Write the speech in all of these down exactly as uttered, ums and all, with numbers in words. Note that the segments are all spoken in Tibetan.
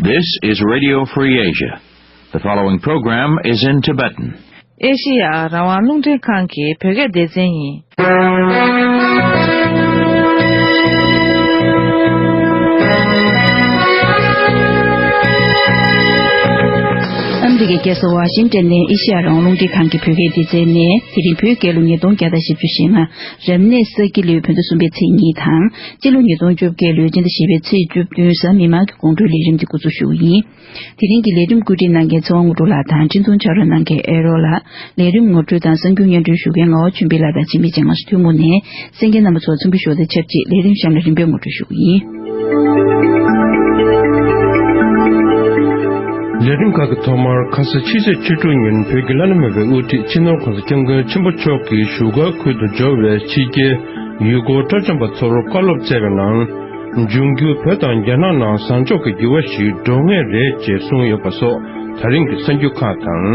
This is Radio Free Asia. The following program is in Tibetan. ཨེ་ཤི་ཡ་རང་དབང་རླུང་འཕྲིན་ཁང་གི་བོད་སྐད་སྡེ་ཚན་ཡིན། ཨ་མི་རི་ཀའི་རྒྱལ་ས་ཝ་ཤིང་ཏན་ནས་ཨེ་ཤི་ཡ་རང་དབང་རླུང་འཕྲིན་ཁང་གི་བོད་སྐད་སྡེ་ཚན་ནས། དེ་རིང་བོད་རྒྱལ་ལོ་ཉིས་སྟོང་བརྒྱ་དང་བཞི་བཅུ་ཞེ་ལྔ། རབ་གནས་ས་ཁྱི་ལོའི་བོད་ཟླ་གསུམ་པའི་ཚེས་གཉིས་དང་། སྤྱི་ལོ་ཉིས་སྟོང་བཅོ་བརྒྱད་ལོའི་སྤྱི་ཟླ་བཞི་པའི་ཚེས་བཅུ་བདུན་གཟའ་མིག་དམར་གྱི་དགོང་དྲོའི་ལས་རིམ་འདི་འགོ་འཛུགས་ཞུ་གི་ཡིན། དེ་རིང་གི་ལས་རིམ་བཀོད་སྒྲིག་གནང་མཁན་ཚེ་དབང་དངོས་གྲུབ་ལགས་དང་འཕྲིན་ཐུང་ཕྱག་རོགས་གནང་མཁན་ཨེ་རོ་ལགས། ལས་རིམ་ངོ་སྤྲོད་དང་གསར་འགྱུར་སྙན་སྒྲོན་ཞུ་མཁན་ངག་དབང་ཆོས་འཕེལ་ལགས་དང་འཆི་མེད་ལྕམ་སྐུ་ཞབས་ཐོན་མུ་ནས། གསན་མཁན་རྣམ་པ་ཚོར་འཚམས་འདྲི་ཞུ་བ་དང་ཆབས་ཅིག་ལས་རིམ་གཤམ་ལ་རིམ་པས་ངོ་སྤྲོད་ཞུ་གི་ཡིན། ལས་རིམ་ཁག་གི་ཐོག་མར་ཁ་ས་ཕྱི་ཚེས་བཅུ་དྲུག་ཉིན་བོད་ཀྱི་བླ་ན་མེད་པའི་དབུ་ཁྲིད་སྤྱི་ནོར་༸གོང་ས་༸སྐྱབས་མགོན་ཆེན་པོ་མཆོག་གིས་བཞུགས་སྒར་ཁུལ་དུ་འབྱོར་བའི་ཕྱི་རྒྱལ་ཡུལ་སྐོར་སྤྲོ་འཆམ་པ་ཚོར་བཀའ་སློབ་སྩལ་བའི་ནང་། འབྱུང་འགྱུར་བོད་དང་རྒྱ་ནག་ནང་བཟང་ཕྱོགས་ཀྱི་འགྱུར་བ་ཞིག་འགྲོ་ངེས་རེད་ཅེས་གསུངས་ཡོད་པ་སོགས་ད་རིང་གི་གསར་འགྱུར་ཁག་དང་།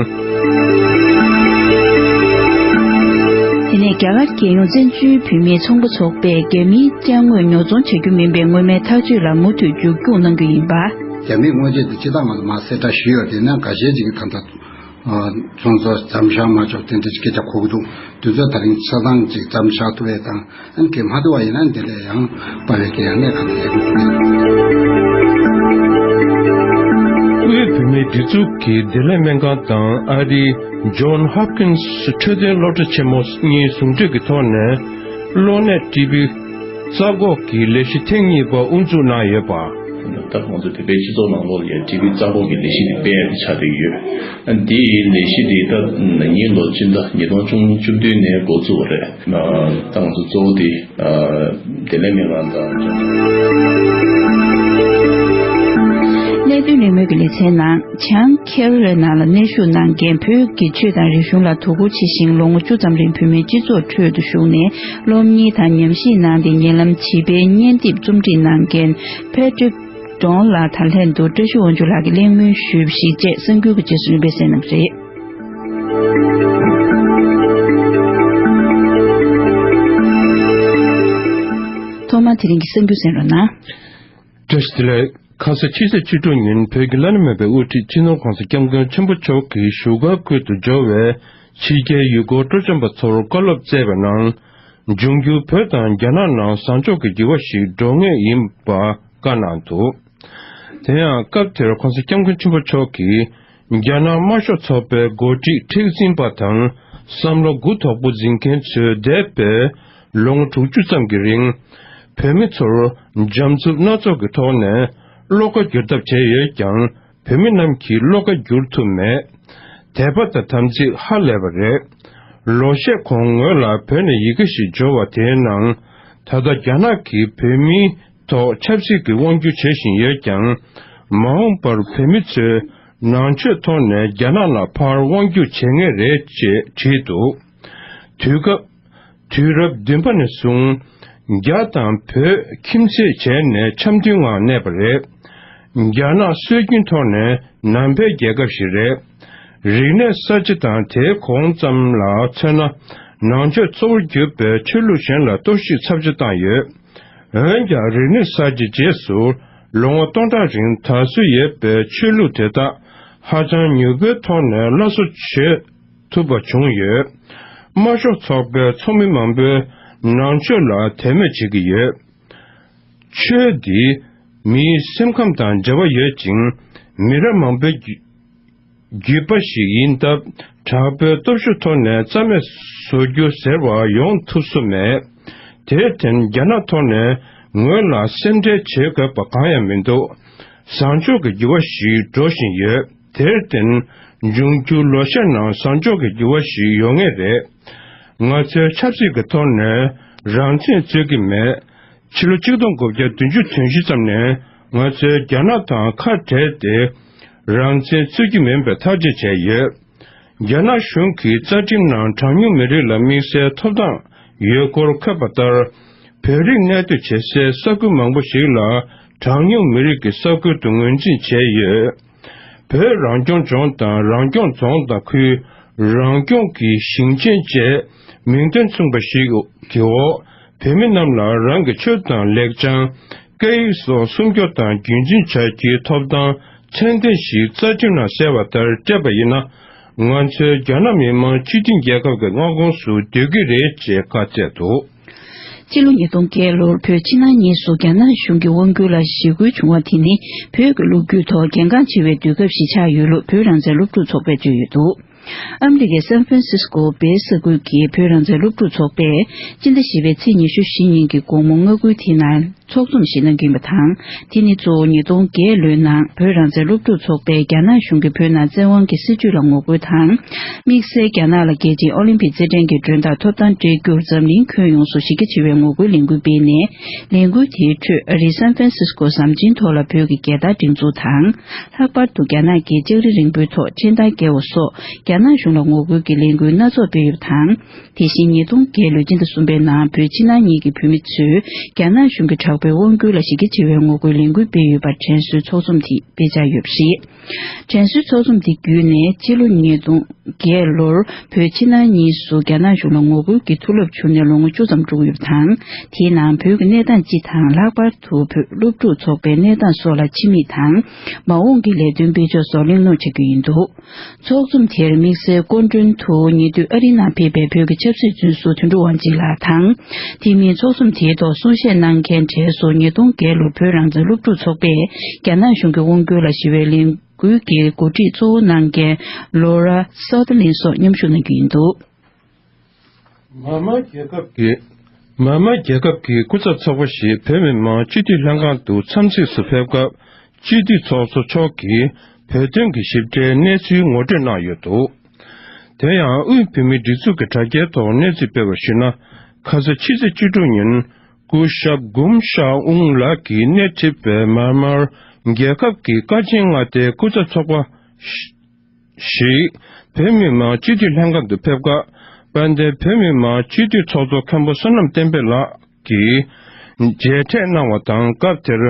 དེ་ནས་རྒྱ་གར་རྒྱལ་ཡོངས་བཙན་བྱོལ་བོད་མིའི་ཚོང་པ་ཚོགས་པས་རྒྱ་མིའི་ཅ་དངོས་ཉོ་ཚོང་བྱ་རྒྱུ་མིན་པའི་སྔོན་མའི་ཐག་གཅོད་ལ་མུ་མཐུད་མཇུག་སྐྱོང་གནང་རྒྱུ་ཡིན་པ། རྒྱ་མིའི་དངོས་རྫས་དེ་སྤྱིར་བཏང་ང་ཚོ་མར་གསལ་བསྒྲགས་ཞུས་ཡོད་དེ་ན་འགའ་ཤས་ཅིག་གིས་ད་ལྟ་ཚོང་ཚོགས་མཚམས་བཞག་མ་ཆོག་དེ་འདྲ་ཅིག་སྐད་ཆ་གོ་གི་འདུག་དུས་ཚོད་ད་རིང་ཆ་ཚང་ཅིག་མཚམས་བཞག་ཐུབ་ཡས་དང་། ཨན་གྱིས་མ་ཐུབ་པ་ཡིན་ན་འདི་ལས་ཡང་དཔའ་བའི་གི་ཡང་གནས་གང་དུ་ཡོད་དགོས་ཀྱི་རེད། དབུས་བོད་མིའི་སྒྲིག་འཛུགས་ཀྱི་བདེ་ལེགས་སྨན་ཁང་དང་ཨ་རིའི་John Hopkins འཕྲོད་བསྟེན་སློབ་གྲྭ་ཆེན་མོ་གཉིས་ཟུང་འབྲེལ་གྱི་ཐོག་ནས་གློ་ནད་ཀྲི་བི་རྩ་འགོག་གི་ལས་གཞི་ཐེངས་གཉིས་པ་དབུ་འཛུགས་གནང་ཡོད་པ། ད་ང་ཚོ་བོད་པའི་སྤྱི་ཚོགས་ནང་ལོགས་ལ་ཡང་ཀྲི་བི་རྩ་འགོག་གི་ལས་གཞི་འདི་སྤེལ་ཡག་གི་ཆགས་བསྡད་ཡོད། འདིའི་ལས་གཞི་འདི་ད་ན་ནིང་ལོ་སྤྱི་ཟླ་ཉིས་སྟོང་བཅུ་བདུན་ནས་འགོ་བཙུགས་པ་རེད། ད་ང་ཚོ་གཙོ་བོ་དེ་བདེ་ལེགས་སྨན་ཁང་དང་། གནད་དོན་གླེང་མོལ་གྱི་ལེ་ཚན་ནང་། བྱང་ཁེ་རོ་ལི་ན་ལ་གནས་བཞུགས་གནང་མཁན་བོད་ཀྱི་ཆོས་དང་རིག་གཞུང་ལ་དོ་ཁུར་ཆེ་ཞིང་། ལོ་ངོ་བཅུ་ཙམ་རིང་བོད་མིའི་སྤྱི་ཚོགས་ཁྲོད་དུ་ཞུགས་ནས་སློབ་གཉེར་དང་ཉམས་ཞིབ་གནང་སྟེ་ཉེ་ལམ་བྱིས་པའི་བརྙན་དེབ་རྩོམ་སྒྲིག་གནང་མཁན་Patrick Dong ལགས་དང་ལྷན་དུ་བཀྲ་ཤིས་དབང་ཕྱུག་ལགས་ཀྱིས་གླེང་མོལ་ཞུས་པ་ཞིག་བཅས་གསར་འགྱུར་གྱི་རྗེས་སུ་རིམ་པས་གསན་གནང་གི་རེད། ཐོག་མར་དེ་རིང་གི་གསར་འགྱུར་གསན་རོགས་གནང་། བཀྲ་ཤིས་བདེ་ལེགས། ཁ་ས་ཕྱི་ཚེས་བཅུ་དྲུག་ཉིན་བོད་ཀྱི་བླ་ན་མེད་པའི་དབུ་ཁྲིད་སྤྱི་ནོར་༸གོང་ས་༸སྐྱབས་མགོན་ཆེན་པོ་མཆོག་གིས་བཞུགས་སྒར་ཁུལ་དུ་འབྱོར་བའི་ཕྱི་རྒྱལ་ཡུལ་སྐོར་སྤྲོ་འཆམ་པ་ཚོར་བཀའ་སློབ་སྩལ་བའི་ནང་། འབྱུང་འགྱུར་བོད་དང་རྒྱ་ནག་ནང་བཟང་ཕྱོགས་ཀྱི་འགྱུར་བ་ཞིག་འགྲོ་ངེས་ཡིན་པ་བཀའ་གནང་འདུག་དེ་ཡང་སྐབས་དེར་༸གོང་ས་༸སྐྱབས་མགོན་ཆེན་པོ་མཆོག་གིས། རྒྱ་ནག་དམར་ཤོག་ཚོགས་པའི་འགོ་ཁྲིད་མཁྲེགས་འཛིན་པ་དང་བསམ་བློ་གུ་དོག་པོ་འཛིན་མཁན་ཚོས་འདས་པའི་ལོ་ངོ་དྲུག་ཅུ་ཙམ་གྱི་རིང་། བོད་མི་ཚོར་འཇམ་རྩུབ་སྣ་ཚོགས་ཀྱི་ཐོག་ནས་བློ་ཁ་བསྒྱུར་ཐབས་བྱས་ཡོད་ཀྱང་། བོད་མི་རྣམས་ཀྱིས་བློ་ཁ་བསྒྱུར་ཐུབ་མེད། དད་པ་དང་དམ་ཚིག་ཧ་ལས་པ་རེད། ལོ་ཤས་གོང་ངོས་ལ་བོད་ནས་ཡི་གེ་ཞིག་འབྱོར་བ་དེའི་ནང་། ད་ལྟ་རྒྱ་ནག་གིས་བོད་མིའི་ཐོག་ཆབ་སྲིད་ཀྱི་དབང་སྒྱུར་བྱེད་བཞིན་ཡོད་ཀྱང་། མ་འོངས་པར་བོད་མི་ཚོས་ནང་ཆོས་ཐོག་ནས་རྒྱ་ནག་ལ་ཕར་དབང་སྒྱུར་བྱེད་ངེས་རེད་ཅེས་བྲིས་འདུག་དུས་སྐབས། དུས་རབས་བདུན་པ་ནས་བཟུང་། རྒྱ་དང་བོད་ཁྱིམ་མཚེས་བྱས་ནས་འཆམ་མཐུན་ངང་གནས་པ་རེད། རྒྱ་ནག་སྲོལ་རྒྱུན་ཐོག་ནས་ནང་པའི་རྒྱལ་ཁབ་ཞིག་རེད། རིག་གནས་གསར་བརྗེ་དང་དེའི་གོང་ཙམ་ལ་མཚོན་ན། ནང་ཆོས་གཙོ་བོར་གྱུར་པའི་ཆོས་ལུགས་གཞན་ལ་གཏོར་བཤིག་ཚབས་ཆེ་བཏང་ཡོད། འོན་ཀྱང་། རིག་གནས་གསར་བརྗེའི་རྗེས་སུ་ལོ་ངོ་སྟོང་ཕྲག་རིང་དར་སྲོལ་ཡོད་པའི་ཆོས་ལུགས་དེ་དག་ཧ་ཅང་མྱུར་པོའི་ཐོག་ནས་སླར་གསོ་བྱེད་ཐུབ་པ་བྱུང་ཡོད། དམར་ཤོག་ཚོགས་པའི་ཚོགས་མི་མང་པོས་ནང་ཆོས་ལ་དད་མོས་བྱེད་ཀྱི་ཡོད། ཆོས་འདི་མིའི་སེམས་ཁམས་དང་འབྲེལ་བ་ཡོད་ཅིང་། མི་རབས་མང་པོའི་རྒྱུད་རྒྱུད་པ་ཞིག་ཡིན་སྟབས། དྲག་པོའི་སྟོབས་ཤུགས་ཐོག་ནས་རྩ་མེད་བཟོ་རྒྱུ་ཟེར་བ་ཡོང་ཐུབ་སྲོལ་མེད། དེར་བརྟེན། རྒྱ་ནག་ཐོག་ནས་ངོས་ལ་སེམས་ཁྲལ་བྱེད་དགོས་པ་གང་ཡང་མི་འདུག་བཟང་ཕྱོགས་ཀྱི་འགྱུར་བ་ཞིག་འགྲོ་བཞིན་ཡོད། དེར་བརྟེན། འབྱུང་འགྱུར་ལོ་ཤས་ནང་བཟང་ཕྱོགས་ཀྱི་འགྱུར་བ་ཞིག་ཡོང་ངེས་རེད། ང་ཚོས་ཆབ་སྲིད་ཀྱི་ཐོག་ནས་རང་བཙན་རྩོད་ཀྱི་མེད། ཕྱི་ལོ་ཆིག་སྟོང་དགུ་བརྒྱ་བདུན་ཅུ་དོན་བཞི་ཙམ་ནས་ང་ཚོས་རྒྱ་ནག་དང་ཁ་བྲལ་ཏེ། རང་བཙན་རྩོད་ཀྱི་མིན་པའི་ཐག་གཅོད་བྱས་ཡོད། རྒྱ་ནག་གཞུང་གིས་རྩ་ཁྲིམས་ནང་གྲངས་ཉུང་མི་རིགས་ལ་དམིགས་བསལ་ཐོབ་ཐང་ཡོད་སྐོར་འཁོད་པ་ལྟར། བོད་རིགས་གནས་སྡོད་བྱེད་སའི་ས་ཁུལ་མང་པོ་ཞིག་ལ་གྲངས་ཉུང་མི་རིགས་ཀྱི་ས་ཁུལ་དུ་ངོས་འཛིན་བྱས་ཡོད། བོད་རང་སྐྱོང་ལྗོངས་དང་རང་སྐྱོང་རྫོང་དང་ཁུལ། རང་སྐྱོང་གི་ཞིང་ཆེན་བཅས་མིང་དོན་མཚུངས་པ་ཞིག་གི་འོག་བོད་མི་རྣམས་ལ་རང་གི་ཆོས་དང་ལེགས་བྱང་། སྐད་ཡིག་སོགས་སྲུང་སྐྱོབ་དང་རྒྱུན་འཛིན་བྱ་རྒྱུའི་ཐོབ་ཐང་ མཚན་ལྡན་ཞིག་རྩ་ཁྲིམས་ནང་གསལ་བ་ལྟར་སྤྲད་པ་ཡིན་ན། ང་ཚོའི་རྒྱ་ནག་མི་དམངས་སྤྱི་མཐུན་རྒྱལ་ཁབ་ཀྱི་མངའ་ཁོངས་སུ་སྡོད་ཀྱི་རེད་ཅེས་བཀའ་སྩལ་འདུག། ཕྱི་ལོ་ཉིས་སྟོང་བརྒྱད་ལོར་བོད་ཕྱི་ནང་གཉིས་སུ་རྒྱ་ནག་གཞུང་གི་དབང་སྒྱུར་ལ་ཞི་རྒོལ་བྱུང་བ་དེ་ནི་བོད་ཀྱི་ལོ་རྒྱུས་ཐོག་གལ་འགངས་ཆེ་བའི་དུས་སྐབས་ཤིག་ཆགས་ཡོད་ལུགས་བོད་རང་བཙན་སློབ་ཕྲུག་ཚོགས་པས་བརྗོད་ཡོད་འདུག། ཨ་མི་རི་ཀའི་སན་ཧྥ་རན་སིས་ཀོ་བེ་ས་ཁུལ་གྱི་བོད་རང་བཙན་སློབ་ཕྲུག་ཚོགས་པས་སྤྱི་ཟླ་བཞི་པའི་ཚེས་ཉི་ཤུ་བཞི་ཉིན་གྱི་དགོང་མོ་མངའ་ཁུལ་དེའི་ནང་ཚོགས་འཛོམས་ཤིག་གནང་གི་ཡིན་པ་དང་། དེ་ནི་གཙོ་བོ་ཉིས་སྟོང་བརྒྱད་ལོའི་ནང་བོད་རང་བཙན་སློབ་ཕྲུག་ཚོགས་པས་རྒྱ་ནག་གཞུང་གིས་བོད་ནང་བཙན་དབང་གི་སྲིད་བྱུས་ལ་ངོ་རྒོལ་དང་། དམིགས་བསལ་རྒྱ་ནག་ལ་རྒྱལ་སྤྱིའི་ཨོ་ལིམ་པིག་རྩེད་འགྲན་གྱི་མགྲོན་བདག་ཐོབ་ཐང་སྤྲད་རྒྱུར་འཛམ་གླིང་ཁྱོན་ཡོངས་སུ་གཞི་རྒྱ་ཆེ་བའི་ངོ་རྒོལ་ལས་འགུལ་སྤེལ་ནས། ལས་འགུལ་དེའི་ཁྲོད་ཨ་རིའི་སན་ཧྥ་རན་སིས་ཀོ་ཟམ་ཆེན་ཐོག་ལ་བོད་ཀྱི་རྒྱལ་དར་སྒྲེང་འཛུགས་དང་། ལྷག་པར་དུ་རྒྱ་ནག་གིས་ལྕགས་རི་རིང་པོའི་ཐོག་འཕྲིན་ཐག་བཀལ་བ་སོགས་རྒྱ་ནག་གཞུང་ལ་ངོ་རྒོལ་གྱི་ལས་འགུལ་སྣ་ཚོགས་སྤེལ་ཡོད་པ་དང་། དེ་བཞིན་ཉིས་སྟོང་བརྒྱད་ལོའི་སྤྱི་ཟླ་གསུམ་པའི་ནང་བོད་ཕྱི་ནང་གཉིས་ཀྱི་བོད་མི་ཚོས་རྒྱ་ནག་གཞུང་གི་དྲག་པོའི་དབང་སྒྱུར་ལ་གཞི་རྒྱ་ཆེ་བའི་ངོ་རྒོལ་ལས་འགུལ་སྤེལ་ཡོད་པར་དྲན་གསོའི་ཚོགས་འཛོམས་དེ་སྤེལ་འཆར་ཡོད་པ་རེད། དྲན་གསོའི་ཚོགས་འཛོམས་དེ་བརྒྱུད་ནས་ཕྱི་ལོ་ཉིས་སྟོང་བརྒྱད་ལོར་བོད་ཕྱི་ནང་གཉིས་སུ་རྒྱ་ནག་གཞུང་ལ་ངོ་རྒོལ་གྱི་མཐུ་རླབས་བྱུང་ནས་ལོ་ངོ་བཅུ་ཙམ་འགྲོ་གི་ཡོད་པ་དང་། དེའི་ནང་བོད་ཀྱི་གནས་སྟངས་སྤྱི་དང་། ལྷག་པར་དུ་བོད་སློབ་ཕྲུག་ཚོགས་པའི་གནས་སྟངས་སོགས་ལ་ཕྱི་མིག་དང་། མ་འོངས་ཀྱི་ལས་དོན་སྤེལ་ཕྱོགས་སོགས་གླེང་སློང་བྱ་རྒྱུ་ཡིན་འདུག། ཚོགས་འཛོམས་དེར་དམིགས་བསལ་སྐུ་མགྲོན་དུ་ཉེ་དུས་ཨ་རིའི་ནང་ཕེབས་པའི་བོད་ཀྱི་ཆབ་སྲིད་བཙོན་ཟུར་དོན་གྲུབ་དབང་ཆེན་ལགས་དང་། དེ་མིན་ཚོགས་འཛོམས་དེའི་ཐོག་གསུང་བཤད་གནང་མཁན་གྲས་སུ་ཉིས་སྟོང་བརྒྱད་ལོར་བོད་རང་བཙན་སློབ་ཕྲུག་ཚོགས་པས་རྒྱ་ནག་གཞུང་གི་དབང་སྒྱུར་ལ་ཞི་བའི་ལས་འགུལ་གྱི་གོ་སྒྲིག་གཙོ་བོ་གནང་མཁན་ལོ་ར་སོ་ཐ་ལིན་སོགས་མཉམ་ཞུགས་གནང་རྒྱུ་ཡིན་འདུག། མཱ་མཱ་རྒྱལ་ཁབ་ཀྱི་མཱ་མཱ་རྒྱལ་ཁབ་ཀྱི་སྐུ་ཚབ་ཚོགས་པ་ཞིག་བོད་མི་མང་སྤྱི་འཐུས་ལྷན་ཁང་དུ་འཚམས་གཟིགས་སུ་ཕེབས་སྐབས། སྤྱི་འཐུས་ཚོགས་གཙོ་མཆོག་གིས་བོད་དོན་གྱི་ཞིབ་ཕྲའི་གནས་ཚུལ་ངོ་སྤྲོད་གནང་ཡོད་འདུག། དེ་ཡང་དབུས་བོད་མིའི་སྒྲིག་འཛུགས་ཀྱི་དྲ་རྒྱའི་ཐོག་གནས་ཚུལ་སྤེལ་བར་གཞིགས་ན། ཁ་ས་ཕྱི་ཚེས་བཅུ་དྲུག་ཉིན་སྐུ་ཞབས་གུམ་ཤ་ཨུང་ལགས་ཀྱིས་སྣེ་ཁྲིད་པའི་མཱ་མཱར་རྒྱལ་ཁབ་ཀྱི་བཀའ་སྤྱི་མངའ་སྡེའི་སྐུ་ཚབ་ཚོགས་པ་ཞིག་བོད་མི་མང་སྤྱི་འཐུས་ལྷན་ཁང་དུ་ཕེབས་སྐབས། དཔལ་ལྡན་བོད་མི་མང་སྤྱི་འཐུས་ཚོགས་གཙོ་མཁན་པོ་བསོད་ནམས་བསྟན་འཕེལ་ལགས་ཀྱིས་མཇལ་འཕྲད་གནང་བ་དང་། སྐབས་དེར་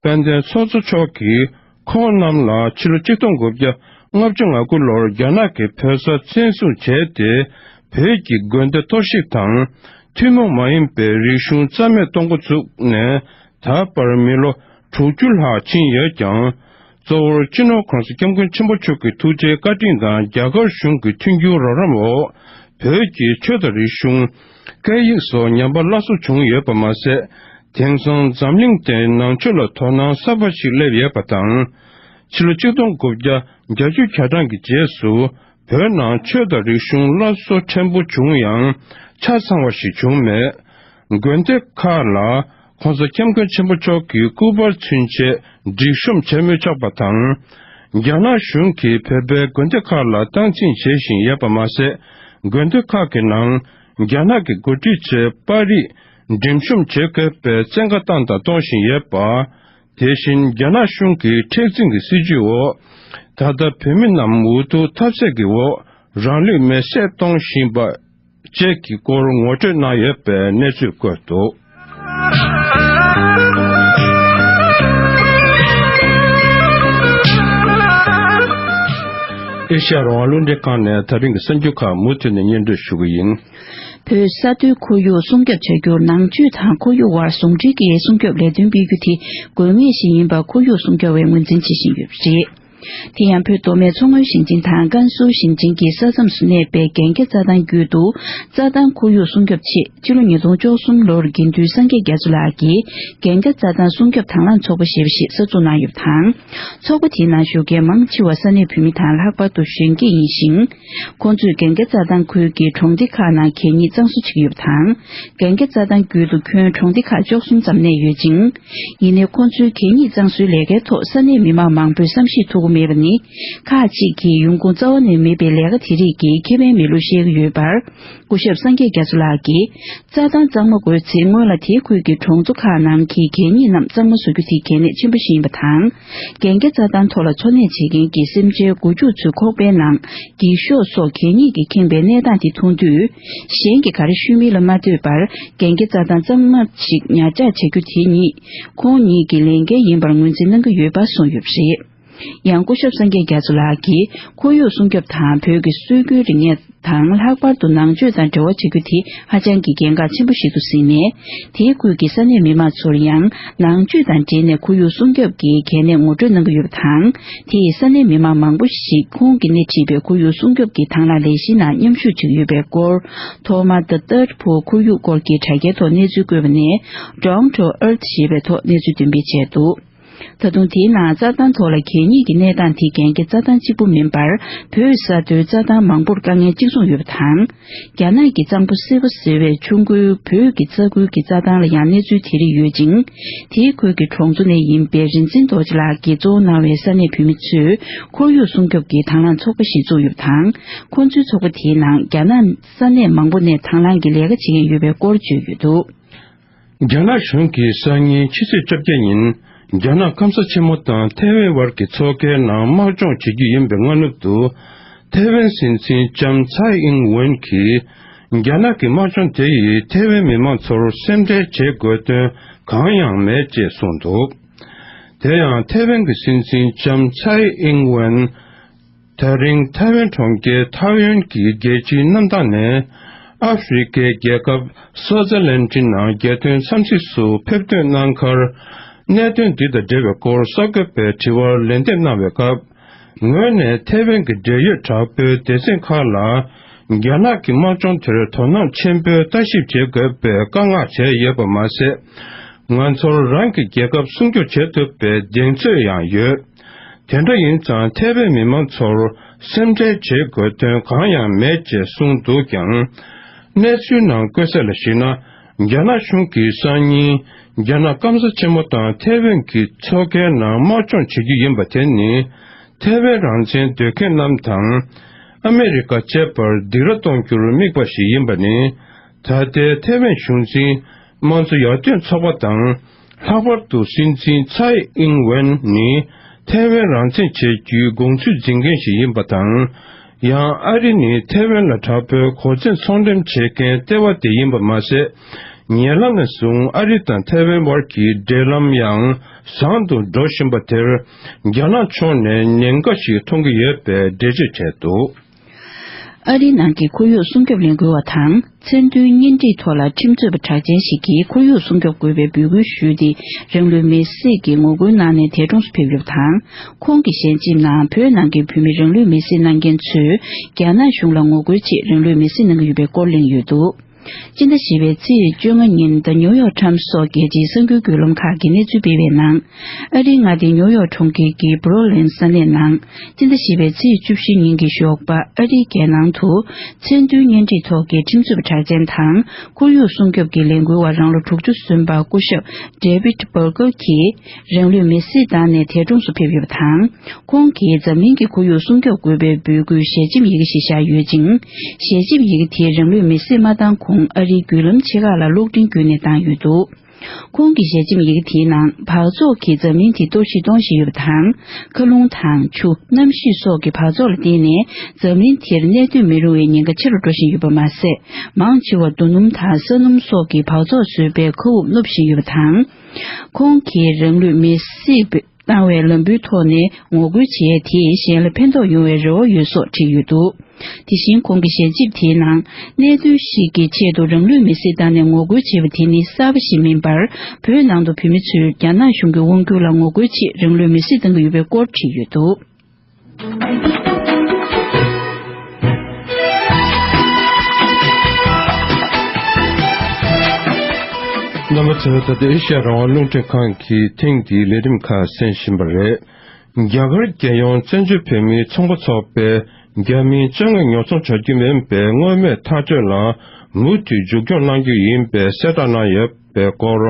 དཔལ་ལྡན་ཚོགས་གཙོ་མཆོག་གིས་ཁོང་རྣམས་ལ་ཕྱི་ལོ་ཆིག་སྟོང་དགུ་བརྒྱ་ལྔ་བཅུ་ང་དགུ་ལོར་རྒྱ་ནག་གིས་བོད་ས་བཙན་བཟུང་བྱས་ཏེ། བོད་ཀྱི་དགོན་སྡེ་གཏོར་བཤིག་དང་། ཐུན་མོང་མ་ཡིན་པའི་རིག་གཞུང་རྩ་མེད་གཏོང་འགོ་བཙུགས་ནས། ད་བར་མི་ལོ་དྲུག་ཅུ་ལྷག་ཕྱིན་ཡོད་ཀྱང་། གཙོ་བོར་སྤྱི་ནོར་༸གོང་ས་༸སྐྱབས་མགོན་ཆེན་པོ་མཆོག་གི་ཐུགས་རྗེའི་བཀའ་དྲིན་དང་། རྒྱ་གར་གཞུང་གི་མཐུན་འགྱུར་རོགས་རམ་འོག་བོད་ཀྱི་ཆོས་དང་རིག་གཞུང་། སྐད་ཡིག་སོགས་ཉམས་པ་སླར་གསོ་བྱུང་ཡོད་པ་མ་ཟད། དེང་སང་འཛམ་གླིང་སྟེང་ནང་ཆོས་ལ་དོ་སྣང་གསར་པ་ཞིག་སླེབས་ཡོད་པ་དང་། ཕྱི་ལོ་ཆིག་སྟོང་དགུ་བརྒྱ་བརྒྱད་ཅུ་གྱ་གྲངས་ཀྱི་རྗེས་སུ། བོད་ནང་ཆོས་དང་རིག་གཞུང་སླར་གསོ་ཕྲན་བུ་བྱུང་ཡང་། ཆ་ཚང་བ་ཞིག་བྱུང་མེད། དགོན་སྡེ་ཁག་ལ་༸གོང་ས་༸སྐྱབས་མགོན་ཆེན་པོ་མཆོག་གི་སྐུ་པར་ཚུན་ཆད་སྒྲིག་གཤོམ་བྱེད་མི་ཆོག་པ་དང་། རྒྱ་ནག་གཞུང་གིས་བོད་པའི་དགོན་སྡེ་ཁག་ལ་སྟངས་འཛིན་བྱེད་བཞིན་ཡོད་པ་མ་ཟད། དགོན་སྡེ་ཁག་གི་ནང་རྒྱ་ནག་གི་འགོ་ཁྲིད་ཚོས་པར་རིས་འགྲེམས་གཤོམ་བྱེད་དགོས་པའི་བཙན་བཀའ་བཏང་དང་གཏོང་བཞིན་ཡོད་པ། དེ་བཞིན་རྒྱ་ནག་གཞུང་གི་མཁྲེགས་འཛིན་གྱི་སྲིད་བྱུས་འོག་ད་ལྟ་བོད་མི་རྣམས་འུ་ཐུག་ཐབས་ཟད་ཀྱི་འོག་རང་ལུས་མེར་སྲེག་གཏོང་བཞིན་པ་བཅས་ཀྱི་སྐོར་ངོ་སྤྲོད་གནང་ཡོད་པའི་གནས་ཚུལ་བཀོད་འདུག། ཨེ་ཤ་ཡ་རང་དབང་རླུང་འཕྲིན་ཁང་ནས་ད་རིང་གི་གསར་འགྱུར་ཁག་མུ་མཐུད་ནས་སྙན་སྒྲོན་ཞུ་གི་ཡིན། བོད་ས་མཐོའི་ཁོར་ཡུག་སྲུང་སྐྱོབ་བྱ་རྒྱུར་ནང་ཆོས་དང་ཁོར་ཡུག་དབར་ཟུང་འབྲེལ་གྱིས་སྲུང་སྐྱོབ་ལས་དོན་སྤེལ་རྒྱུ་དེ་དགོས་ངེས་ཤིག་ཡིན་པ་ཁོར་ཡུག་སྲུང་སྐྱོབ་པས་ངོས་འཛིན་བྱེད་བཞིན་ཡོད་པ་རེད། དེ་ཡང་བོད་མདོ་སྨད་མཚོ་སྔོན་ཞིང་ཆེན་དང་ཀན་སུའུ་ཞིང་ཆེན་གྱི་ས་མཚམས་སུ་གནས་པའི་གན་རྒྱ་རྩྭ་ཐང་བརྒྱུད་དུ་རྩྭ་ཐང་ཁོར་ཡུག་སྲུང་སྐྱོབ་ཆེད་ཕྱི་ལོ་ཉིས་སྟོང་བཅུ་གསུམ་ལོར་དགེ་འདུན་སངས་རྒྱས་རྒྱ་མཚོ་ལགས་ཀྱིས་གན་རྒྱ་རྩྭ་ཐང་སྲུང་སྐྱོབ་དང་བླངས་ཚོགས་པ་ཞེས་པ་ཞིག་གསར་འཛུགས་གནང་ཡོད་པ་དང་། ཚོགས་པ་དེའི་ནང་ཞུགས་མཁན་མང་ཆེ་བ་ས་གནས་བོད་མི་དང་ལྷག་པར་དུ་གཞོན་སྐྱེས་ཡིན་ཞིང་། ཁོང་ཚོས་གན་རྒྱ་རྩྭ་ཐང་ཁུལ་གྱི་གྲོང་སྡེ་ཁག་ནང་གད་སྙིགས་གཙང་བཟོ་བྱེད་ཀྱི་ཡོད་པ་དང་། གན་རྒྱ་རྩྭ་ཐང་བརྒྱུད་དུ་ཁྱོན་གྲོང་སྡེ་ཁག་བཅུ་གསུམ་ཙམ་གནས་ཡོད་ཅིང་། ཡིན་ནའི་ཁོང་ཚོའི་གད་སྙིགས་གཙང་བཟོའི་ལས་ཀའི་ཐོག་ས་གནས་མི་མང་མང་པོས་བསམ་ཤེས་ཐུབ་ཀྱི་མེད་པ་ནི། ཁག་ཅིག་གིས་ཡོང་ཁུངས་རྩ་བ་ནས་མེད་པའི་ལས་ཀ་དེ་རིགས་ཀྱི་ཁེ་ཕན་མེད་ལུགས་བཤད་ཀྱི་ཡོད་པར། སྐུ་ཞབས་སངས་རྒྱས་རྒྱ་མཚོ་ལགས་ཀྱིས། རྩྭ་ཐང་གཙང་མ་དགོས་ཚེ་སྔོན་ལ་དེའི་ཁུལ་གྱི་གྲོང་ཚོ་ཁག་ནང་གི་གད་སྙིགས་རྣམས་གཙང་མ་བཟོ་རྒྱུ་དེ་གལ་གནད་ཆེན་པོ་ཞིག་ཡིན་པ་དང་། གན་རྒྱ་རྩྭ་ཐང་ཐོག་ལ་འཚོ་གནས་བྱེད་མཁན་གྱི་སེམས་ཅན་མགོ་མཇུག་ཚོའི་ཁོག་པའི་ནང་འགྱིག་ཤོག་སོགས་གད་སྙིགས་ཀྱིས་ཁེངས་པའི་གནས་སྟངས་དེ་མཐོང་དུས། གཞན་གྱིས་ག་རེ་ཤོད་མིན་ལ་མ་ལྟོས་པར་གན་རྒྱ་རྩྭ་ཐང་གཙང་མ་ཞིག་ཉར་འཇགས་བྱ་རྒྱུ་དེ་ཉིད་ཁོང་ཉིད་ཀྱི་ལས་འགན་ཡིན་པར་ངོས་འཛིན་གནང་གི་ཡོད་པ་གསུངས་ཡོད་པ་རེད། ཡང་སྐུ་ཞབས་སངས་རྒྱས་རྒྱ་མཚོ་ལགས་ཀྱིས་ཁོར་ཡུག་སྲུང་སྐྱོབ་དང་བོད་ཀྱི་སྲོལ་རྒྱུན་རིག་གནས་དང་། ལྷག་པར་དུ་ནང་ཆོས་དང་འབྲེལ་བ་བྱེད་རྒྱུ་དེ་ཧ་ཅང་གི་གལ་འགངས་ཆེན་པོ་ཞིག་ཏུ་གཟིགས་ནས། དེའི་ཁུལ་གྱི་ས་གནས་མི་མང་ཚོར་ཡང་ནང་ཆོས་དང་འབྲེལ་ནས་ཁོར་ཡུག་སྲུང་སྐྱོབ་ཀྱི་གལ་གནད་ངོ་སྤྲོད་གནང་གི་ཡོད་པ་དང་། དེས་ས་གནས་མི་མང་མང་པོ་ཞིག་ཁོང་གིས་སྣེ་ཁྲིད་པའི་ཁོར་ཡུག་སྲུང་སྐྱོབ་ཀྱི་དང་བླངས་ལས་གཞིའི་ནང་མཉམ་ཞུགས་བྱེད་ཀྱི་ཡོད་པའི་སྐོར། ཐོག་མར་The Third Pole ཁོར་ཡུག་སྐོར་གྱི་དྲ་རྒྱའི་ཐོག་གནས་ཚུལ་བཀོད་པ་ནས། Down to Earth ཞེས་པའི་ཐོག་གནས་ཚུལ་འདོན་སྤེལ་བྱས་འདུག། ད་དུང་དེའི་ནང་རྩྭ་ཐང་ཐོག་ལ་གད་སྙིགས་ཀྱི་གནས་སྟངས་དེ་རྒྱན་གྱི་རྩྭ་ཐང་གཅིག་པུ་མིན་པར། བོད་ས་མཐོའི་རྩྭ་ཐང་མང་པོར་དཀའ་ངལ་གཅིག་མཚུངས་ཡོད་པ་དང་། རྒྱ་ནག་གི་གཙང་པོ་སེར་པོ་ཟེར་བའི་ཆུ་འགོའི་བོད་ཀྱི་རྩྭ་ཁུལ་གྱི་རྩྭ་ཐང་ལ་ཡང་གནས་ཚུལ་དེ་རིགས་ཡོད་ཅིང་། དེའི་ཁུལ་གྱི་གྲོང་ཚོ་ནས་ཡིན་པའི་རིག་འཛིན་རྡོ་རྗེ་ལགས་ཀྱིས་གཙོ་བོ་གནང་བའི་ས་གནས་བོད་མི་ཚོས་ཁོར་ཡུག་སྲུང་སྐྱོབ་ཀྱི་དང་བླངས་ཚོགས་པ་ཞིག་བཙུགས་ཡོད་པ་དང་། ཁོ་ཚོའི་ཚོགས་པ་དེའི་ནང་རྒྱ་ནག་ས་གནས་མང་པོ་ནས་དང་བླངས་ཀྱི་ལས་ཀ་བྱེད་མཁན་ཡོད་པའི་སྐོར་བརྗོད་ཡོད་འདུག། རྒྱ་ནག་གཞུང་གིས་སང་ཉིན་ཕྱི་ཚེས་བཅོ་བརྒྱད་ཉིན། རྒྱ་ནག་སྐམ་ས་ཆེན་མོ་དང་ཐའེ་ཝན་བར་གྱི་མཚོ་ཁའི་ནང་དམག་སྦྱོང་བྱེད་རྒྱུ་ཡིན་པའི་སྔ་ནུབ་ཏུ། ཐའེ་ཝན་སྲིད་འཛིན་ལྕམ་ཚའེ་ཨིང་ཝེན་གྱིས། རྒྱ་ནག་གི་དམག་སྦྱོང་དེ་ཡིས་ཐའེ་ཝན་མི་མང་ཚོར་སེམས་ཁྲལ་བྱེད་དགོས་དོན་གང་ཡང་མེད་ཅེས་གསུངས་འདུག། དེ་ཡང་ཐའེ་ཝན་གྱི་སྲིད་འཛིན་ལྕམ་ཚའེ་ཨིང་ཝེན། ད་རིང་ཐའེ་ཝན་གྲོང་ཁྱེར་ཐའེ་ཝན་གྱི་རྒྱལ་སྤྱིའི་གནམ་ཐང་ནས་ཨ་ཧྥེ་རི་ཁའི་རྒྱལ་ཁབ་སོ་ཙར་ལན་ཌི་ནང་རྒྱལ་དོན་འཚམས་གཟིགས་སུ་ཕེབས་ཐོན་གནང་ཁར། གནད་དོན་འདི་དང་འབྲེལ་བའི་སྐོར་གསར་འགོད་པའི་དྲི་བར་ལན་འདེབས་གནང་བའི་སྐབས། ངོས་ནས་ཐའེ་ཝན་གྱི་འབྲེལ་ཡོད་དྲག་པོའི་སྡེ་ཚན་ཁག་ལ། རྒྱ་ནག་གི་དམག་སྦྱོང་དེར་དོ་སྣང་ཆེན་པོས་ལྟ་ཞིབ་བྱེད་དགོས་པའི་བཀའ་མངགས་བྱས་ཡོད་པ་མ་ཟད། ང་ཚོར་རང་གི་རྒྱལ་ཁབ་སྲུང་སྐྱོབ་བྱེད་ཐུབ་པའི་གདེང་ཚོད་ཡང་ཡོད། དེ་འདྲ་ཡིན་ཙང་ཐའེ་ཝན་མི་མང་ཚོར་སེམས་ཁྲལ་བྱེད་དགོས་དོན་གང་ཡང་མེད་ཅེས་གསུངས་འདུག་ཀྱང་། གནས་ཚུལ་ནང་བཀོད་གསལ་ལ་གཞིགས་ན། རྒྱ་ནག་གཞུང་གིས་སང་ཉིན་རྒྱ་ནག་སྐམ་ས་ཆེན་མོ་དང་ཐའེ་ཝན་གྱི་མཚོ་ཁའི་ནང་དམག་སྦྱོང་བྱེད་རྒྱུ་ཡིན་པ་དེ་ནི། ཐའེ་ཝན་རང་བཙན་འདོད་མཁན་རྣམས་དང་། ཨ་མེ་རི་ཀ་བཅས་པར་སྡིགས་ར་གཏོང་རྒྱུར་དམིགས་པ་ཞིག་ཡིན་པ་ནི། ད་ལྟའི་ཐའེ་ཝན་གཞུང་འཛིན་དམངས་གཙོ་ཡར་ཐོན་ཚོགས་པ་དང་། ལྷག་པར་དུ་སྲིད་འཛིན་ཚའེ་ཨིང་ཝེན་ནི་ཐའེ་ཝན་རང་བཙན་བྱེད་རྒྱུའི་དགོངས་ཚུལ་འཛིན་མཁན་ཞིག་ཡིན་པ་དང་། ཡང་ཨ་རི་ནི་ཐའེ་ཝན་ལ་དྲག་པོའི་གོ་མཚོན་ཚོང་འགྲེམས་བྱེད་མཁན་ལྟེ་བ་དེ་ཡིན་པ་མ་ཟད། ཉེ་ལམ་ནས་བཟུང་ཨ་རི་དང་ཐའེ་ཝན་བར་གྱི་འབྲེལ་ལམ་ཡང་བཟང་དུ་འགྲོ་བཞིན་པ་དེར། རྒྱ་ནག་ཕྱོགས་ནས་ཉེན་ཁ་ཞིག་མཐོང་གི་ཡོད་པའི་འགྲེལ་བརྗོད་བྱས་འདུག། ཨ་རིའི་ནང་གི་ཁོར་ཡུག་སྲུང་སྐྱོབ་ལས་འགུལ་བ་དང་། མཚན་མཐུན་གཉེན་སྒྲིག་ཐོག་ལ་ཁྲིམས་རྩོད་པ་གྲགས་ཅན་ཞིག་གིས་ཁོར་ཡུག་སྲུང་སྐྱོབ་དགོས་པའི་འབོད་སྐུལ་ཞུས་ཏེ། རང་ལུས་མེར་སྲེག་གི་ངོ་རྒོལ་གནང་ནས་འདས་གྲོངས་སུ་ཕེབས་ཡོད་པ་དང་། ཁོང་གི་ཞལ་འཇིམ་ནང་བོད་ནང་གི་བོད་མི་རང་ལུས་མེར་སྲེག་གནང་མཁན་ཚོས་རྒྱ་ནག་གཞུང་ལ་ངོ་རྒོལ་ཆེད་རང་ལུས་མེར་སྲེག་གནང་གི་ཡོད་པའི་སྐོར་གླེང་ཡོད་འདུག། སྤྱི་ཟླ་བཞི་པའི་ཚེས་བཅོ་ལྔ་ཉིན། The New York Times སོགས་རྒྱལ་སྤྱིའི་གསར་འགྱུར་བརྒྱུད་ལམ་ཁག་གིས་གནས་ཚུལ་སྤེལ་བའི་ནང་། ཨ་རིའི་མངའ་སྡེ་ནིའུ་ཡོག་གྲོང་ཁྱེར་གྱི་Brawley ས་གནས་ནང་། སྤྱི་ཟླ་བཞི་པའི་ཚེས་བཅུ་བཞི་ཉིན་གྱི་ཞོགས་པ། ཨ་རིའི་རྒྱལ་ནང་དུ། མཚན་མཐུན་གཉེན་སྒྲིག་ཐོག་གི་ཁྲིམས་རྩོད་པ་གྲགས་ཅན་དང་། ཁོར་ཡུག་སྲུང་སྐྱོབ་ཀྱི་ལས་འགུལ་བ་རང་ལོ་དྲུག་ཅུ་སོན་པ་སྐུ་ཞབས་David Berger གྱིས་རང་ལུས་མེར་སྲེག་བཏང་ནས་འདས་གྲོངས་སུ་ཕེབས་ཡོད་པ་དང་། ཁོང་གིས་འཛམ་གླིང་གི་ཁོར་ཡུག་སྲུང་སྐྱོབ་དགོས་པའི་འབོད་སྐུལ་ཞལ་འཇིམ་ཡི་གེ་ཞིག་བཞག་ཡོད་ཅིང་། ཞལ་འཇིམ་ཡི་གེ་དེ་རང་ལུས་མེར་སྲེག་མ་བཏང་གོང་ཨ་རིའི་བརྒྱུད་ལམ་ཆེ་ཁག་ལ་གློག་འཕྲིན་བརྒྱུད་ནས་བཏང་ཡོད་འདུག། ཁོང་གི་ཞལ་འཇིམ་ཡི་གེ་དེའི་ནང་འབག་བཙོག་གིས་འཛམ་གླིང་དེ་གཏོར་བཤིག་གཏོང་བཞིན་ཡོད་པ་དང་། མཁའ་རླུང་དང་ཆུ། གནམ་གཤིས་སོགས་ཀྱི་འབག་བཙོག་ལ་བརྟེན་ནས་འཛམ་གླིང་དེར་གནས་སྡོད་མི་རུང་བའི་ཉེན་ཁ་ཆེ་རུ་འགྲོ་བཞིན་ཡོད་པ་མ་ཟད། མང་ཆེ་བ་རྡོ་སྣུམ་དང་ས་སྣུམ་སོགས་ཀྱི་འབག་བཙོག་བཟོས་པའི་མཁའ་དབུགས་སྣུབ་བཞིན་ཡོད་པ་དང་། ཁོང་གིས་རང་ལུས་མེར་སྲེག་བཏང་བའི་ལམ་བུའི་ཐོག་ནས་ངོ་རྒོལ་བྱས་དེས་གཞན་ལ་ཕན་ཐོགས་ཡོང་བའི་རེ་བ་ཡོད་སོགས་བྲིས་ཡོད་འདུག། དེ་བཞིན་ཁོང་གི་ཞལ་འཇིམ་དེའི་ནང་། གནད་དོན་ཞིག་གི་ཆེད་དུ་རང་ལུས་མེར་སྲེག་བཏང་ནས་ངོ་རྒོལ་བྱས་པ་དེ་ནི་གསར་པ་ཞིག་མིན་པར། བོད་ནང་དུ་བོད་མི་ཚོས་རྒྱ་ནག་གཞུང་གི་དབང་སྒྱུར་ལ་ངོ་རྒོལ་ཆེད་རང་ལུས་མེར་སྲེག་བཏང་གི་ཡོད་པའི་སྐོར་བྲིས་ཡོད་འདུག། རྣམ་པ་ཚོས་ད་ལྟ་ཨེ་ཤ་ཡ་རང་དབང་རླུང་འཕྲིན་ཁང་གི་ཐེངས་འདིའི་ལས་རིམ་ཁག་གསན་བཞིན་པ་རེད། རྒྱ་གར་རྒྱལ་ཡོངས་བཙན་བྱོལ་བོད་མིའི་ཚོང་པ་ཚོགས་པས་རྒྱ་མིའི་བཅོ་ལྔ་ཉོ་ཚོང་བྱ་རྒྱུ་མིན་པའི་མངོན་མེད་ཐག་གཅོད་ལ་མུ་མཐུད་མཇུག་སྐྱོང་གནང་རྒྱུ་ཡིན་པའི་གསལ་བསྒྲགས་གནང་ཡོད་པའི་སྐོར།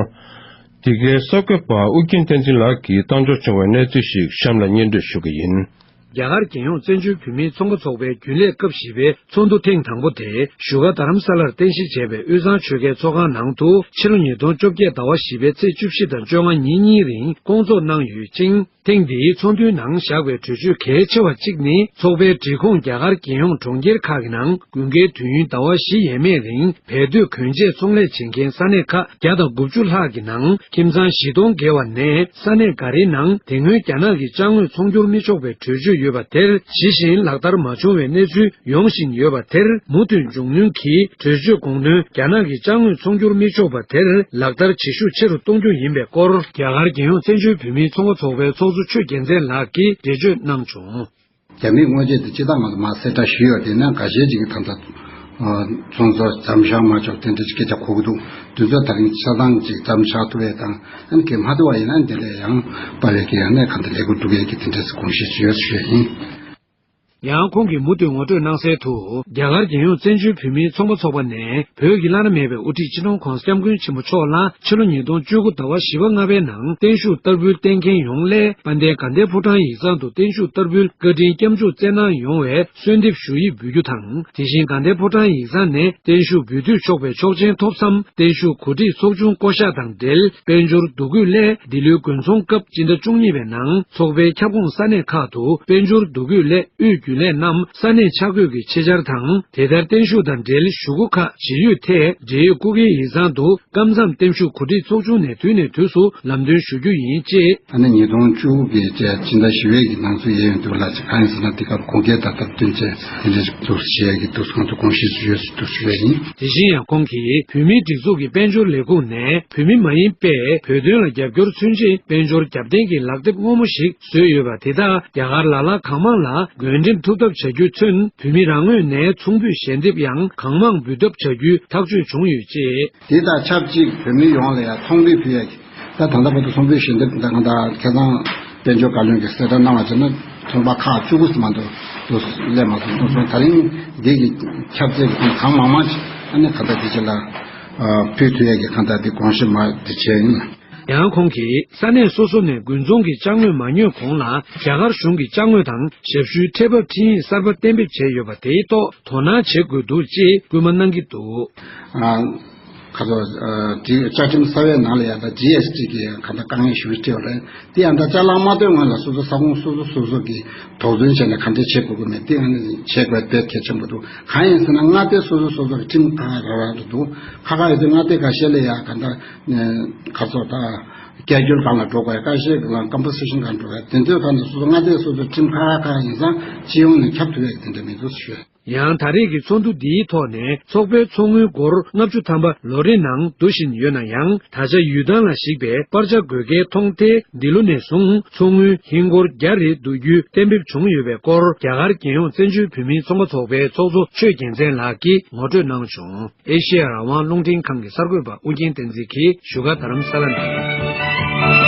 འདི་གའི་གསར་འགོད་པ་ཨུ་རྒྱན་བསྟན་འཛིན་ལགས་ཀྱིས་བཏང་འབྱོར་བྱུང་བའི་གནས་ཚུལ་ཞིག་གཤམ་ལ་སྙན་སྒྲོན་ཞུ་གི་ཡིན། རྒྱ་གར་རྒྱལ་ཡོངས་བཙན་བྱོལ་བོད་མིའི་ཚོང་པ་ཚོགས་པའི་རྒྱུན་ལས་སྐབས་བཞི་པའི་ཚོགས་འདུ་ཐེངས་དང་པོ་དེ་བཞུགས་སྒར་རྡ་རམ་ས་ལར་རྟེན་གཞི་བྱས་པའི་དབུས་གཙང་ཆོལ་ཁའི་ཚོགས་ཁང་ནང་དུ་ཕྱི་ལོ་ཉིས་སྟོང་བཅོ་བརྒྱད་ཟླ་བ་བཞི་པའི་ཚེས་བཅུ་བཞི་དང་བཅོ་ལྔ་ཉིན་གཉིས་རིང་སྐོང་ཚོགས་གནང་ཡོད་ཅིང་། ཐེངས་འདིའི་ཚོགས་འདུའི་ནང་བཞག་པའི་གྲོས་ཆོད་གལ་ཆེ་བ་གཅིག་ནི། ཚོགས་པའི་སྒྲིག་ཁོངས་རྒྱ་གར་རྒྱལ་ཡོངས་གྲོང་ཁྱེར་ཁག་གི་ནང་དགུན་ཁའི་དུས་ཡུན་ཟླ་བ་བཞི་ཡས་མས་རིང་བལ་སྡོད་གོན་ཆས་ཚོང་ལས་བྱེད་མཁན་ས་གནས་ཁག་བརྒྱ་དང་དགུ་བཅུ་ལྷག་གི་ནང་ཁྱིམ་ཚང་བཞི་སྟོང་བརྒལ་བ་ནས་ས་གནས་འགའ་རེའི་ནང་དེ་སྔོན་རྒྱ་ནག་གི་ཅ་དངོས་ཚོང་སྒྱུར་མི་ཆོག་པའི་གྲོས་ཆོད་ཡོད་པ་དེར་ཇི་བཞིན་ལག་བསྟར་མ་བྱུང་བའི་གནས་ཚུལ་ཡོང་བཞིན་ཡོད་པ་དེར་མུ་མཐུད་མགྱོགས་མྱུར་གྱིས་གྲོས་ཆོད་དགོངས་དོན་རྒྱ་ནག་གི་ཅ་དངོས་ཚོང་སྒྱུར་མི་ཆོག་པ་དེར་ལག་བསྟར་བྱེད་ཤུགས་ཆེ་རུ་གཏོང་རྒྱུ་ཡིན་པའི་སྐོར་རྒྱ་གར་རྒྱལ་ཡོངས་བཙན་བྱོལ་བོད་མིའི་ཚོང་པ་ཚོགས་པའི་ཚོགས་གཙོ་ཆོས་རྒྱལ་མཚན་ལགས་ཀྱིས་འགྲེལ་བརྗོད་གནང་བྱུང་། རྒྱ་མིའི་དངོས་རྫས་དེ་སྤྱི་བཏང་ང་ཚོ་མར་གསལ་བསྒྲགས་ཞུས་ཡོད་དེ་ན་འགའ་ཤས་ཅིག་གིས་ད་ལྟ་ཚོང་ཟོག་མཚམས་བཞག་མ་ཆོག་དེ་འདྲ་ཅིག་སྐད་ཆ་གོ་གི་འདུག་དེ་ཚོ་ད་རིང་ཆ་ཚང་ཅིག་མཚམས་བཞག་ཐུབ་ཡས་དང་ཨ་ནི་གལ་མ་ཐུབ་པ་ཡིན་ན་དེ་ལས་ཡང་པ་ལས་ཀྱི་ཡང་ནས་གང་དུ་ལས་འགུལ་སྒྲུབ་ཡས་ཀྱི་དེ་འདྲ་ཞིག་དགོངས་བཞེས་ཅིག་ཡོད་ཞུ་ཡས་ཡིན། ཡང་ཁོང་གིས་མུ་མཐུད་ངོ་སྤྲོད་གནང་གསལ་དུ། རྒྱ་གར་རྒྱལ་ཡོངས་བཙན་བྱོལ་བོད་མིའི་ཚོང་པ་ཚོགས་པ་ནས་བོད་ཀྱི་བླ་ན་མེད་པའི་དབུ་ཁྲིད་སྤྱི་ནོར་༧གོང་ས་༧སྐྱབས་མགོན་ཆེན་པོ་མཆོག་ལ་ཕྱི་ལོ་ཉིས་སྟོང་བཅུ་དགུ་ཟླ་བ་བཞི་པ་ལྔ་པའི་ནང་བརྟན་བཞུགས་བསྟར་འབུལ་བསྟན་མཁན་ཡོངས་ལ་དཔལ་ལྡན་དགའ་ལྡན་ཕོ་བྲང་ཡིག་ཚང་དུ་བརྟན་བཞུགས་བསྟར་འབུལ་བཀའ་དྲིན་སྐྱབས་འཇུག་སྩལ་གནང་ཡོང་བའི་གསོལ་འདེབས་ཞུ་ཡིག་འབུལ་རྒྱུ་དང་། དེ་བཞིན་དགའ་ལྡན་ཕོ་བྲང་ཡིག་ཚང་ནས་བརྟན་བཞུགས་འབུལ་སྡུད་ཆོག་པའི་ཆོག་མཆན་ཐོབ་མཚམས་བརྟན་བཞུགས་གོ་སྒྲིག་ཚོགས་ཆུང་བསྐོ་གཞག་དང་འབྲེལ་དཔལ་འབྱོར་འདུ་འགོད་སླད་འདི་ལོའི་དགུན་ཚོང་སྐབས་སྤྱི་ཟླ་བཅུ་གཉིས་པའི་ནང་ཚོགས་པའི་ཁྱབ་ཁོངས་ས་གནས་ཁག་ཏུ་དཔལ་འབྱོར་འདུ་འགོད་སླད་དབུས་རྒྱུན་ལས་རྣམས་ས་གནས་ཆ་བགོས་ཀྱི་ཆེད་བཅར་དང་། དེ་ལྟར་བརྟན་བཞུགས་དང་འབྲེལ་ཞུ་སྒོ་ཁག་ཇི་ཡོད་ཐད་འབྲེལ་ཡོད་སྐུ་སྒེར་ཡིག་ཚང་དུ་སྐབས་མཚམས་བརྟན་བཞུགས་གོ་སྒྲིག་ཚོགས་ཆུང་ནས་དུས་ནས་དུས་སུ་ལམ་སྟོན་ཞུ་རྒྱུ་ཡིན་ཅེས། ཨ་ནི་ཉིས་སྟོང་བཅུ་དགུ་གི་སྤྱི་ཟླ་བཞི་པའི་གི་ནང་ཚུད་ཡས་ཡོང་དུས་ལ་ཅིག་གང་ཡིན་ཟེར་ན་དེ་གར་གོང་འཁེལ་ད་ལྟར་བསྟུན་ཆེད་དེ་འདྲ་ཞིག་འདུག་ཞེས་ཀྱི་འདུག་སེ་ཁོང་ཚོ་དགོངས་བཞེས་སུ་ཡོད་སུ་འདུག་ཞུ་ཡས་ཡིན། དེ་བཞིན་ཡང་ཁོང་གིས་བོད་མིའི་སྒྲིག་འཛུགས་ཀྱི་དཔལ་འབྱོར་ལས་ཁུངས་ནས་བོད་མི་མ་ཡིན་པས་བོད་དོན་ལ་རྒྱབ་སྐྱོར་མཚོན་ཆེད་དཔལ་འབྱོར་རྒྱབ་རྟེན་གྱི་ལག་དེབ་སྔོན་མོ་ཞིག་བཟོས་ཡོད་པ་དེ་དག་རྒྱ་གར་ལ་ལ་གང་མང་ལ་འགོད་འགྲེམས་ཐུབ་ཐབས་བྱ་རྒྱུ་མཚོན་བོད་མི་རང་ངོས་ནས་ཚོང་འབུལ་ཞལ་འདེབས་ཡང་གང་མང་འབུལ་ཐབས་བྱ་རྒྱུའི་ཐག་གཅོད་བྱུང་ཡོད་ཅེས། དེ་དང་ཆབས་ཅིག་བོད་མི་ཡོངས་ལ་ཡང་ཚོང་འབུལ་ཕུལ་ཡ་གི་ད་ད་ལྟ་བར་དུ་ཚོང་འབུལ་ཞལ་འདེབས་དང་ད་ཁ་སང་དཔལ་འབྱོར་བཀའ་བློན་གྱིས་གསལ་བསྒྲགས་གནང་བ་བྱས་ན་ཚོང་པ་ཁག་བཅུ་དགུ་ཙམ་མ་གཏོགས་དུ་སླེབས་མ་སོང་། ཚོང་ཚོང་ད་རིང་འདི་གི་ཁྱབ་ཚད་ཀྱི་ཁོངས་གང་མང་མང་ཅིག་ཨ་ནི་གང་ལྟར་འདི་ཅིག་ལ་ཕུལ་ཐུབ་ཡ་གི་གང་ལྟར་འདི་དགོངས་བཞེས་མ་འདི་བྱས་ཡིན། ཡང་ཁོང་གིས་ས་གནས་སོ་སོ་ནས་དགུན་ཚོང་གི་ཅ་དངོས་མ་ཉོས་གོང་ལ་རྒྱ་གར་གཞུང་གི་ཅ་དངོས་དང་ཞབས་ཞུའི་ཁྲལ་འབབ་ཁྲིམས་ཡིག་གསར་པ་གཏན་འབེབས་བྱས་ཡོད་པ་དེའི་ཐོག་དོ་སྣང་བྱེད་དགོས་འདུག་ཅེས་སྐུལ་མ་གནང་གི་འདུག་ཨ། ཁ་ཚོ་ཨ་དེ་བཅའ་ཁྲིམས་གསར་བའི་ནང་ལ་ཡང་ད་ཇི་ཨེས་ཊི་གི་ཁ་ད་དཀའ་ངལ་ཞུ་སྤྲད་པ་རེད། དེ་ཡང་ད་ཅ་ལག་མ་བཏོན་སྔོན་ལ་སོ་སོ་ས་ཁོངས་སོ་སོ་སོ་སོ་གི་དོགས་ཟོན་བྱས་ནས་ག་འདྲ་བྱེད་དགོས་ཀྱི་མེད་དེ་ཨ་ནི་བྱེད་དགོས་དཔེ་གལ་ཆེན་པོ་འདུག་གང་ཡིན་ཟེར་ན་མངའ་སྡེ་སོ་སོ་སོ་སོ་གི་ཁྲིམས་ཁག་ཁག་ར་ར་འདུག་ཁག་ཁག་ཡོད་དུས་མངའ་སྡེ་ཁ་ཤས་ལ་ཡང་ག་འདྲ་ཁ་ཚོ་ད་སྐྱར་སྒྱུར་གང་ལ་འགྲོ་དགོས་ཡ་ཁ་ཤས་ལ་ཀམ་པོ་སི་ཤན་གང་འགྲོ་དགོས་ཡ་དེ་ཚོའི་ཁ་ནས་སོ་སོ་མངའ་སྡེ་སོ་སོའི་ཁྲིམས་ཁག་ཁག་ཡིན་ཙང་སྤྱི་ཡོངས་ནས་ཁྱབ་ཐུབ་ཡ་དེ་འདྲ་མི་འདུག་ཞུ། ཡང་ད་རེས་ཀྱི་ཚོགས་འདུ་འདིའི་ཐོག་ནས་ཚོགས་པའི་ཚོགས་དངུལ་སྒོར་ལྔ་བཅུ་ཐམ་པ་ལོ་རེ་ནང་བསྡུ་བཞིན་ཡོད་ན་ཡང་ད་ཆ་ཡུལ་ཐང་ལ་གཞིགས་པའི་པར་ཆ་དགོས་གལ་མཐོང་སྟེ་འདི་ལོ་ནས་བཟུང་ཚོགས་དངུལ་ཧིན་སྒོར་བརྒྱ་རེ་བསྡུ་རྒྱུའི་གཏན་འབེབས་བྱུང་ཡོད་པའི་སྐོར་རྒྱ་གར་རྒྱལ་ཡོངས་བཙན་བྱོལ་བོད་མིའི་ཚོང་པ་ཚོགས་པའི་ཚོགས་གཙོ་ཆོས་རྒྱལ་མཚན་ལགས་ཀྱིས་ངོ་སྤྲོད་གནང་བྱུང་། ཨེ་ཤེ་ཡ་རང་དབང་རླུང་འཕྲིན་ཁང་གི་གསར་འགོད་པ་ཨུ་རྒྱན་བསྟན་འཛིན་གྱིས་བཞུགས་སྒར་རྡ་རམ་ས་ལ་ནས།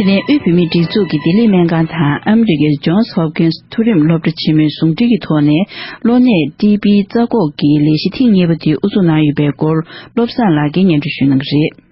དེ་ནས་དབུས་བོད་མིའི་སྒྲིག་འཛུགས་ཀྱི་ལྡི་ལི་སྨན་ཁང་དང་ཨ་མི་རི་ཀའི་ཇོན་སི་ཧོབ་ཀིན་སི་མཐོ་རིམ་སློབ་གྲྭ་ཆེན་མོའི་ཟུང་འབྲེལ་གྱི་ཐོག་ནས་གློ་ནད་ཊི་བི་རྩ་འགོག་གི་ལས་གཞི་ཐེངས་གཉིས་པ་དེ་དབུ་འཛུགས་གནང་ཡོད་པའི་སྐོར་བློ་བཟང་ལགས་ཀྱིས་སྙན་སྒྲོན་ཞུ་གནང་གི་རེད།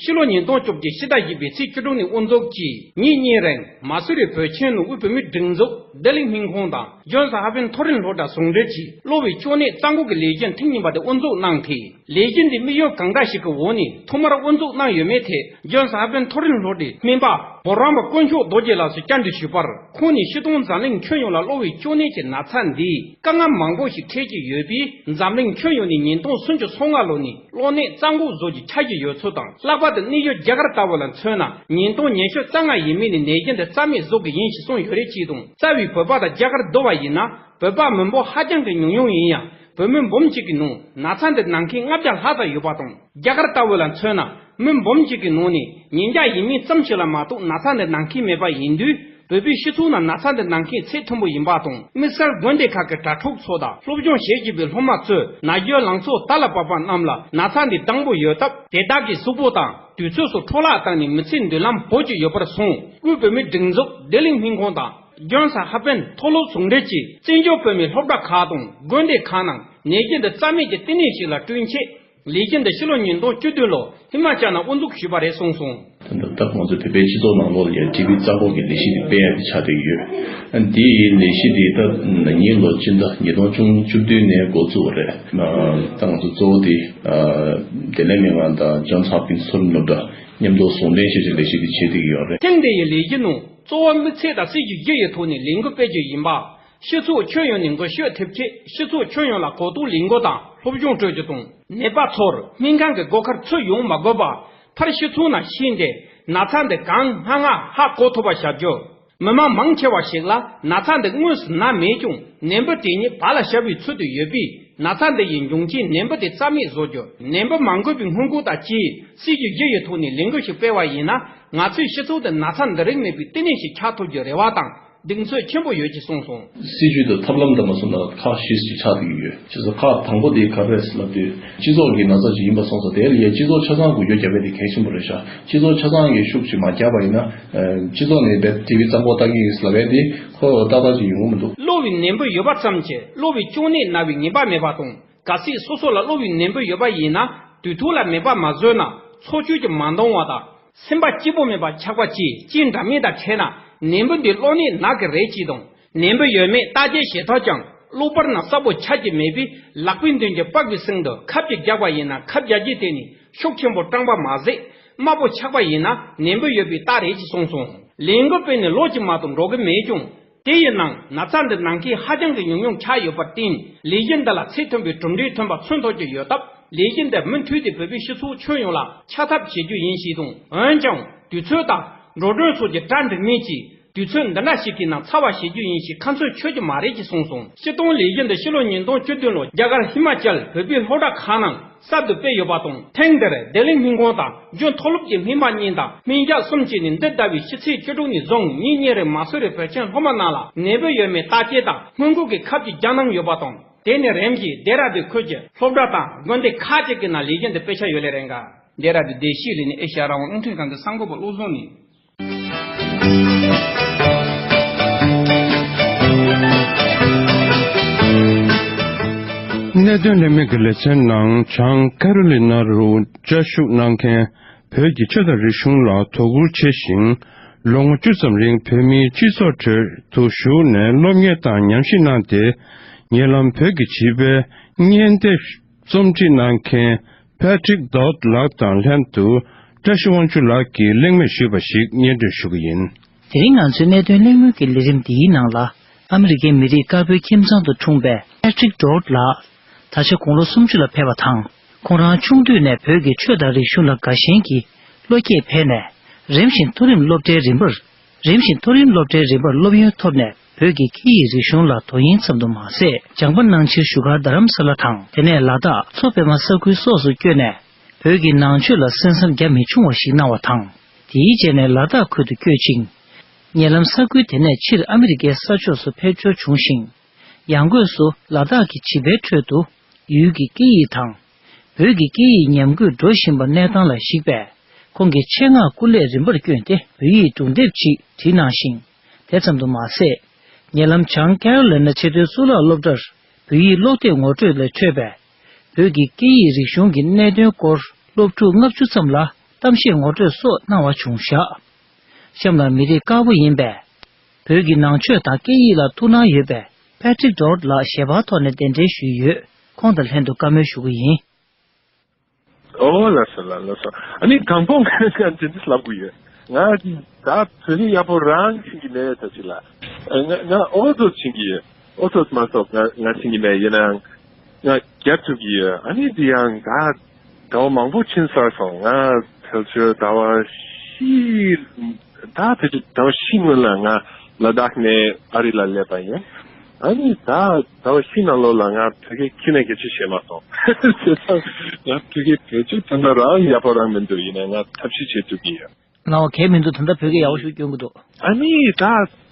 ཕྱི་ལོ་ཉིས་སྟོང་བཅོ་བརྒྱད་ཕྱི་ཟླ་བཞི་པའི་ཚེས་བཅུ་དྲུག་ནས་དབུ་འཛུགས་ཀྱིས་ཉིན་གཉིས་རིང་མ་སུ་རི་བོད་ཁྱིམ་ནང་དབུས་བོད་མིའི་སྒྲིག་འཛུགས་ལྡི་ལི་སྨན་ཁང་དང་ཇོན་སི་ཧོབ་ཀིན་སི་མཐོ་རིམ་སློབ་གྲྭ་ཟུང་འབྲེལ་གྱིས་གློ་བའི་གཅོང་ནད་རྩ་འགོག་གི་ལས་གཞི་ཐེངས་གཉིས་པ་དེ་དབུ་འཛུགས་གནང་སྟེ། ལས་གཞི་འདི་དམིགས་ཡུལ་གང་འདྲ་ཞིག་གི་འོག་ནས་ཐོག་མར་དབུ་འཛུགས་གནང་ཡོད་མེད་ཐད་ཇོན་སི་ཧོབ་ཀིན་སི་མཐོ་རིམ་སློབ་གྲྭའི་སྨན་པ་འབུམ་རམས་པ་དཀོན་མཆོག་རྡོ་རྗེ་ལགས་སུ་བཅར་འདྲི་ཞུས་པར། ཁོང་ནས་སྤྱིར་བཏང་འཛམ་གླིང་ཁྱོན་ཡོངས་ལ་གློ་བའི་གཅོང་ནད་ཀྱི་ན་ཚ་འདིས་དཀའ་ངལ་མང་པོ་ཞིག་འཕྲད་ཀྱི་ཡོད་པས། འཛམ་གླིང་ཁྱོན་ཡོངས་ནས་ཉིས་སྟོང་སུམ་ཅུ་སོ་ལྔ་ལོ་ནས་གློ་ནད་རྩ་འགོག་བཟོ་རྒྱུ་ཆགས་ཀྱི་ཡོད་ཚུལ་དང་། ལྷག་པར་དུ་གནས་ཡུལ་རྒྱ་གར་ལྟ་བུ་ལ་མཚོན་ན་ཉིས་སྟོང་ཉི་ཤུ་རྩ་ལྔ་ཡས་མས་ནས་ནད་གཞི་འདི་རྩ་མེད་བཟོ་གི་ཡིན་ཞེས་གསུངས་ཡོད་རེད། ཅེས་དང་། རྩ་བའི་བོད་པ་དང་རྒྱ་གར་བསྡུར་བ་ཡིན་ན། བོད་པ་མི་འབོར་ཧ་ཅང་གི་ཉུང་ཉུང་ཡིན་ཡང་། བོད་མི་འབུམ་གཅིག་གི་ནང་ན་ཚ་འདི་ན་མཁན་ལྔ་བརྒྱ་ལྷག་ཙམ་ཡོད་པ་དང་། རྒྱ་གར་ལྟ་བུ་ལ་མཚོན་ན། མི་འབུམ་གཅིག་གི་ནང་ནས་ཉིས་བརྒྱ་ཡས་མས་ཙམ་ཞིག་ལ་མ་གཏོགས་ན་ཚ་འདི་ན་མཁན་མེད་པ་ཡིན་དུས། བོད་པའི་སྤྱི་ཚོགས་ནང་ན་ཚ་འདི་ན་མཁན་ཚད་མཐོན་པོ་ཡིན་པ་དང་། དམིགས་བསལ་དགོན་སྡེ་ཁག་གི་གྲྭ་ཕྲུག་ཚོ་དང་སློབ་སྦྱོང་བྱེད་བཞིན་པའི་སློབ་མ་ཚོས་ན་གཞོན་ལང་ཚོ་དར་ལ་བབས་པ་རྣམས་ལ་ན་ཚ་འདི་དང་པོ་ཡོད་སྟབས། དེ་དག་གི་གཟུགས་པོ་དང་དུས་ཚོད་སོགས་འཕྲོ་བརླག་བཏང་ནས་མི་ཚེའི་མདུན་ལམ་བོར་གྱི་ཡོད་པར་སོང་། དབུས་བོད་མིའི་སྒྲིག་འཛུགས་ལྡི་ལི་སྨན་ཁང་དང་། ཇོན་སི་ཧོབ་ཀིན་སི་མཐོ་སློབ་ཟུང་འབྲེལ་གྱིས་བཙན་བྱོལ་བོད་མིའི་སློབ་གྲྭ་ཁག་དང་དགོན་སྡེ་ཁག་ནང་ནད་གཞི་འདི་རྩ་མེད་ཀྱི་བསྟི་གནས་ཤིག་ལ་བསྐྲུན་ཆེད། ལས་གཞི་འདི་ཕྱི་ལོ་ཉིས་སྟོང་བཅུ་བདུན་ལོ་ཧི་མ་ཅལ་ནང་དབུ་འཛུགས་ཞུས་པ་རེད་གསུངས་སོང་། ད་ལྟ་ང་ཚོ་བོད་པའི་སྤྱི་ཚོགས་ནང་ལོགས་ལ་ཡང་ཊི་བི་རྩ་འགོག་གི་ལས་གཞི་འདི་སྤེལ་ཡག་གི་ཆགས་བསྡད་ཡོད། འདིའི་ལས་གཞི་འདི་ད་ན་ནིང་ལོ་སྤྱི་ཟླ་ཉིས་སྟོང་བཅུ་བདུན་ནས་འགོ་བཙུགས་པ་རེད། ད་ང་ཚོ་གཙོ་བོ་དེ་བདེ་ལེགས་སྨན་ཁང་དང་ཇོན་སི་ཧོབ་ཀིན་སི་མཐོ་རིམ་སློབ་གྲྭ་མཉམ་དུ་ཟུང་འབྲེལ་བྱས་ཏེ་ལས་གཞི་འདི་བྱེད་བསྡད་ཀྱི་ཡོད་རེད། ཐེངས་འདི་ཡི་ལས་གཞི་ནང་གཙོ་བོ་དམིགས་ཚད་དང་སྲིད་ཇུས་བཞི་ཡི་ཐོག་ནས་ལས་འགུལ་སྤེལ་རྒྱུ་ཡིན་པ། སྤྱི་ཚོགས་ཁྱོན་ཡོངས་ནས་འགུལ་སྐྱོད་ཐེབས་ཆེད་སྤྱི་ཚོགས་ཁྱོན་ཡོངས་ལ་གོ་རྟོགས་ལས་འགུལ་དང་སློབ་སྦྱོང་སྤྲོད་རྒྱུ་དང་། ནད་པ་ཚོར་སྨན་ཁང་གི་སྒོ་ཁར་ཚུར་ཡོང་མ་དགོས་པར་མཐར་སྤྱི་ཚོགས་ནང་ཕྱིན་ཏེ་ན་ཚ་འདི་གང་སྔ་སྔ་ཧ་གོ་ཐུབ་པ་བྱ་རྒྱུ། མི་མང་མང་ཆེ་བ་ཞིག་ལ་ན་ཚ་འདི་དངོས་སུ་ན་མེད་ཀྱང་ནད་འབུ་དེ་ཉིད་བར་ལ་བཞག་པའི་ཚུལ་དུ་ཡོད་པས། ན་ཚ་འདི་ཡི་འབྱུང་རྐྱེན་ནད་འབུ་དེ་རྩ་མེད་བཟོ་རྒྱུ། ནད་འབུ་མ་འགོས་པའི་སྔོན་འགོག་དང་བཅས་སྲིད་ཇུས་བཞི་ཡི་ཐོག་ནས་ལས་འགུལ་ཞིག་སྤེལ་བ་ཡིན་ན། ང་ཚོའི་སྤྱི་ཚོགས་དུ་ན་ཚ་འདི་རིགས་མེད་པའི་བསྟི་གནས་ཤིག་ཆགས་ཐུབ་རྒྱུ་རེ་བ་དང་གདེང་ཚོད་ཆེན་པོ་ཡོད་ཅེས་གསུངས་སོང་། སྲིད་ཇུས་དང་ཐབས་ལམ་དང་མ་སོང་ན་ཁག་བཞི་ཞིག་ཆགས་ཀྱི་ཡོད། བྱས་ཙང་ཁག་དང་པོ་དེ་ག་རེ་རེད་ཟེར་ལབ་དུས། སྤྱི་ཚོགས་ཀྱི་ན་ཚ་ཞིག་ཡིན་པ་སོང་ཙང་དེ་ལ་ཡ་སྤྱི་ཚོགས་ཆ་ཚང་འགུལ་སྐྱོད་བརྒྱབ་པ་དེ་གལ་ཆེན་པོ་རེད་ཤག་སྤྱི་ཚོགས་ཆ་ཚང་གིས་ཤུགས་ཅིག་མ་བརྒྱབ་པ་ཡིན་ན། སྤྱི་ཚོགས་ནས་རྦད་དེ་བི་རྩ་འགོག་བཏང་གི་ཡིན་ཟེར་ལབ་ཡ་དེ་ཁོ་ཏག་ཏག་ཅིག་ཡོང་གི་མི་འདུག་གློ་བའི་ནད་འབུ་ཡོད་པ་ཙམ་གྱིས་གློ་བའི་གཅོང་ནད་ན་བའི་ངེས་པ་མེད་པ་དང་། གལ་སྲིད་སོ་སོ་ལ་གློ་བའི་ནད་འབུ་ཡོད་པ་ཡིན་ན། དུས་ཐོག་ལ་མེད་པ་མ་བཟོས་ན། འཚོ་བཅུད་ཀྱིས་མ་འདང་བ་དང་། སེམས་པ་སྐྱིད་པོ་མེད་པ་ཆགས་པ་བཅས་རྐྱེན་འདྲ་མིན་དང་འཕྲད་ན། ནད་འབུ་འདི་གློ་ནད་ནད་ཀྱི་རིགས་གཅིག་དང་། ནད་འབུ་ཡོད་མེད་བརྟག་དཔྱད་བྱེད་ཐུབ་ཀྱང་། གློ་བུར་ན་གསལ་པོ་ཆགས་ཀྱི་མེད་པས། ལག་པའི་མདུན་གྱི་པགས་པའི་གསེང་དུ་ཁབ་ཅིག་བརྒྱབ་པ་ཡིན་ན། ཁབ་བརྒྱབ་རྗེས་དེ་ནི་ཤུགས་ཆེན་པོ་སྐྲངས་པ་མ་ཟད། དམར་པོ་ཆགས་པ་ཡིན་ན་ནད་འབུ་ཡོད་པའི་རྟགས་རེད་ཅེས་གསུངས་སོང་། ལས་འགུལ་སྤེལ་ནས་ལོ་གཅིག་མ་གཏོགས་འགྲོ་གི་མེད་ཀྱང་། དེ་ཡི་ནང་ན་ཚ་འདི་ནང་མཁན་ཧ་ཅང་གི་ཉུང་ཉུང་ཆགས་ཡོད་པར་བརྟེན། ལས་གཞི་འདི་ལ་ཚད་མཐོན་པོའི་གྲུབ་འབྲས་ཐོན་པ་མཚོན་ཐུབ་ཀྱི་ཡོད་སྟབས། ལས་གཞི་འདི་མུ་མཐུད་དེ་བོད་པའི་སྤྱི་ཚོགས་ཁྱོན་ཡོངས་ལ་ཁྱབ་ཐབས་བྱེད་རྒྱུ་ཡིན་ཞེས་དང་། འོན་ཀྱང་དུས་ཚོད་དང་འགྲོ་གྲོན་སོགས་ཀྱི་གྲ་འགྲིག་མིན་གྱིས། དུས་ཚོད་འདི་འདྲ་ཞིག་གི་ནང་ཚར་བ་བྱེད་རྒྱུ་ཡིན་ཞེས་ཁ་ཚོན་ཆོད་ཀྱི་མ་རེད་ཅེས་གསུངས་སོང་། སྤྱིར་བཏང་ལས་གཞི་འདི་ཕྱི་ལོ་ཉིས་སྟོང་བཅུ་བདུན་ལོར་རྒྱ་གར་ཧི་མ་ཅལ་བོད་པའི་སློབ་གྲྭ་ཁག་ནང་གསར་དུ་སྤེལ་ཡོད་པ་དང་། ཐེངས་འདིར་བདེ་ལེགས་སྨན་ཁང་དང་། འཇོན་མཐོ་སློབ་ཀྱི་སྨན་པ་གཉིས་དང་སྨན་ཞབས་གསུམ་བཅས་ནས། འདི་ཟླ་བའི་ཕྱི་ཚེས་བཅུ་དྲུག་ནས་བཟུང་ཉིན་གཉིས་རིང་མ་སུ་རི་བོད་ཆེན་སློབ་མ་རྣམས་ལ་ནད་འབུ་ཡོད་མེད་བརྟག་དཔྱད་དང་སྔོན་འགོག་གི་ཁབ་ཅིག་རྒྱག་གནང་ཡོད་པ་དང་། དེ་ནས་རིམ་བཞིན་ལྡེ་ར་ལྡུན་ཁུལ་གྱི་སློབ་གྲྭ་དང་དགོན་སྡེ་ཁག་ཅིག་གི་ནང་ལས་གཞི་འདི་སྤེལ་འཆར་ཡོད་ལེ་རེད་འགའ། ལྡེ་ར་ལྡུན་བདེ་སྐྱིད་གླིང་ནས་ཨེ་ཤ་ཡ་རང་དབང་རླུང་འཕྲིན་ཁང་གི་གསར་འགོད་པ་བློ་བཟང་ནས། གནད་དོན་ལྷན་མེད་ཀྱི་ལེ་ཚན་ནང་བྱང་ཀ་རོ་ལི་ན་རུ་བཅའ་བཞུགས་གནང་མཁན་བོད་ཀྱི་ཆོས་དང་རིག་གཞུང་ལ་དོ་ཁུར་ཆེ་ཞིང་། ལོ་ངོ་བཅུ་ཙམ་རིང་བོད་མིའི་སྤྱི་ཚོགས་ཁྲོད་དུ་ཞུགས་ནས་སློབ་གཉེར་དང་ཉམས་ཞིབ་གནང་སྟེ། ཉེ་ལམ་བོད་ཀྱི་བྱིས་པའི་བརྙན་དེབ་རྩོམ་སྒྲིག་གནང་མཁན་Patrick Dodd ལགས་དང་ལྷན་དུ་བཀྲ་ཤིས་དབང་ཕྱུག་ལགས་ཀྱིས་གླེང་མོལ་ཞུས་པ་ཞིག་སྙན་སྒྲོན་ཞུ་གི་ཡིན། དེ་རིང་ང་ཚོའི་གནད་དོན་གླེང་མོལ་གྱི་ལས་རིམ་འདིའི་ནང་ལ། ཨ་མི་རི་ཀའི་མི་རིགས་དཀར་པོའི་ཁྱིམ་ཚང་དུ་འཁྲུངས་པའི་Patrick Dodd ལགས། ད་ཆ་དགུང་ལོ་སུམ་ཅུ་ལ་ཕེབས་པ་དང་། ཁོང་རང་ཆུང་དུས་ནས་བོད་ཀྱི་ཆོས་དང་རིག་གཞུང་ལ་དགའ་ཞེན་གྱིས་བློ་སྐྱེད་འཕེལ་ནས། རིམ་བཞིན་མཐོ་རིམ་སློབ་གྲྭའི་རིམ་པར། རིམ་བཞིན་མཐོ་རིམ་སློབ་གྲྭའི་རིམ་པར་སློབ་ཡོན་ཐོབ་ནས། བོད་ཀྱི་སྐད་ཡིག་རིག་གཞུང་ལ་དོ་དབྱིངས་ཙམ་དུ་མ་ཟད། སྦྱངས་པ་གནང་ཕྱིར་བཞུགས་སྒར་རྡ་རམ་ས་ལ་དང་། དེ་ནས་ལ་དྭགས་མཚོ་པདྨ་ས་ཁུལ་སོགས་སུ་བསྐྱོད་ནས། བོད་ཀྱི་ནང་ཆོས་ལ་གསན་བསམ་རྒྱ་མི་ཆུང་བ་ཞིག་གནང་བ་དང་། དེའི་རྗེས་ནས་ལ་དྭགས་ཁུལ་དུ་བསྐྱོད་ཅིང་། ཉེ་ལམ་ས་ཁུལ་དེ་ནས་ཕྱིར་ཨ་མི་རི་ཀའི་ས་ཕྱོགས་སུ་ཕེབས་འབྱོར་བྱུང་ཞིང་། ཡང་སྒོས་སུ་ལ་དྭགས་ཀྱི་བྱིས་པའི་ཁྲོད་དུ་ཡུལ་གྱི་སྐད་ཡིག་དང་། བོད་ཀྱི་སྐད་ཡིག་ཉམས་རྒུད་འགྲོ་བཞིན་པ་གནས་སྟངས་ལ་གཞིགས་པས། ཁོང་གིས་ཆེད་མངགས་སྐུ་ལས་རིམ་པར་བསྐྱོན་ཏེ་བོད་ཡིག་སྒྲུང་དེབ་ཅིག་བྲིས་གནང་ཞིང་། དེ་ཙམ་དུ་མ་ཟད། ཉེ་ལམ་བྱང་ཀེ་རོ་ལི་ན་ཆེས་མཐོའི་གཙུག་ལག་སློབ་གྲྭར་བོད་ཡིག་ཀློག་དེབ་ངོ་སྤྲོད་ལས་འཕྲོས་པའི་བོད་ཀྱི་སྐད་ཡིག་རིག་གཞུང་གི་གནད་དོན་སྐོར་སློབ་ཕྲུག་ལྔ་བཅུ་ཙམ་ལ་གཏམ་བཤད་ངོ་སྤྲོད་སོགས་གནང་བ་བྱུང་བཞག་གཤམ་ལ་མི་རིགས་དཀར་པོ་ཡིན་པས། བོད་ཀྱི་ནང་ཆོས་དང་སྐད་ཡིག་ལ་ཐུགས་སྣང་ཡོད་པའི་Patrick Dodd ལགས་ཞལ་པར་ཐོག་ནས་གདན་འདྲེན་ཞུས་ཡོད། ཁོང་དང་ལྷན་དུ་བཀའ་མོལ་ཞུ་གི་ཡིན། ཨོ་ལགས་སོ་ལགས་ལགས་སོ། ཨ་ནི་དང་པོ་ང་ཅི་འདྲ་ལབ་དགོས་ཡོད། ང་ད་བོད་སྐད་ཡག་པོ་རང་ཤེས་ཀྱི་མེད་ད་ཅི་ལ། ང་ང་ཨོ་ཐོག་ཤེས་ཀྱི་ཡོད། ཨོ་ཐོག་མ་གཏོགས་ང་ང་ཤེས་ཀྱི་མེད། ཡིན་ནའང་ང་རྒྱབ་ཐུབ་ཀྱི་ཡོད། ཨ་ནི་དེ་ཡང་ད་ཟླ་བ་མང་པོ་ཕྱིན་ཚར་སོང་། ང་ཕལ་ཆེར་ཟླ་བ་བཞི། ད་ཕལ་ཆེར་ཟླ་བ་བཞི་སྔོན་ལ་ང་ལ་དྭགས་ནས་ཨ་རི་ལ་སླེབས་པ་ཡིན། ཨ་ནི་ད་ཟླ་བ་བཞི་ནང་ལོགས་ལ་ང་བོད་སྐད་ཁྱོན་ནས་སྐད་ཆ་བཤད་མ་སོང་། བྱས་ཙང་ང་བོད་སྐད་བེད་སྤྱོད་ད་ལྟ་རང་ཡག་པོ་རང་མི་འདུག་ཡིན་ནའི་ང་ཐབས་ཤེས་བྱེད་ཐུབ་ཀྱི་ཡོད། ལའོ་གལ་མི་འདུག་ད་ལྟ་བོད་སྐད་ཡག་པོ་ཞིག་སྐྱོན་གྱི་འདུག་ཨ་ནི་ད་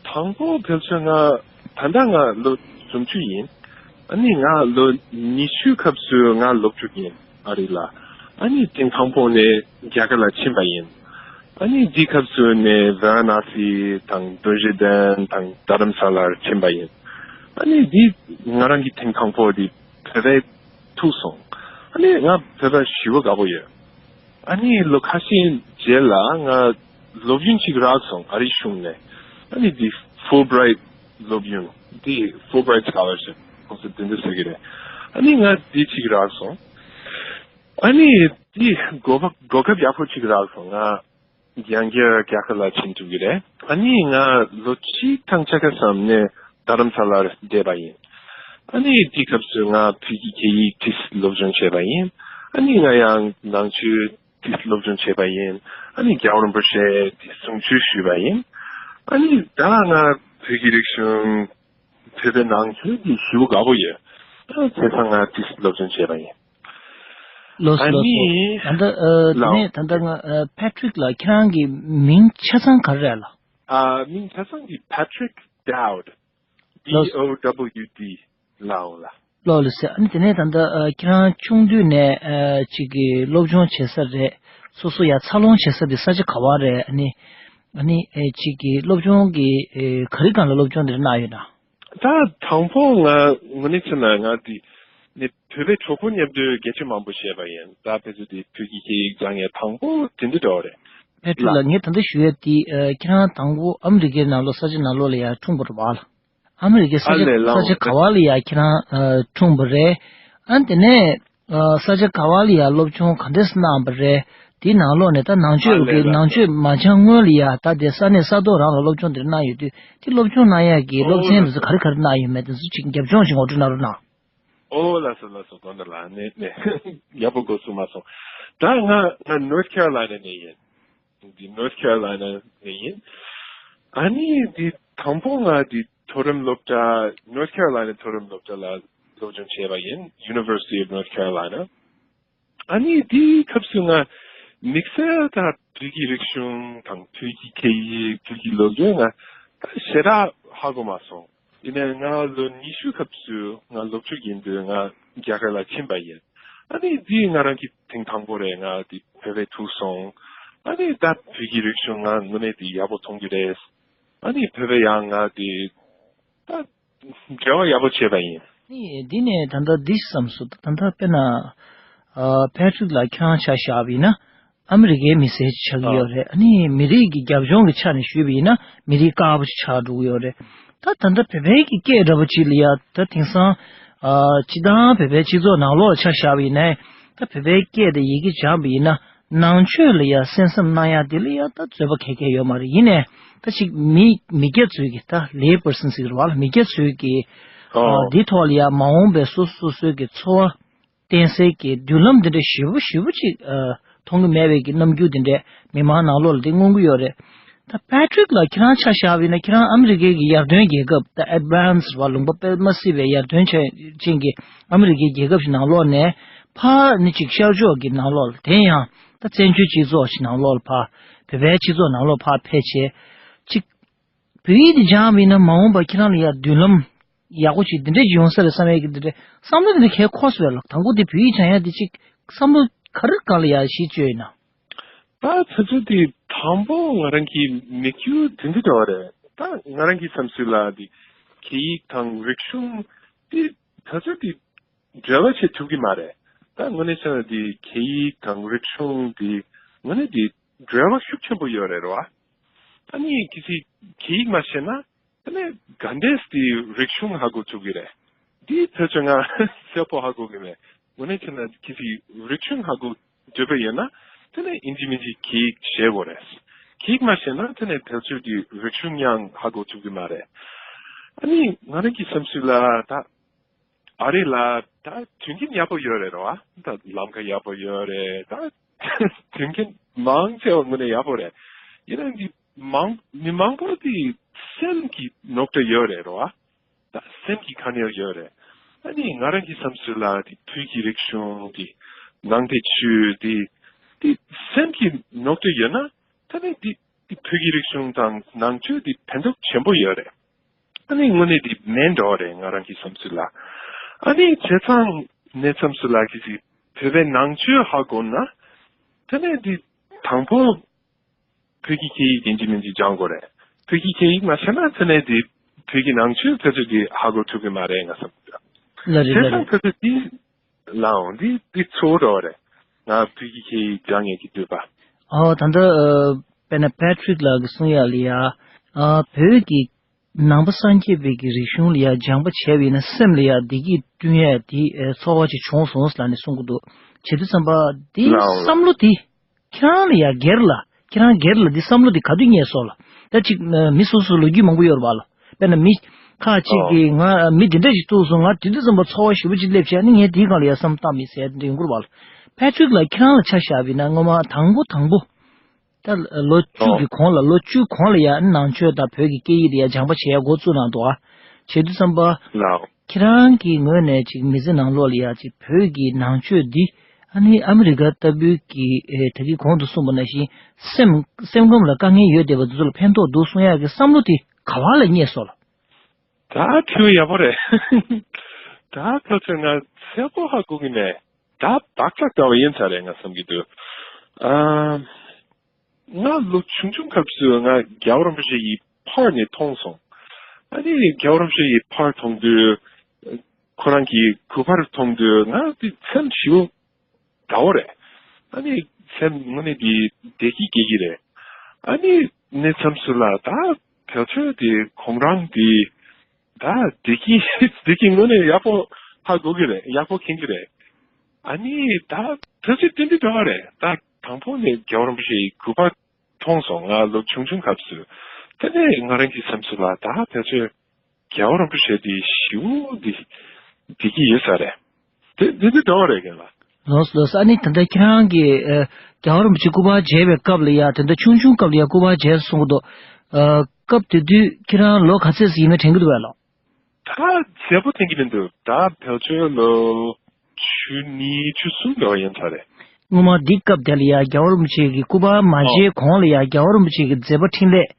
དང་པོ་ཕལ་ཆེར་ང་ད་ལྟ་ང་ལོ་བདུན་ཅུ་ཡིན། ཨ་ནི་ང་ལོ་ཉི་ཤུའི་སྐབས་སུ་ང་ལོག་བཅུག་ཡིན་ཨ་རི་ལ། ཨ་ནི་ཐེངས་དང་པོ་ནས་རྒྱ་གར་ལ་ཕྱིན་པ་ཡིན། ཨ་ནི་འདིའི་སྐབས་སུ་ནས་ཝ་ར་ཎ་སི་དང་དོན་ཤེས་ལྡན་དང་རྡ་རམ་ས་ལར་ཕྱིན་པ་ཡིན། ཨ་ནི་འདི་ང་རང་གི་ཐེངས་དང་པོ་འདི་བོད་པས་ཐུག་སོང་། ཨ་ནི་ང་བོད་པ་ཞེ་པོ་དགའ་པོ་ཡོད། ཨ་ནི་ལོ་ཁ་ཤས་རྗེས་ལ་ང་སློབ་ཡོན་ཅིག་རག་སོང་ཨ་རིའི་གཞུང་ནས། ཨ་ནི་འདི་ཧྥུལ་བྷི་རའིཊ་སློབ་ཡོན། འདི་ཧྥུལ་བྷི་རའིཊ་སི་ཀོ་ལར་ཤིབ་ཁོང་ཚོས་དེ་འདྲ་ཟེར་གི་རེད། ཨ་ནི་ང་འདི་ཅིག་རག་སོང་། ཨ་ནི་འདི་གོ་སྐབས་གོ་སྐབས་ཡག་པོ་ཅིག་རག་སོང་། ང་ཡང་བསྐྱར་རྒྱ་གར་ལ་ཕྱིན་ཐུབ་ཀྱི་རེད། ཨ་ནི་ང་ལོ་གཅིག་དང་ཕྱེད་ཀ་ཙམ་ནས་རྡ་རམ་ས་ལར་བསྡད་པ་ཡིན། ཨ་ནི་དེའི་སྐབས་སུ་ང་བོད་ཀྱི་སྐད་ཡིག་ཏོག་ཙམ་སློབ་སྦྱོང་བྱས་པ་ཡིན། ཨ་ནི་ང་ཡང་ནང་ཆོས་ཏོག་ཙམ་སློབ་སྦྱོང་བྱས་པ་ཡིན། ཨ་ནི་རྒྱལ་བ་རིན་པོ་ཆེ་དེ་གསུང་ཆོས་ཞུས་པ་ཡིན། ཨ་ནི་ད་ང་བོད་ཀྱི་རིག་གཞུང་བོད་པའི་ནང་ཆོས་ཀྱི་ཞེ་པོ་དགའ་པོ་ཡོད། ཨ་བྱས་ཙང་ང་ཏོག་ཙམ་སློབ་སྦྱོང་བྱས་པ་ཡིན། ལགས་སོ་ཨ་ལགས་སོ། ནི་ད་ལྟ་ཨ་དེ་ལགས། ནས་ད་ལྟ་ང་ཨ་ཕེ་ཊི་རིག་ལགས་ཁྱེད་རང་གི་མིང་ཆ་ཚང་ག་རེ་རེད་ལགས། ཨ་མིང་ཆ་ཚང་གི་Patrick Dowd། ལགས་སོ། D O W D ལའོ་ལ། ལགས་ལགས་སོ། ཨ་ནི་དེ་ནས་ད་ལྟ་ཨ་ཁྱེད་རང་ཆུང་དུས་ནས་ཨ་ཅིག་གི་སློབ་སྦྱོང་བྱེད་ས་རེད། སོ་སོ་ཡ་འཚར་ལོངས་བྱེད་ས་དེ་ས་ཆ་ག་བ་རེད། ཨ་ནི་ཨ་ནི་ཨེ་ཅིག་གི་སློབ་སྦྱོང་གི་ཨེ་ག་རེ་སྒང་ལ་སློབ་སྦྱོང་དེ་འདྲ་གནང་ཡོད་ན། ད་དང་པོ་ང་དངོས་གནས་བྱས་ན་ང་དེ་ནི་བོད་པའི་གྲོགས་པོ་མཉམ་དུ་སྐད་ཆ་མང་པོ་བཤད་པ་ཡིན། ད་ཕལ་ཆེར་དེ་བོད་ཀྱི་སྐད་ཡིག་སྦྱང་ཡས་དང་པོ་དེ་འདྲ་འདྲ་བོ་རེད། ཕེ་ཊི་རིག་ལགས་ལགས། ངས་ད་ལྟ་ཞུ་ཡས་དེ་ཨ་ཁྱེད་རང་དང་པོ་ཨ་མི་རི་ཀའི་ནང་ལོགས་ས་ཆ་ནང་ལོགས་ལ་ཡར་འཁྲུངས་པ་རེད་བ་ལགས། ཨ་མི་རི་ཀའི་ས་ཨ་ཆ་ལས་ལགས་ས་ཆ་འོང་ག་བ་ལ་ཡར་ཁྱེད་རང་ཨ་འཁྲུངས་པ་རེད། ཨ་དེ་ནས་ཨ་ས་ཆ་ག་བ་ལ་ཡར་སློབ་སྦྱོང་ག་འདྲས་གནང་བ་རེད། དེའི་ནང་ལོགས་ནས་ད་ནང་ཆོས་ཨ་ཀྱི་ལས་ལགས་ནང་ཆོས་མ་སྦྱང་སྔོན་ལ་ཡ་ད་དེ་ས་གནས་ས་ཐོག་རང་ལ་སློབ་སྦྱོང་དེ་འདྲ་གནང་ཡོད་དུས་དེ་སློབ་སྦྱོང་གནང་ཡག་གི་སློབ་ཨོ་ཚན་ལགས་དེ་ཚོ་ག་རེ་ག་རེ་གནང་ཡོད་མེད་དེ་ཚོ་ཅིག་རྒྱབ་ལྗོངས་ཤིག་ངོ་སྤྲོད་གནང་རོགས་གནང་། ཨོ་ལགས་སོ་ལགས་སོ། དགོངས་དག་ལགས། ནས་ནས་ཡག་པོ་གོ་ཚུགས་མ་སོང་། ད་ང་ང་North Carolina་ནས་ཡིན། འདི་North Carolina་ནས་ཡིན། ཨ་ནི་འདི་དང་པོ་ང་འདི་མཐོ་རིམ་སློབ་གྲྭ་North Carolina་མཐོ་རིམ་སློབ་གྲྭ་ལ་སློབ་སྦྱོང་བྱས་པ་ཡིན། University of North Carolina། ཨ་ནི་དེའི་སྐབས་སུ་ང་དམིགས་བསལ་ད་བོད་ཀྱི་རིག་གཞུང་དང་བོད་ཀྱི་སྐད་ཡིག་བོད་ཀྱི་ལོ་རྒྱུས་ང་ད་ཞེ་དྲག་ཧ་གོ་མ་སོང་། ཡིན་ནའི་ང་ལོ་ཉི་ཤུ་སྐབས་སུ་ང་སློབ་ཕྲུག་ཡིན་དུས་ང་རྒྱ་གར་ལ་ཕྱིན་པ་ཡིན། ཨ་ནི་དེ་ང་རང་གི་ཐེངས་དང་པོ་རེད། ང་དེ་བོད་པས་ཐུག་སོང་། ཨ་ནི་ད་བོད་ཀྱི་རིག་གཞུང་ང་དངོས་གནས་དེ་ཡག་པོ་མཐོང་རྒྱུ་རེད། ཨ་ནི་བོད་པས་ཡང་ང་དེ་ད་འབྲེལ་བ་ཡག་པོ་བྱས་པ་ཡིན། ནི་འདི་ནས་ད་ལྟ་འདི་བསམ་སོང་། ད་ལྟ་དཔེར་ན་ཨ་ཕེ་ཊི་རིག་ལགས་ཁྱེད་རང་ཆ་བཞག་པ་ཡིན་ན་ཨ་མི་རི་ཀའི་མི་སེར་ཅིག་ཆགས་ཀྱི་ཡོད་རེད། ཨ་ནི་མི་རིགས་ཀྱི་རྒྱབ་ལྗོངས་ཀྱི་ཆ་ནས་ཞུས་པ་ཡིན་ན་མི་རིགས་དཀར་པོ་ཅིག་ཆགས་འགྲོ་གི་ཡོད་རེད། ད་ད་ལྟ་བོད་པའི་གི་སྐད་འདྲ་པོ་ཅིག་ལ་ཡ་ད་དེང་སང་ཨ་སྤྱི་བཏང་བོད་པའི་སྤྱི་ཚོགས་ནང་ལོགས་ལ་ཆ་བཞག་པ་ཡིན་ན་ད་བོད་པའི་སྐད་དེ་ཡི་གེ་སྦྱངས་པ་ཡིན་ན། ནང་ཆོས་ལ་ཡ་གསན་བསམ་གནང་ཡ་དེ་ལ་ཡ་ད་རྩོད་པ་ག་གེ་ཡོད་མ་རེད། ཡིན་ནའི་ད་ཅིག་མི་མི་སྐྱ་ཚོའི་གི་ད་ལེ་པར་སན་ཟེར་གི་རེད་བ་ལ། མི་སྐྱ་ཚོའི་གི་ཨ་ཨོ། འདི་ཐོག་ལ་ཡ་མ་འོངས་པའི་སོ་སོ་སོ་སོའི་གི་འཚོ་བ་བརྟེན་སའི་གི་མདུན་ལམ་འདི་འདྲ་ཞེ་པོ་ཞེ་པོ་ཅིག་ཨ་མཐོང་གི་མེད་པའི་གི་རྣམ་འགྱུར་འདི་འདྲ་མི་མང་ནང་ལོགས་ལ་དེ་མངོན་གི་ཡོད་རེད། ད་པེ་ཊི་རིག་ལགས་ཁྱེད་རང་ཆ་བཞག་པ་ཡིན་ན་ཁྱེད་རང་ཨ་མི་རི་ཀའི་གི་ཡར་ཐོན་རྒྱལ་ཁབ་ད་ཨེཌ་ཝན་སི་བ་ལུང་པ་དཔེ་མ་སྲིད་པའི་ཡར་ཐོན་ཅན་གྱི་ཨ་མི་རི་ཀའི་རྒྱལ་ཁབ་ཞིག་ནང་ལོགས་ནས་ཕར་ནི་ཅིག་ཤར་ཕྱོགས་ཀྱི་ནང་ལོགས་ལ་དེ་ཡང་ད་བཙན་བྱོལ་སྤྱི་ཚོགས་ཤིག་ནང་ལོགས་ལ་ཕར་བོད་པའི་སྤྱི་ཚོགས་ནང་ལོགས་ཕར་ཕེབས་བྱས་ཅིག་བོད་ཡིག་འདི་སྦྱངས་པ་ཡིན་ན་མ་འོངས་པ་ཁྱེད་རང་ལ་ཡ་མདུན་ལམ་ཡག་པོ་ཅིག་འདི་འདྲས་ཅིག་ཡོང་ས་རེད་བསམ་ཡས་ཀྱི་འདི་འདྲས་བསམ་བློ་འདི་འདྲས་གས་འཁོར་སོང་བས་ལགས། དང་པོ་དེ་བོད་ཡིག་སྦྱང་ཡ་འདི་ཅིག་བསམ་བློ་ག་རེ་སྒང་ལ་ཡ་གཞི་བཅོལ་ཡིན་ན། ད་ཚོད་ཚོད་དེ་དང་པོ་ང་རང་གི་མི་རྒྱུ་དེ་འདྲ་འདྲ་བ་རེད། ད་ང་རང་གི་བསམ་ཚུལ་ལ་དེ་སྐད་ཡིག་དང་རིག་གཞུང་དེ་ད་ཚོད་དེ་འབྲེལ་བ་བྱེད་ཐུབ་ཀྱི་མ་རེད། ད་དངོས་གནས་བྱས་ན་དེ་སྐད་ཡིག་དང་རིག་གཞུང་དེ་དངོས་གནས་དེ་འབྲེལ་བ་ཤུགས་ཆེན་པོ་ཡོད་རེད་རོ། ཨ་ནི་གལ་སྲིད་སྐད་ཡིག་མ་ཤེས་ན་དེ་ནས་ག་འདྲས་དེ་རིག་གཞུང་ཧ་གོ་ཐུབ་ཀྱི་རེད། དེ་ཐོས་ཚོད་ང་གསལ་པོ་ཧ་གོ་གི་མེད། དངོས་གནས་བྱས་ན་གལ་སྲིད་རིག་གཞུང་ཧ་གོ་འདོད་པ་ཡོད་ན་དེ་ནས་ཨིན་ཇི་མིན་ཇི་སྐད་ཡིག་ཤེས་དགོས་རེད། སྐད་ཡིག་མ་ཤེས་ན་དེ་ནས་ཕལ་ཆེར་གྱི་རིག་གཞུང་ཡང་ཧ་གོ་ཐུབ་ཀྱི་མ་རེད། ཨ་ནི་ང་རང་གི་བསམ་ཚུལ་ལ་ད་ཨ་རི་ལ་ད་མཐུན་རྐྱེན་ཡག་པོ་ཡོད་རེད་རོ། ད་ལམ་ཁ་ཡག་པོ་ཡོད་རེད། ད་མཐུན་རྐྱེན་མང་ཆེ་བ་དངོས་གནས་ཡག་པོ་རེད། ཡིན་ན་འདི་མང་མི་མང་པོ་དེ་སེམས་ཀྱི་རྙོག་དྲ་ཡོད་རེད་རོ། ད་སེམས་ཀྱི་དཀའ་ངལ་ཡོད་རེད། ཨ་ནི་ང་རང་གི་བསམ་ཚུལ་ལ་དེ་བོད་ཀྱི་རིག་གཞུང་དེ་ནང་བསྟན་ཆོས་དེ་དེ་སེམས་ཀྱི་རྙོག་དྲ་ཡོད་ན་ད་ནི་དེ་དེ་བོད་ཀྱི་རིག་གཞུང་དང་ནང་ཆོས་དེ་ཕན་ཐོགས་ཆེན་པོ་ཡོད་རེད། ཨ་ནི་དངོས་གནས་དེ་མེད་འགྲོ་རེད་ང་རང་གི་བསམ་ཚུལ་ལ། ཨ་ནི་བྱས་ཙང་ངའི་བསམ་ཚུལ་ལ་གི་ཅིག་བོད་པའི་ནང་ཆོས་ཧ་གོ་ན་ད་ནི་དེ་དང་པོ་བོད་ཀྱི་སྐད་ཡིག་ཡིན་གཅིག་མིན་གཅིག་སྦྱང་དགོས་རེད། བོད་ཀྱི་སྐད་ཡིག་མ་ཤེས་ན་དེ་ནས་དེ་བོད་ཀྱི་ནང་ཆོས་ཕལ་ཆེར་གྱིས་ཧ་གོ་ཐུབ་ཀྱི་མ་རེད་ང་བསམ་གྱི་འདུག་ལ་རེད་ལ་བྱས་ཙང་རེད། ཕལ་ཆེར་དེ་ ལའང་འདི་འདི་གཙོ་བོ་རེད། ང་བོད་ཀྱི་སྐད་ཡིག་སྦྱང་ཡས་ཀྱི་འདོད་པ། ཨོ་ད་ལྟ་ཨ་དཔེར་ན་Patrick་ལགས་ཀྱིས་གསུང་ཡ་ལ་ཡ། ཨ་བོད་ཀྱི་ནང་པ་སངས་རྒྱས་པའི་གི་རིག་གཞུང་ལ་ཡ་སྦྱང་པ་བྱས་པ་ཡིན་ན་སེམས་ལ་ཡ་བདེ་སྐྱིད་བསྐྲུན་ཡ་དེ་ཨ་ཚོར་བ་ཅིག་བྱུང་སོང་ཟེར་ལབ་ནས་གསུང་གི་འདུག་བྱེད་དུས་ཙམ་པ་དེ་ལའང་བསམ་བློ་དེ་ཁྱེད་རང་ལ་ཡ་སྒེར་ལ་ཁྱེད་རང་སྒེར་ལ་འདི་བསམ་བློ་འདི་ག་དུས་རྙེད་སོང་ལ། ད་ཅིག་མི་སོ་སོ་ལོ་རྒྱུས་མང་པོ་ཡོད་རེད་པ་ལ། དཔེར་ན་མི་ཁག་ཅིག་ཨོ། གིས་ང་མི་འདི་འདྲ་ཞིག་ཐུག་སོང་། ང་དེ་དུས་ཙམ་པ་ཚོར་བ་ཞེ་པོ་ཅིག་སླེབས་བྱས་ནི་ངས་དེའི་སྒང་ལ་ཡ་བསམ་བློ་བཏང་མེད་ཟེར་ཡ་འདི་འདྲ་ཡོང་གི་རེད་པ་ལ། Patrick་ལགས་ཁྱེད་རང་ལ་ཆ་བཞག་པ་ཡིན་ན་སྔོན་མ་དང་པོ་དང་པོ་ད་ལོ་བཅུ་ཨོ། གི་གོང་ལ་ལོ་བཅུ་གོང་ལ་ཡ་ནང་ཆོས་དང་བོད་ཀྱི་སྐད་ཡིག་ལ་ཡ་སྦྱང་པ་བྱེད་ཡ་འགོ་བཙུགས་གནང་འདུག་ཨ། བྱེད་དུས་ཙམ་པ། ལའོ། ཁྱེད་རང་གི་ངོས་ནས་ཅིག་མི་ཚེ་ནང་ལོགས་ལ་ཡ་ཅིག་བོད་ཀྱི་ནང་ཆོས་འདི་ཨ་ནི་ཨ་མི་རི་ཀ་ལྟ་བུའི་གི་ཨེ་ད་གིན་གོང་དུ་གསུངས་པ་ནང་བཞིན་སེམས་སེམས་ཁམས་ལ་དཀའ་ངལ་ཡོད་བསྡད་པ་འདི་ཚོ་ལ་ཕན་ཐོགས་འདུག་གསུང་ཡག་གི་བསམ་བློ་དེ་ག་བ་ལ་རྙེད་སོང་ལ། ད་དྲི་བ་ཡག་པོ་རེད། ད་ཁ་ཚོད་ང་གསལ་པོ་ཧ་གོ་གི་མེད། ད་བག་ཆགས་འདྲ་བ་ཡིན་ས་རེད་ང་བསམ་གྱི་འདུག་ཨ། ང་ལོ་ཆུང་ཆུང་སྐབས་སུ་ང་རྒྱལ་བ་རིན་པོ་ཆེ་ཡི་ཕར་ནས་མཐོང་སོང་། ཨ་ནི་རྒྱལ་བ་རིན་པོ་ཆེ་ཡི་ཕར་མཐོང་དུས། ཁོ་རང་གི་སྐུ་པར་མཐོང་དུས་ང་དེ་སེམས་ཞེ་པོ་དགའ་བོ་རེད། ཨ་ནི་སེམས་དངོས་གནས་དེ་བདེ་སྐྱིད་སྐྱེ་གི་རེད། ཨ་ནི་གནས་མཚམས་སུ་ལ་ད་བེད་སྤྱོད་དེ་ཁོང་རང་དེ་ད་བདེ་སྐྱིད་བདེ་སྐྱིད་དངོས་གནས་ཡག་པོ་ཧ་གོ་གི་རེད། ཡག་པོ་མཁྱེན་གི་རེད། ཨ་ནི་ད་བེད་སྤྱོད་ཏན་ཏན་འདྲ་བ་རེད། ད་དང་པོ་ནས་རྒྱལ་བ་རིན་པོ་ཆེ་ཡི་སྐུ་པར་མཐོང་སོང་ང་ལོ་ཆུང་ཆུང་སྐབས་སུ། དེ་ནས་ང་རང་གི་སེམས་སུ་ལ་ད་བེད་སྤྱོད་རྒྱལ་བ་རིན་པོ་ཆེ་དེ་ཞེ་པོ་འདི་འདི་གི་ཡོད་ས་རེད། དེ་འདི་འདི་འདྲ་བ་རེད་རྒན་ལགས། ལགས་སོ་ལགས་སོ། ཨ་ནི་ད་ལྟ་ཁྱེད་རང་གིས་ཨ་རྒྱལ་བ་རིན་པོ་ཆེ་སྐུ་པར་མཇལ་བའི་སྐབས་ལ་ཡ་དེ་འདྲ་ཆུང་ཆུང་སྐབས་ལ་ཡ་སྐུ་པར་མཇལ་གསུང་གི་འདུག་ཨ་སྐབས་དེ་དུས་ཁྱེད་རང་ལོ་ག་ཚོད་ཙམ་ཡིན་མིན་དྲན་གྱི་འདུག་བས་ལགས། ད་གསལ་པོ་དྲན་གྱི་མི་འདུག་ད་བེད་སྤྱོད་ལོ་བཅུ་གཉིས་བཅུ་གསུམ་འདྲ་བ་ཡིན་ས་རེད། སྔོན་མ་འདི་སྐབས་དེ་ལ་ཡ་རྒྱལ་བ་རིན་པོ་ཆེ་གི་སྐུ་པར་མ་ཨོ། མཇལ་གོང་ལ་ཡ་རྒྱལ་བ་རིན་པོ་ཆེ་གི་མཛད་པ་འཕྲིན་ལས་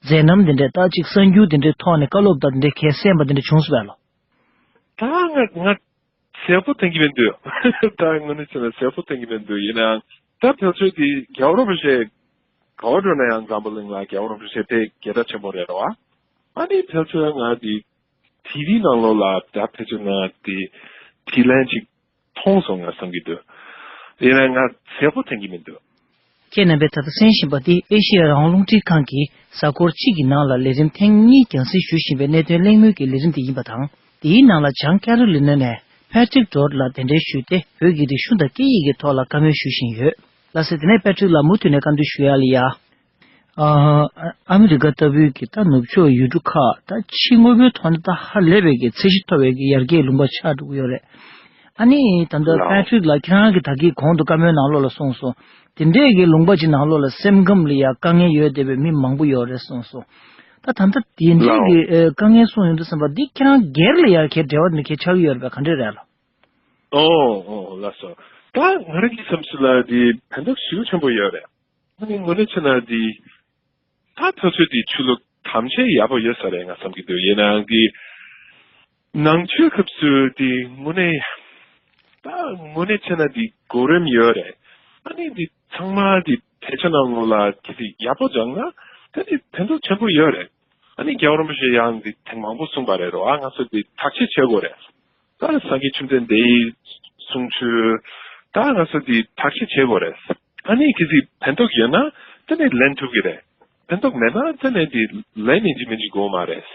མཛད་རྣམ་དེ་འདྲས་ད་ཅིག་གསར་འགྱུར་དེ་འདྲས་ཐོག་ནས་བཀའ་སློབ་དང་དེ་འདྲས་གལ་གསན་པ་དེ་འདྲས་བྱུང་སོང་བས་ལགས། ད་ང་ང་གསལ་པོ་དྲན་གྱི་མི་འདུག་ད་དངོས་གནས་བྱས་ན་གསལ་པོ་དྲན་གྱི་མི་འདུག་ཡིན་ནའང་ད་བེད་སྤྱོད་དེ་རྒྱལ་བ་རིན་པོ་ཆེ་ག་བ་འགྲོ་ན་ཡང་འཛམ་བུ་གླིང་ལ་རྒྱལ་བ་རིན་པོ་ཆེ་དེ་རྒྱལ་སྲས་ཆེན་པོ་རེད་ར་བ། ཨ་ནི་བེད་སྤྱོད་ང་དེ་ཊི་ཝི་ནང་ལོགས་ལ་ད་བེད་སྤྱོད་ང་དེ་དྲིས་ལན་ཅིག་མཐོང་སོང་ང་བསམ་གྱི་འདུག་ཡིན་ནའང་ང་གསལ་པོ་དྲན་གྱི་མི་འདུག་ཁྱེད་རྣམ་པས་ད་ལྟ་གསན་བཞིན་པ་འདི་ཨེ་ཤེ་ཡ་རང་དབང་རླུང་འཕྲིན་ཁང་གི་གཟའ་འཁོར་གཅིག་གི་ནང་ལ་ལས་རིམ་ཐེངས་གཉིས་རྒྱང་སྲིང་ཞུ་བཞིན་པའི་གནད་དོན་གླེང་མོལ་གྱི་ལས་རིམ་དེ་ཡིན་པ་དང་། དེའི་ནང་ལ་བྱང་ཀེ་རོ་ལི་ན་ནས་Patrick Dodd་ལ་གདན་འདྲེན་ཞུས་ཏེ་བོད་ཀྱི་རིག་གཞུང་དང་སྐད་ཡིག་གི་ཐོག་ལ་བཀའ་མོལ་ཞུ་བཞིན་ཡོད། ལགས་སེ། དེ་ནས་Patrick་ལ་མུ་མཐུད་ནས་བཀའ་འདྲི་ཞུ་ཡ་ལ་ཡ། ཨ་ཨ་མི་རི་ཀ་ལྟ་བུའི་གི་ད་ནུབ་ཕྱོགས་ཡུལ་གྲུ་ཁག་ད་ཕྱི་དངོས་པོའི་ཐོག་ནས་ད་ཧ་ལས་པའི་གི་ཚད་གཞི་མཐོ་བའི་གི་ཡར་རྒྱས་ལུང་པ་ཆགས་འགྲོ་གི་ཡོད་རེད། ཨ་ནི་ད་ལྟ་ལའོ། Patrick་ལགས་ཁྱེད་རང་གིས་ད་གིན་གོང་དུ་བཀའ་མོལ་ནང་ལོགས་ལ་གསུངས་སོང་། དེ་འདྲས་ཀྱི་ལུང་པ་ཅིག་ནང་ལོགས་ལ་སེམས་ཁམས་ལ་ཡ་དཀའ་ངལ་ཡོད་བསྡད་པའི་མི་མང་པོ་ཡོད་རེད་གསུངས་སོང་། ད་ད་ལྟ་དེ་འདྲས་ལའོ། ཀྱི་ཨེ་དཀའ་ངལ་གསུངས་ཡོང་དུས་ཙམ་པ་འདི་ཁྱེད་རང་སྒེར་ལ་ཡ་གའི་འབྲེལ་བ་འདི་གའི་ཆགས་ཀྱི་ཡོད་རེད་པས། ག་འདྲས་རེད་ལ། ཨོ་ཨོ་ལགས་སོ། ད་ང་རང་གི་སེམས་སུ་ལ་འདི་ཕན་ཐོགས་ཞེ་པོ་ཆེན་པོ་ཡོད་རེད། ཨ་ནི་དངོས་གནས་བྱས་ན་འདི་ད་ཕན་ཐོགས་འདི་ཆོས་ལུགས་ཐམས་ཅད་ཡག་པོ་ཡོད་ས་རེད་ང་བསམ་གྱི་འདུག་ཡིན་ནའང་འདི་ནང་ཆོས་སྐབས་སུ་འདི་དངོས་གནས་ད་དངོས་གནས་བྱས་ན་འདི་གོ་རིམ་ཡོད་རེད། ཨ་ནི་འདི་ཚང་མ་འདི་དཔེ་ཆ་ནང་ལོགས་ལ་གལ་སྲིད་ཡག་པོ་སྦྱངས་ན་ད་འདི་ཕན་ཐོགས་ཆེན་པོ་ཡོད་རེད། ཨ་ནི་རྒྱལ་བ་རིན་པོ་ཆེ་ཡང་འདི་ཐེངས་མང་པོ་གསུངས་པ་རེད་རོ། ཨ་ང་ཚོ་འདི་བརྟག་དཔྱད་བྱེད་དགོས་རེད། ད་སངས་རྒྱས་བཅོམ་ལྡན་འདས་ཡི་གསུང་ཆོས་ད་ང་ཚོ་འདི་བརྟག་དཔྱད་བྱེད་དགོས་རེད། ཨ་ནི་གལ་སྲིད་ཕན་ཐོགས་ཡོད་ན་དེ་ནས་ལེན་ཐུབ་ཀྱི་རེད། ཕན་ཐོགས་མེད་ན་དེ་ནས་འདི་ལེན་ཡིན་གཅིག་མིན་གཅིག་དགོས་མ་རེད།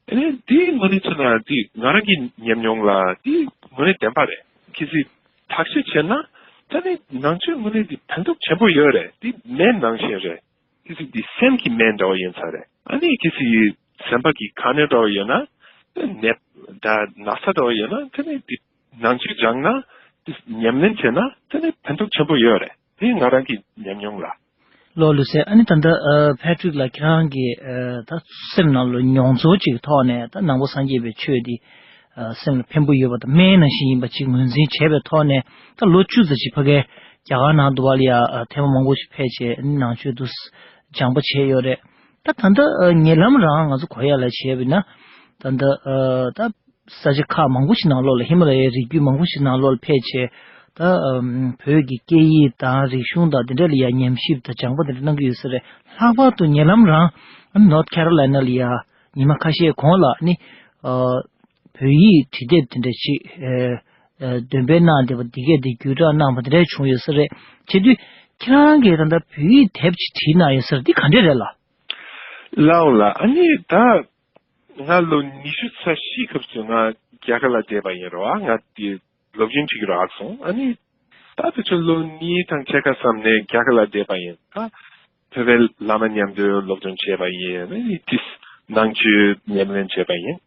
ཨ་ནི་འདི་དངོས་གནས་བྱས་ན་འདི་ང་རང་གི་ཉམས་མྱོང་ལ་འདི་དངོས་གནས་བདེན་པ་རེད། གལ་སྲིད་བརྟག་དཔྱད་བྱས་ན་དེ་ནས་ནང་ཆོས་དངོས་གནས་འདི་ཕན་ཐོགས་ཆེན་པོ་ཡོད་རེད། འདི་སྨན་ནང་བཞིན་རེད། གལ་སྲིད་འདི་སེམས་ཀྱི་སྨན་འདྲ་བོ་ཡིན་ས་རེད། ཨ་ནི་གལ་སྲིད་སེམས་པ་གི་དཀའ་གནད་འདྲ་བོ་ཡོད་ན། ནད་ད་ན་ཚ་འདྲ་བོ་ཡོད་ན་དེ་ནི་འདི་ནང་ཆོས་སྦྱངས་ན་འདི་ཉམས་ལེན་བྱས་ན་དེ་ནི་ཕན་ཐོགས་ཆེན་པོ་ཡོད་རེད། དེ་ང་རང་གི་ཉམས་མྱོང་ལ། ལགས་ལགས་སེ། ཨ་ནི་ད་ལྟ་ཨ་Patrick་ལགས་ཁྱེད་རང་གི་ཨ་ད་སེམས་ནང་ལ་མྱོང་ཚོར་ཅིག་ཐོག་ནས་ད་ནང་པ་སངས་རྒྱས་པའི་ཆོས་འདི་ཨ་སེམས་ལ་ཕན་པོ་ཡོད་པ་དང་སྨན་ནང་བཞིན་ཡིན་པ་ཅིག་ངོས་འཛིན་བྱས་པའི་ཐོག་ནས་ད་ལོ་བཅུ་ཙམ་ཅིག་ཕ་གིར་རྒྱ་གར་ནང་དུ་བ་ལ་ཡ་ཨ་ཐེངས་མ་མང་པོ་ཞིག་ཕེབས་བྱས་ཨ་ནི་ནང་ཆོས་འདུག་སྦྱང་པ་བྱས་ཡོད་རེད། ད་ད་ལྟ་ཨ་ཉེ་ལམ་རང་ང་ཚོ་གོ་ཡ་ལ་བྱས་པ་ཡིན་ན་ད་ལྟ་ཨ་ད་ས་ཆ་ཁག་མང་པོ་ཞིག་ནང་ལོགས་ལ་ཧི་མ་ལ་ཡའི་རི་རྒྱུད་མང་པོ་ཞིག་ནང་ལོགས་ལ་ཕེབས་བྱས་ད་ཨམ་བོད་ཀྱི་སྐད་ཡིག་དང་རིག་གཞུང་དང་དེ་འདྲ་ལ་ཡ་ཉམས་ཞིབ་དང་སྦྱང་པ་དེ་འདྲ་གནང་གི་ཡོད་ས་རེད། ལྷག་པར་དུ་ཉེ་ལམ་རང་North Carolina་ལ་ཡ་ཉི་མ་ཁ་ཤས་གོང་ལ་ནི་ཨ་བོད་ཡིག་བྲིས་དེབ་དེ་འདྲ་ཅིག་ཨེ་ འདོན་སྤེལ་གནང་བསྡད་པ་འདི་གས་དེ་བརྒྱུད་བསྒྲགས་གནང་བ་དེ་འདྲ་བྱུང་ཡོད་ས་རེད། བྱེད་དུས་ཁྱེད་རང་གིས་ད་ལྟ་བོད་ཡིག་དེབ་ཅིག་བྲིས་གནང་ཡོད་ས་རེད། འདི་ག་འདྲས་རེད་ལགས། ལགས་འོང་ལགས། ཨ་ནི་ད་ང་ལོ་ཉི་ཤུ་རྩ་བཞིའི་སྐབས་སུ་ང་རྒྱ་གར་ལ་བསྡད་པ་ཡིན་རོ། ང་དེ་སློབ་ཆེན་ཅིག་རག་སོང་། ཨ་ནི་ད་དུས་ཚོད་ལོ་གཉིས་དང་ཕྱེད་ཀ་ཙམ་ནས་རྒྱ་གར་ལ་བསྡད་པ་ཡིན། ད་བོད་པའི་བླ་མ་མཉམ་དུ་སློབ་སྦྱོང་བྱས་པ་ཡིན། ཨ་ནི་དེས་ནང་ཆོས་ཉམས་ལེན་བྱས་པ་ཡིན།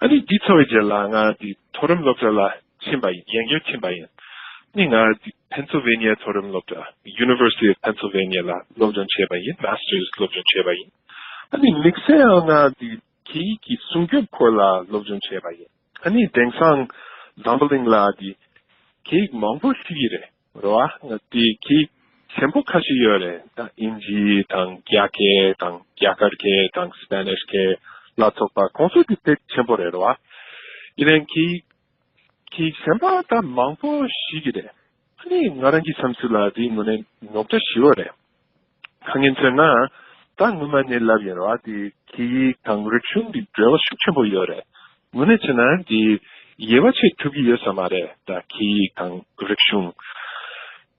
ཨ་ནི་འདི་ཚར་བའི་རྗེས་ལ་ང་དེ་མཐོ་རིམ་སློབ་གྲྭ་ལ་ཕྱིན་པ་ཡིན། ཡང་བསྐྱར་ཕྱིན་པ་ཡིན། ཨ་ནི་ང་དེ་Pennsylvania མཐོ་རིམ་སློབ་གྲྭ། University of Pennsylvania ལ་སློབ་སྦྱོང་བྱས་པ་ཡིན། Masters སློབ་སྦྱོང་བྱས་པ་ཡིན། ཨ་ནི་དམིགས་བསལ་ཡང་ང་དེ་སྐད་ཡིག་གི་སྲུང་སྐྱོབ་སྐོར་ལ་སློབ་སྦྱོང་བྱས་པ་ཡིན། ཨ་ནི་དེང་སང་འཛམ་བུ་གླིང་ལ་དེ་སྐད་ཡིག་མང་པོ་ཤེས་ཀྱི་རེད་རོ། ཨ་ང་དེ་སྐད་ཡིག་ཆེན་པོ་ཁ་ཤས་ཡོད་རེད། ད་དབྱིན་ཇི་དང་རྒྱ་སྐད་དང་རྒྱ་གར་སྐད་དང་Spanish སྐད་ལ་སོགས་པ་ཁོང་ཚོ་དེ་དཔེ་ཆེན་པོ་རེད་རོ། ཨ་ཡིན་ནའང་སྐད་ཡིག་སྐད་ཡིག་གཞན་པ་ད་མང་པོ་ཤེས་ཀྱི་རེད། ཨ་ནི་ང་རང་གི་བསམ་ཚུལ་ལ་དེ་དངོས་གནས་རྙོག་དྲ་ཞེ་པོ་རེད། གང་ཡིན་ཟེར་ན། ད་སྔོན་མ་ནས་ལབ་ཡིན་རོ། ཨ་དེ་སྐད་ཡིག་དང་རིག་གཞུང་གི་འབྲེལ་བ་ཤུགས་ཆེན་པོ་ཡོད་རེད། དངོས་གནས་བྱས་ན་དེ་དབྱེ་བ་ཕྱེ་ཐུབ་ཀྱི་ཡོད་ས་མ་རེད། ད་སྐད་ཡིག་དང་རིག་གཞུང་།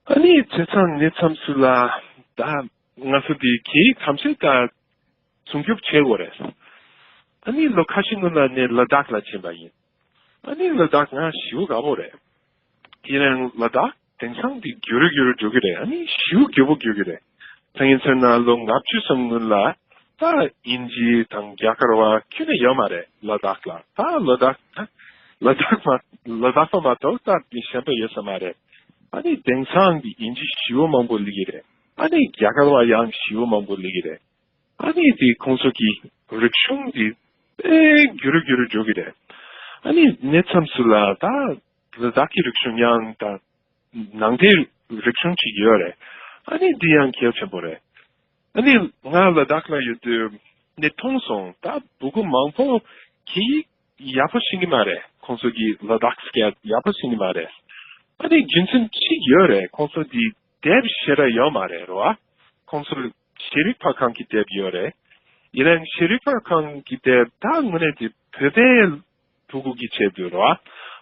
ཨ་ནི་བྱས་ཙང་ངའི་བསམ་ཚུལ་ལ་ད་ང་ཚོ་དེ་སྐད་ཡིག་ཐམས་ཅད་ད་སྲུང་སྐྱོབ་བྱེད་དགོས་རེད། ཨ་ནི་ལོ་ཁ་ཤས་སྔོན་ལ་ངས་ལ་དྭགས་ལ་ཕྱིན་པ་ཡིན། ཨ་ནི་ལ་དྭགས་ང་ཞེ་པོ་དགའ་པོ་རེད། ཡིན་ནའང་ལ་དྭགས་དེང་སང་འདི་འགྱུར་རེ་འགྱུར་རེ་འགྲོ་གི་རེད། ཨ་ནི་ཞེ་པོ་འགྱུར་པོ་འགྱུར་གི་རེད། ད་ཡིན་ཟེར་ན་ལོ་ལྔ་བཅུ་ཙམ་སྔོན་ལ་ད་དབྱིན་ཇི་དང་རྒྱ་གར་བ་ཁྱོན་ནས་ཡོད་མ་རེད་ལ་དྭགས་ལ། ད་ལ་དྭགས་ལ་དྭགས་མ་ལ་དྭགས་པ་མ་གཏོགས་ད་མི་གཞན་པ་ཡོད་ས་མ་རེད། ཨ་ནི་དེང་སང་འདི་དབྱིན་ཇི་ཞེ་པོ་མང་པོ་ལབ་ཀྱི་རེད། ཨ་ནི་རྒྱ་གར་བ་ཡང་ཞེ་པོ་མང་པོ་ལབ་ཀྱི་རེད། ཨ་ནི་དེ་ཁོང་ཚོ་གི་རིག་གཞུང་འདི་དཔེ་འགྱུར་རེ་འགྱུར་རེ་འགྲོ་གི་རེད། ཨ་ནི་ངའི་བསམ་ཚུལ་ལ་ད་ལ་དྭགས་ཀྱི་རིག་གཞུང་ཡང་ད་ནང་པའི་རིག་གཞུང་ཅིག་ཡོད་རེད། ཨ་ནི་འདི་ཡང་གལ་ཆེན་པོ་རེད། ཨ་ནི་ང་ལ་དྭགས་ལ་ཡོད་དུས་ནས་མཐོང་སོང་། ད་སྤུ་གུ་མང་པོ་སྐད་ཡིག་ཡག་པོ་ཤེས་ཀྱི་མ་རེད། ཁོང་ཚོ་གི་ལ་དྭགས་སྐད་ཡག་པོ་ཤེས་ཀྱི་མ་རེད། ཨ་ནི་རྒྱུ་མཚན་གཅིག་ཡོད་རེད། ཁོང་ཚོ་འདི་དེབ་ཤེས་ར་ཡོད་མ་རེད་རོ། ཨ་ཁོང་ཚོ་ཤེས་རིག་པ་ཁང་གི་དེབ་ཡོད་རེད། ཡིན་ནའང་ཤེས་རིག་པ་ཁང་གི་དེབ་ད་དངོས་གནས་དེ་བོད་པའི་ཕྲུ་གུ་གི་ཆེད་དུ་རོ།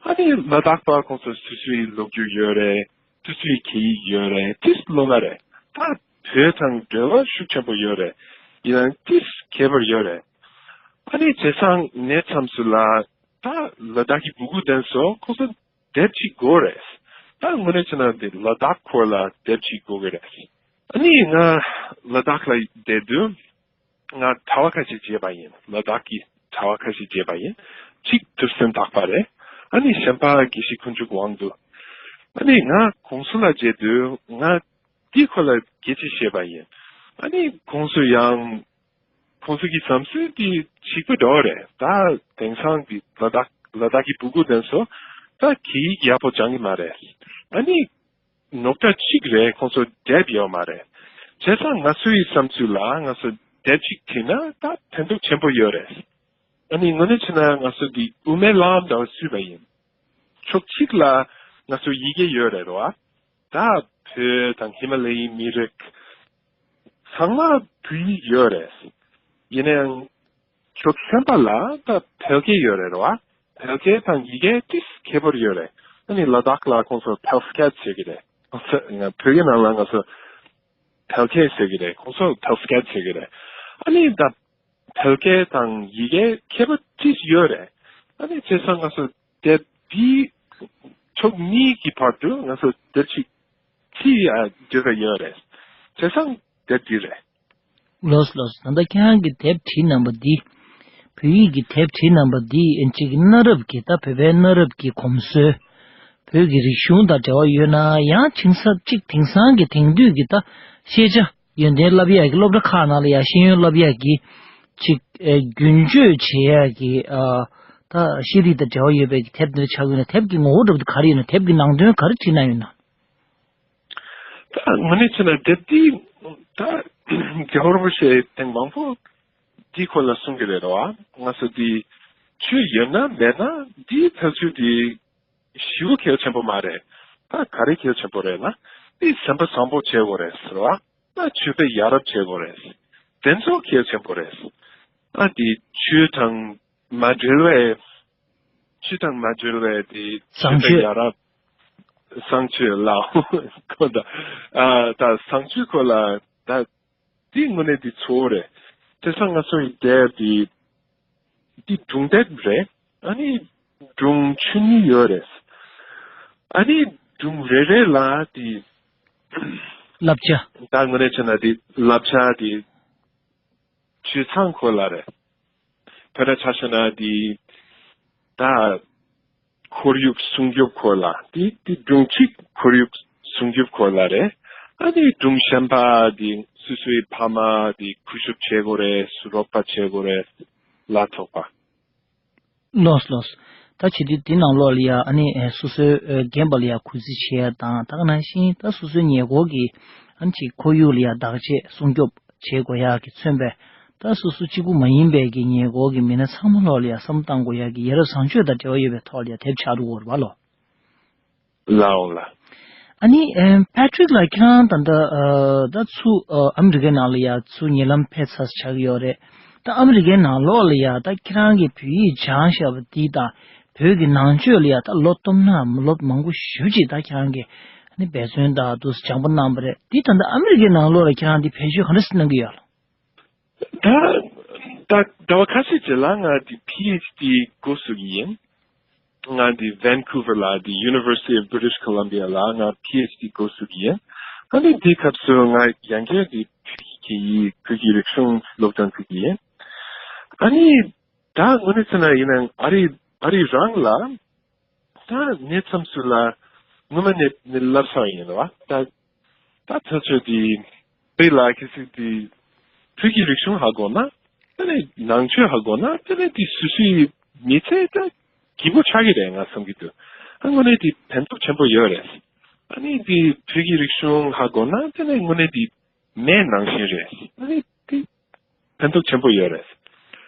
ཨ་ནི་ལ་དྭགས་པ་ཁོང་ཚོ་སོ་སོའི་ལོ་རྒྱུས་ཡོད་རེད། སོ་སོའི་སྐད་ཡིག་ཡོད་རེད། ཏིས་ལོ་ན་རེད། ད་བོད་དང་འབྲེལ་བ་ཤུགས་ཆེན་པོ་ཡོད་རེད། ཡིན་ནའང་ཏིས་ཁྱད་པར་ཡོད་རེད། ཨ་ནི་བྱས་ཙང་ངའི་བསམ་ཚུལ་ལ་ད་ལ་དྭགས་ཀྱི་སྤུ་གུ་དེ་ཚོ་ཁོང་ཚོ་དེབ་ཅིག་དགོས་རེད། ད་དངོས་གནས་བྱས་ན་དེ་ལ་དྭགས་སྐོར་ལ་དེབ་ཅིག་དགོས་ཀྱི་རེད། ཨ་ནི་ང་ལ་དྭགས་ལ་བསྡད་དུས་ང་དྲ་བ་ཁ་ཤས་མཇལ་བ་ཡིན། ལ་དྭགས་ཀྱི་དྲ་བ་ཁ་ཤས་མཇལ་བ་ཡིན། གཅིག་ཐུབ་བསྟན་རྟག་པ་རེད། ཨ་ནི་གཞན་པ་དགེ་བཤེས་ཁུ་བྱུག་དབང་འདུས། ཨ་ནི་ང་ཁོང་ཚོ་ལ་མཇལ་དུས་ང་དེའི་སྐོར་ལ་སྐད་ཆ་བཤད་པ་ཡིན། ཨ་ནི་ཁོང་ཚོ་ཡང་ཁོང་ཚོ་གི་བསམ་ཚུལ་དེ་གཅིག་པ་འདྲ་བོ་རེད། ད་དེང་སང་གི་ལ་དྭགས་ལ་དྭགས་ཀྱི་སྤུ་གུ་དེ་ཚོ་ད་སྐད་ཡིག་ཡག་པོ་སྦྱང་གི་མ་རེད། ཨ་ནི་རྙོག་དྲ་གཅིག་རེད། ཁོང་ཚོ་དེབ་ཡོད་མ་རེད། བྱས་ཙང་ང་ཚོའི་བསམ་ཚུལ་ལ་ང་ཚོ་དེབ་གཅིག་བྲིས་ན་ད་ཕན་ཐོགས་ཆེན་པོ་ཡོད་རེད། ཨ་ནི་དངོས་གནས་བྱས་ན་ང་ཚོ་འདི་དབུ་མའི་ལམ་འདྲ་བོ་བཟོས་པ་ཡིན། ཕྱོགས་གཅིག་ལ་ང་ཚོ་ཡི་གེ་ཡོད་རེད་རོ། ཨ་ད་བོད་དང་ཧི་མ་ལ་ཡའི་མི་རིགས་ཚང་མ་བོད་ཡིག་ཡོད་རེད། ཡིན་ནའང་ཕྱོགས་གཞན་པ་ལ་ད་བོད་སྐད་ཡོད་རེད་རོ། ཨ་བོད་སྐད་དང་ཡི་གེ་ཏིས་ཁྱད་པར་ཡོད་རེད། ཨ་ནི་ལ་དྭགས་ལ་ཁོང་ཚོ་བལ་སྐད་ཟེར་གི་རེད། ང་ཚོ་ང་བོད་སྐད་ནང་ལ་ང་ཚོ་བལ་སྐད་ཟེར་གི་རེད། ཁོང་ཚོ་བལ་སྐད་ཟེར་གི་རེད། ཨ་ནི་ད་བལ་སྐད་དང་ཡི་གེ་ཁྱད་པར་ཏིས་ཡོད་རེད། ཨ་ནི་བྱས་ཙང་ང་ཚོ་དེབ་འདི་ཕྱོགས་གཉིས་ཀྱི་བར་དུ་ང་ཚོ་དེབ་ཅིག་ཅིག་ཨ་འདོད་པ་ཡོད་རེད། བྱས་ཙང་དེབ་འདི་རེད། ལགས་ལགས། ད་ལྟ་ཁྱེད་རང་གི་དེབ་བྲིས་གནང་པ་འདི་བོད་ཡིག་གི་དེབ་བྲིས་གནང་པ་འདི་ཨེ་ཅིག་གནའ་རབས་ཀྱི་ད་བོད་པའི་གནའ་རབས་ཀྱི་གོམས་སྲོལ་བོད་ཀྱི་རིག་གཞུང་དང་འབྲེལ་བ་ཡོད་ན་ཡང་ཅིང་ས་ཅིག་དེང་སང་གི་དེང་དུས་ཀྱི་ད་ཤེས་བྱ་ཡོན་ཏན་བསླབ་ཡག་གི་སློབ་གྲྭ་ཁག་ནང་ལ་ཡང་ཤེས་ཡོན་བསླབ་ཡག་གི་ཅིག་ཨེ་རྒྱུན་སྤྱོད་བྱེད་ཡག་གི་ཨ་ད་ཤེས་རིག་དང་འབྲེལ་བ་ཡོད་པའི་གི་དེབ་འདི་འདྲ་ཆགས་ཀྱི་ཡོད་ན་དེབ་ཀྱི་ངོ་བོ་འདྲ་པོ་དེ་ག་རེ་ཡོད་ན་དེབ་ཀྱི་ནང་དོན་ག་རེ་བྲིས་གནང་ཡོད་ན། ད་དངོས་གནས་བྱས་ན་དེབ་འདི་ད་རྒྱལ་བ་རིན་པོ་ཆེ་ཐེངས་མང་པོ་འདིའི་སྐོར་ལ་གསུང་གི་རེད་རོ། ང་ཚོ་འདི་ཆོས་ཡོད་ན་མེད་ན་འདིའི་ཐག་གཅོད་འདི་ཞེ་པོ་གལ་ཆེན་པོ་མ་རེད། ད་ག་རེ་གལ་ཆེན་པོ་རེད་ན་འདི་སེམས་པ་བཟང་པོ་བྱེད་དགོས་རེད་ཟེར་བ། ད་ཆོས་པ་ཡ་རབས་བྱེད་དགོས་རེད། དེ་ཚོ་གལ་ཆེན་པོ་རེད། ད་འདི་ཆོས་དང་མ་འབྲེལ་བའི་ ཆོས་དང་མ་འབྲེལ་བའི་དེ་བཟང་སྤྱོད། ཆོས་དང་ཡ་རབས། བཟང་སྤྱོད་ལ་ཁོ་ད་ཨ་ད་བཟང་སྤྱོད་ཁོ་ལ་ད་དེ་དངོས་གནས་དེ་གཙོ་བོ་རེད། དེ་སང་ང་ཚོ་ཡི་དེབ་དེ་དེ་སྒྲུང་དེབ་རེད། ཨ་ནི་སྒྲུང་ཆུང་ངུ་ཡོད་རེད། ཨ་ནི་སྒྲུང་རེ་རེ་ལ་དེ་བསླབ་བྱ། ད་དངོས་གནས་བྱས་ན་དེ་བསླབ་བྱ་དེ་བྱས་ཙང་ཁོ་ལ་རེད། དཔེར་ན་ཆ་བཞག་ན་དེ་ད་ཁོར་ཡུག་སྲུང་སྐྱོབ་སྐོར་ལ་དེ་དེ་སྒྲུང་གཅིག་ཁོར་ཡུག་སྲུང་སྐྱོབ་སྐོར་ལ་རེད། ཨ་ནི་སྒྲུང་གཞན་པ་དེ་སོ་སོའི་ཕ་མ་དེ་གུས་ཞབས་བྱེད་དགོས་རེད། རོགས་པ་བྱེད་དགོས་རེད་ལ་སོགས་པ། ལགས་ལགས། ད་བྱེད་དུས་དེ་ནང་ལོགས་ལ་ཡ་ཨ་ནི་ཨེ་སོ་སོའི་ཨེ་རྒན་པ་ལ་ཡ་གུས་བརྩི་བྱེད་ཡ་དང་། ད་ག་ནང་བཞིན་ད་སོ་སོའི་ཉེ་འཁོར་གྱི་ཨ་ནི་ཅིག་ཁོར་ཡུག་ལ་ཡ་བདག་གཅེས་སྲུང་སྐྱོབ་བྱེད་དགོས་ཡ་གི་མཚོན་པས། ད་སོ་སོ་གཅིག་པུ་མ་ཡིན་པའི་གི་ཉེ་འཁོར་གྱི་མི་སྣ་ཚང་མ་ལོགས་ལ་ཡ་བསམ་བློ་བཏང་དགོས་ཡ་གི་ཡ་རབས་བཟང་སྤྱོད་དང་འབྲེལ་བ་ཡོད་པའི་ཐོག་ལ་ཡ་དེབ་ཆགས་འགྲོ་གི་ཡོད་རེད་པ་ལོ། ལའོ་ལ། ཨ་ནི་ཨེམ་པེ་ཏྲིག་ལགས་ཁྱེད་རང་ད་ལྟ་ཨ་ད་ཚུར་ཨ་ཨ་མི་རི་ཀའི་ནང་ལ་ཡ་ཚུར་ཉེ་ལམ་ཕེབས་ཚར་ཆགས་ཀྱི་ཡོད་རེད། ད་ཨ་མི་རི་ཀའི་ནང་ལོགས་ལ་ཡ་ད་ཁྱེད་རང་གིས་བོད་ཡིག་སྦྱངས་བཞག་པ་འདི་དང་བོད་ཀྱི་ནང་ཆོས་ལ་ཡ་ད་ལོ་སྟོང་ན་ལོ་མང་པོ་ཞེ་པོ་ཅིག་ད་ཁྱེད་རང་གིས་ཨ་ནི་འབད་བརྩོན་དང་འདུག་སྦྱངས་པ་གནང་བ་རེད། འདི་ད་ལྟ་ཨ་མི་རི་ཀའི་ནང་ལོགས་ལ་ཁྱེད་རང་འདི་བེད་སྤྱོད་ག་འདྲ་ཞིག་གནང་གི་ཡོད་ལགས། ད་ད་ཟླ་བ་ཁ་ཤས་རྗེས་ལ་ང་འདི་པི་ཨེཆ་ཌི་འགོ་བཙུགས་ཀྱི་ཡིན། ང་འདི་Vancouver་ལ་འདི་University of British Columbia་ལ་ང་པི་ཨེཆ་ཌི་འགོ་བཙུགས་ཀྱི་ཡིན། ཨ་ནི་འདི་སྐབས་སུ་ང་ཡང་བསྐྱར་འདི་བོད་ཀྱི་སྐད་ཡིག་བོད་ཀྱི་རིག་གཞུང་སློབ་སྦྱོང་བྱེད་ཀྱི་ཡིན། ཨ་ནི་ད་དངོས་གནས་བྱས་ན་ཡིན་ནའང་ཨ་རི་ཨ་རི་རང་ལ་ད་གནས་མཚམས་སུ་ལ་སྔོན་མ་ནས་ནས་བསླབ་བྱ་ཡིན་རེད་བ། ད་ད་ཚ་ཚོད་དེ་དཔེ་ལ་ཁི་སི་དེ་བོད་ཀྱི་རིག་གཞུང་ཧ་གོ་ན་དེ་ནས་ནང་ཆོས་ཧ་གོ་ན་དེ་ནས་དེ་སུ་སུའི་མི་ཚེ་ད་སྐྱིད་པོ་ཆགས་ཀྱི་རེད་ང་བསམ་གྱི་འདུག་ཨ་དངོས་གནས་དེ་ཕན་ཐོགས་ཆེན་པོ་ཡོད་རེད། ཨ་ནི་དེ་བོད་ཀྱི་རིག་གཞུང་ཧ་གོ་ན་དེ་ནས་དངོས་གནས་དེ་མེད་ནང་བཞིན་རེད། ཨ་ནི་དེ་ཕན་ཐོགས་ཆེན་པོ་ཡོད་རེད།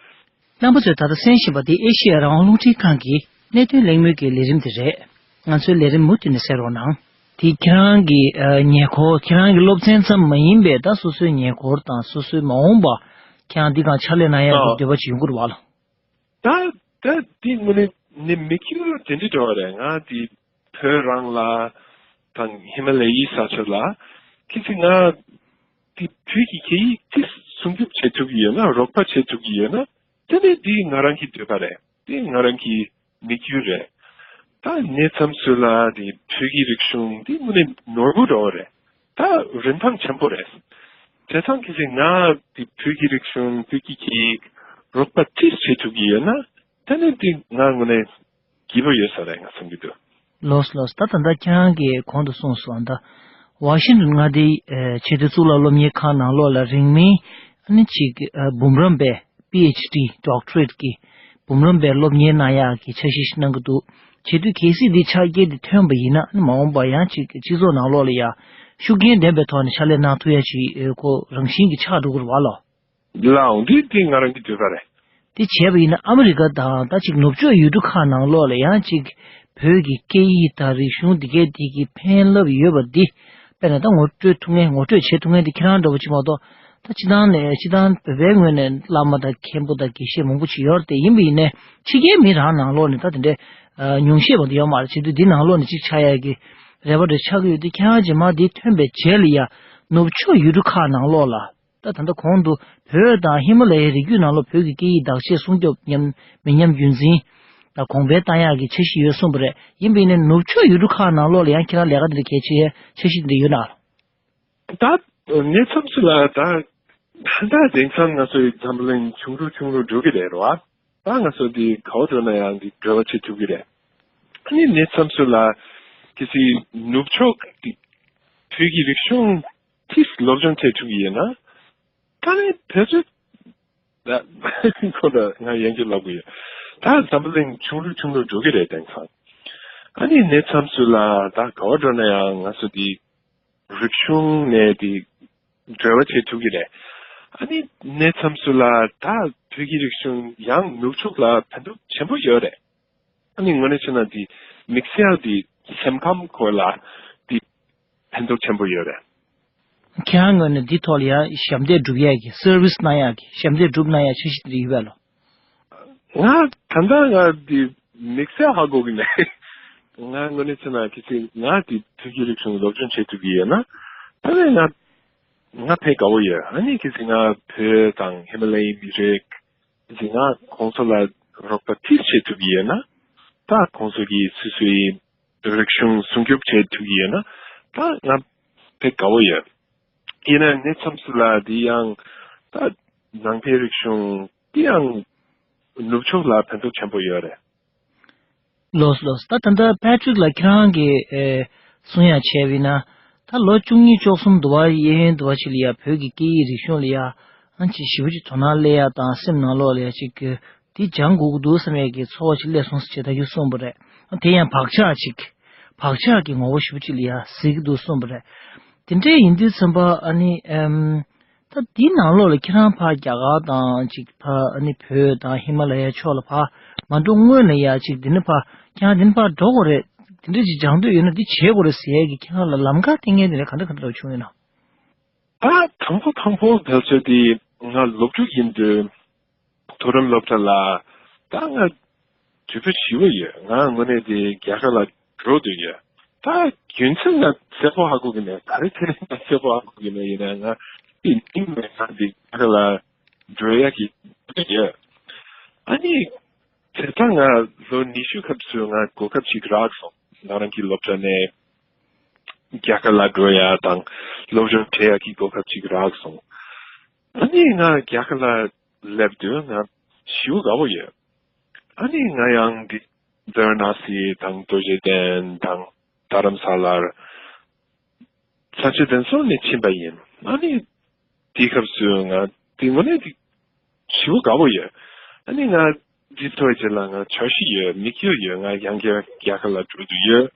རྣམ་པ་ཚོས་ད་ལྟ་གསན་བཞིན་པ་འདི་ཨེ་ཤེ་ཡ་རང་དབང་རླུང་འཕྲིན་ཁང་གི་གནད་དོན་གླེང་མོལ་གྱི་ལས་རིམ་དེ་རེད། ང་ཚོའི་ལས་རིམ་མུ་མཐུད་ནས་གསན་རོགས་གནང་། དེ་ཁྱེད་རང་གི་ཨ་ཉེ་འཁོར་ཁྱེད་རང་གི་སློབ་ཚན་ཙམ་མ་ཡིན་པའི་ད་སོ་སོའི་ཉེ་འཁོར་དང་སོ་སོའི་མ་འོངས་པ་ཁྱེད་རང་འདི་གང་ཕྱག་ལས་གནང་ཡག་གི་ཨ་འདོད་པ་ཅིག་ཡོང་གི་རེད་བ་ལགས། ད་ད་འདི་དངོས་གནས་ནི་མི་ཁྱེར་དེ་འདྲ་འདྲ་བ་རེད། ང་འདི་བོད་རང་ལ་དང་ཧི་མ་ལ་ཡའི་ས་ཆ་ལ་ཁྱེད་ཀྱིས་ང་འདི་བོད་ཀྱི་སྐད་ཡིག་ཅིག་སྲུང་སྐྱོབ་བྱེད་ཐུབ་ཀྱི་ཡོད་ན་རོགས་པ་བྱེད་ཐུབ་ཀྱི་ཡོད་ན་དེ་ནི་འདི་ང་རང་གི་འདོད་པ་རེད། འདི་ང་རང་གི་མི་རྒྱུ་རེད། ད་གནས་མཚམས་སུ་ལ་འདི་བོད་ཀྱི་རིག་གཞུང་འདི་དངོས་གནས་ནོར་བུ་འདྲ་བོ་རེད། ད་རིན་ཐང་ཆེན་པོ་རེད། བྱས་ཙང་ཁྱེད་ཀྱིས་ང་འདི་བོད་ཀྱི་རིག་གཞུང་བོད་ཀྱི་སྐད་ཡིག་རོགས་པ་ཅིག་བྱེད་ཐུབ་ཀྱི་ཡོད་ན་དེ་ནི་འདི་ང་དངོས་གནས་སྐྱིད་པོ་ཡོད་ས་རེད་ང་བསམ་གྱི་འདུག་ལགས་ལགས། ད་ད་ལྟ་ཁྱེད་རང་གིས་གོང་དུ་གསུངས་སོང་། ད་ཝ་ཤིང་ཊོན་མངའ་སྡེའི་ཨེ་ཆེས་མཐོའི་གཙུག་ལག་སློབ་གཉེར་ཁང་ནང་ལོགས་ལ་རིང་མིན་ཨ་ནི་ཅིག་ཨ་འབུམ་རམས་པའི་པི་ཨེཆ་ཌི་ཌོག་ཊོ་རེཊ་ཀྱི་འབུམ་རམས་པའི་སློབ་གཉེར་གནང་ཡག་གི་འཆར་གཞི་ཞིག་གནང་གི་འདུག་བྱེད་དུས་གལ་སྲིད་འདི་ཕྱག་འཁྱེར་འདི་ཐོན་པ་ཡིན་ན་ཨ་ནི་མ་འོངས་པར་ཡང་ཅིག་སྤྱི་ཚོགས་ནང་ལོགས་ལ་ཡང་ཤུགས་རྐྱེན་ལྡན་པའི་ཐོག་ནས་ཕྱག་ལས་གནང་ཐུབ་ཡག་ཅིག་ཨེ་ཁོ་རང་བཞིན་གྱིས་ཆགས་འགྲོ་གི་རེད་བ་ལགས། ལའང་འདི་འདི་ང་རང་གི་འདོད་པ་རེད། དེ་བྱས་པ་ཡིན་ན་ཨ་མི་རི་ཀ་དང་ད་ཅིག་ནུབ་ཕྱོགས་ཡུལ་གྲུ་ཁག་ནང་ལོགས་ལ་ཡང་ཅིག་བོད་ཀྱི་སྐད་ཡིག་དང་རིག་གཞུང་འདི་གའི་འདི་གི་ཕན་རླབས་ཡོད་པ་འདི་དཔེར་ན་ད་ངོ་སྤྲོད་ཐུབ་མཁན་ངོ་སྤྲོད་བྱེད་ཐུབ་མཁན་འདི་ཁྱེད་རང་འདྲ་བོ་ཅིག་མ་གཏོགས་ད་སྤྱི་བཏང་ནས་སྤྱི་བཏང་བོད་པའི་ངོས་ནས་བླ་མ་དང་མཁན་པོ་དང་དགེ་བཤེས་མང་པོ་ཅིག་ཡོད་རེད་དེ། ཡིན་པ་ཡིན་ནའི་ཕྱི་རྒྱལ་མི་རང་ནང་ལོགས་ནས་ད་དེ་འདྲའི་ཨ་ཉུང་ཤས་མ་གཏོགས་ཡོད་མ་རེད། བྱེད་དུས་འདི་ནང་ལོགས་ནས་ཅིག་ཆགས་ཡག་གི་རེ་བ་རེ་ཆགས་ཀྱི་ཡོད་དེ་ཁྱེད་རང་རྗེས་མ་འདི་ཐོན་པའི་རྗེས་ལ་ཡ་ནུབ་ཕྱོགས་ཡུལ་གྲུ་ཁག་ནང་ལོགས་ལ། ད་ད་ལྟ་གོང་དུ་བོད་དང་ཧི་མ་ལ་ཡའི་རི་རྒྱུད་ནང་ལོགས་བོད་ཀྱི་སྐད་ཡིག་བདག་གཅེས་སྲུང་སྐྱོབ་ཉམས་མི་ཉམས་རྒྱུན་འཛིན་དང་གོང་འཕེལ་བཏང་ཡག་གི་འཆར་གཞི་ཡོད་གསུངས་པ་རེད། ཡིན་པ་ཡིན་ན་ནུབ་ཕྱོགས་ཡུལ་གྲུ་ཁག་ནང་ལོགས་ལ་ཡང་ཁྱེད་རང་ལས་ཀ་འདི་འདྲ་གལ་ཆེ་འཆར་གཞི་འདི་འདྲ་ཡོད་ན། ད་གནས་མཚམས་སུ་ལ་ད་ད་དེང་སང་ང་ཚོའི་འཛམ་བུ་གླིང་ཆུང་རུ་ཆུང་རུ་འགྲོ་གི་རེད་རོ། ཨ་ད་ང་ཚོ་འདི་ག་བ་འགྲོ་ན་ཡང་འདི་འབྲེལ་བ་བྱེད་ཐུབ་ཀྱི་རེད། ཨ་ནི་གནས་མཚམས་སུ་ལ་གལ་སྲིད་ནུབ་ཕྱོགས་འདི་བོད་ཀྱི་རིག་གཞུང་ཏིས་སློབ་སྦྱོང་བྱེད་ཐུབ་ཀྱི་ཡོད་ན། ད་ནི་བོད་ཚོས་ད་ཁོ་ད་ང་ཡན་གྱི་ལབ་དགོས་ཡོད། ད་འཛམ་བུ་གླིང་ཆུང་རུ་ཆུང་རུ་འགྲོ་གི་རེད་དེང་སང་། ཨ་ནི་གནས་མཚམས་སུ་ལ་ད་ག་བ་འགྲོ་ན་ཡང་ང་ཚོ་འདི་རིག་གཞུང་ནས་འདི་འབྲེལ་བ་བྱེད་ཐུབ་ཀྱི་རེད། ཨ་ནི་གནས་མཚམས་སུ་ལ་ད་བོད་ཀྱི་རིག་གཞུང་ཡང་ནུབ་ཕྱོགས་ལ་ཕན་ཐོགས་ཆེན་པོ་ཡོད་རེད། ཨ་ནི་དངོས་གནས་བྱས་ན་འདི་དམིགས་བསལ་འདི་སེམས་ཁམས་སྐོར་ལ་འདི་ཕན་ཐོགས་ཆེན་པོ་ཡོད་རེད། ཁྱེད་རང་ངོས་ནས་འདི་ཐོག་ལ་ཡང་ཞབས་འདེགས་སྒྲུབ་ཡག་གི་སར་བིས་གནང་ཡག་གི་ཞབས་འདེགས་སྒྲུབ་གནང་ཡག་འཆར་གཞི་འདི་ཡོད་པས་ལོ། ང་ད་ལྟ་ང་འདི་ དམིགས་བསལ་ཧ་གོ་གི་མེད། ང་དངོས་གནས་བྱས་ན་གལ་སྲིད་ང་དེ་བོད་ཀྱི་རིག་གཞུང་སློབ་སྦྱོང་བྱེད་ཐུབ་ཀྱི་ཡོད་ན། ད་ནི་ང་ང་ཕན་དགའ་བོ་ཡོད། ཨ་ནི་གལ་སྲིད་ང་བོད་དང་ཧི་མ་ལ་ཡའི་མི་རིགས། གལ་སྲིད་ང་ཁོང་ཚོ་ལ་རོགས་པ་མཐིལ་བྱེད་ཐུབ་ཀྱི་ཡོད་ན། ད་ཁོང་ཚོ་གི་སོ་སོའི་རིག་གཞུང་སྲུང་སྐྱོབ་བྱེད་ཐུབ་ཀྱི་ཡོད་ན། ད་ང་ཕན་དགའ་བོ་ཡོད། ཡིན་ན་གནས་མཚམས་སུ་ལ་འདི་ཡང་ད་ནང་པའི་རིག་གཞུང་འདི་ཡང་ནུབ་ཕྱོགས་ལ་ཕན་ཐོགས་ཆེན་པོ་ཡོད་རེད། ལོས་ལོས། ད་ད་ལྟ་ཕེ་ཏྲིག་ལགས་ཁྱེད་རང་གིས་ཨེ་གསུང་ཡ་བྱས་པ་ཡིན་ན། ད་ལོ་བཅུ་གཉིས་བཅུ་གསུམ་དུ་བ་གཡས་གཡོན་དུ་བ་ཞིག་ལ་ཡ་བོད་ཀྱི་སྐད་ཡིག་རིག་གཞུང་ལ་ཡ་ཨང་ཅིག་ཞེ་པོ་ཅིག་དོ་སྣང་སླེབས་ཡ་དང་སེམས་ནང་ལོགས་ལ་ཡ་ཅིག་གི་དེ་སྦྱང་དགོས་ཀྱི་འདུག་བསམ་ཡ་གི་ཚོར་བ་ཅིག་སླེབས་སོང་ཟེར་བྱས་ད་གིན་གསུངས་པ་རེད། དེ་ཡང་བག་ཆགས་ཅིག་བག་ཆགས་ཀྱི་ངོ་བོ་ཞེ་པོ་ཅིག་ལ་ཡ་གཟིགས་ཀྱི་འདུག་གསུངས་པ་རེད། དེ་འདྲ་ཡིན་དུས་ཙམ་པ་ཨ་ནི་ཨམ། ད་འདིའི་ནང་ལོགས་ལ་ཁྱེད་རང་ཕར་རྒྱ་གར་དང་ཅིག་ཕར་ཨ་ནི་བོད་དང་ཧི་མ་ལ་ཡའི་ཕྱོགས་ལ་ཕར་མ་འགྲོ་སྔོན་ལ་ཡ་ཅིག་འདི་ནས་ཕར་ཁྱེད་རང་འདི་ནས་ཕར་འགྲོ་དགོས་རེད། འདི་འདྲ་ཅིག་སྦྱང་འདོད་ཡོད་ན་འདི་བྱེད་དགོས་རེད་ཟེར་ཡས་ཀྱི་ཁྱེད་རང་ལ་ལམ་ཁ་སྟོན་མཁན་དེ་འདྲ་ག་འདྲ་ག་འདྲ་བྱུང་ཡོད་ན། ད་དང་པོ་དང་པོ་ཕལ་ཆེར་དེ་ང་སློབ་ཕྲུག་ཡིན་དུས། མཐོ་རིམ་སློབ་གྲྭ་ལ་ད་ང་དུས་ཚོད་ཞེ་པོ་ཡོད། ང་དངོས་གནས་དེ་རྒྱ་གར་ལ་འགྲོ་འདོད་ཡོད། ད་རྒྱུ་མཚན་ང་གསལ་པོ་ཧ་གོ་གི་མེད། ག་རེ་བྱས་ནས་ང་གསལ་པོ་ཧ་གོ་གི་མེད། ཡིན་ན་ང་དེ་ཉིན་མེད་ང་དེ་རྒྱ་གར་ལ་འགྲོ་ཡ་གི་འདོད་ཡོད། ཨ་ནི་དེ་ད་ང་ལོ་ཉི་ཤུ་སྐབས་སུ་ང་གོ་སྐབས་ཤིག་རག་སོང་། ང་རང་གི་སློབ་གྲྭ་ནས་རྒྱ་གར་ལ་འགྲོ་ཡ་དང་སློབ་སྦྱོང་བྱེད་ཡ་གི་གོ་སྐབས་ཤིག་རག་སོང་། ཨ་ནི་ང་རྒྱ་གར་ལ་སླེབས་དུས་ང་ཞེ་པོ་དགའ་པོ་ཡོད། ཨ་ནི་ང་ཡང་འདི་ཝ་ར་ཎ་སི་དང་རྡོ་རྗེ་གདན་དང་རྡ་རམ་ས་ལར་ས་སྐྱ་བསྟན་སྲུང་ནས་ཕྱིན་པ་ཡིན། ཨ་ནི་དེའི་སྐབས་སུ་ང་དེ་དངོས་གནས་དེ་ཞེ་པོ་དགའ་པོ་ཡོད། ཨ་ནི་ང་འདི་ཚོའི་རྗེས་ལ་ང་འཆར་གཞི་ཡོད། དམིགས་ཡུལ་ཡོད། ང་ཡང་བསྐྱར་རྒྱ་གར་ལ་འགྲོ་འདོད་ཡོད།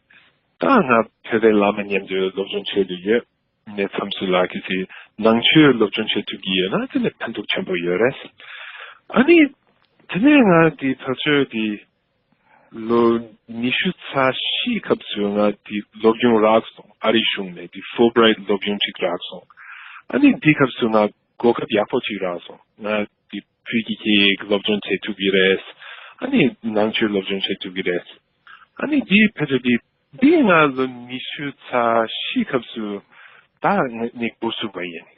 ད་ང་བོད་པའི་བླ་མ་མཉམ་དུ་སློབ་སྦྱོང་བྱེད་འདོད་ཡོད། གནས་མཚམས་སུ་ལ་གལ་སྲིད་ནང་ཆོས་སློབ་སྦྱོང་བྱེད་ཐུབ་ཀྱི་ཡོད་ན་དེ་ནི་ཕན་ཐོགས་ཆེན་པོ་ཡོད་རེད། ཨ་ནི་དེ་ནས་ང་དེ་ཕལ་ཆེར་དེ་ལོ་ཉི་ཤུ་རྩ་བཞིའི་སྐབས་སུ་ང་དེ་སློབ་སྦྱོང་རག་སོང་། ཨ་རིའི་གཞུང་ནས་དེ་ཧྥུལ་བྷི་རའིཊ་སློབ་སྦྱོང་ཅིག་རག་སོང་། ཨ་ནི་དེའི་སྐབས་སུ་ང་གོ་སྐབས་ཡག་པོ་ཅིག་རག་སོང་། ང་དེ་བོད་ཀྱི་སྐད་ཡིག་སློབ་སྦྱོང་བྱེད་ཐུབ་ཀྱི་རེད། ཨ་ནི་ནང་ཆོས་སློབ་སྦྱོང་བྱེད་ཐུབ་ཀྱི་རེད། ཨ་ནི་འདིའི་ཕལ་ཆེར་འདི་འདི་ང་ལོ་ཉི་ཤུ་རྩ་བཞི་སྐབས་སུ་ད་ངས་འགོ་བཙུགས་པ་ཡིན།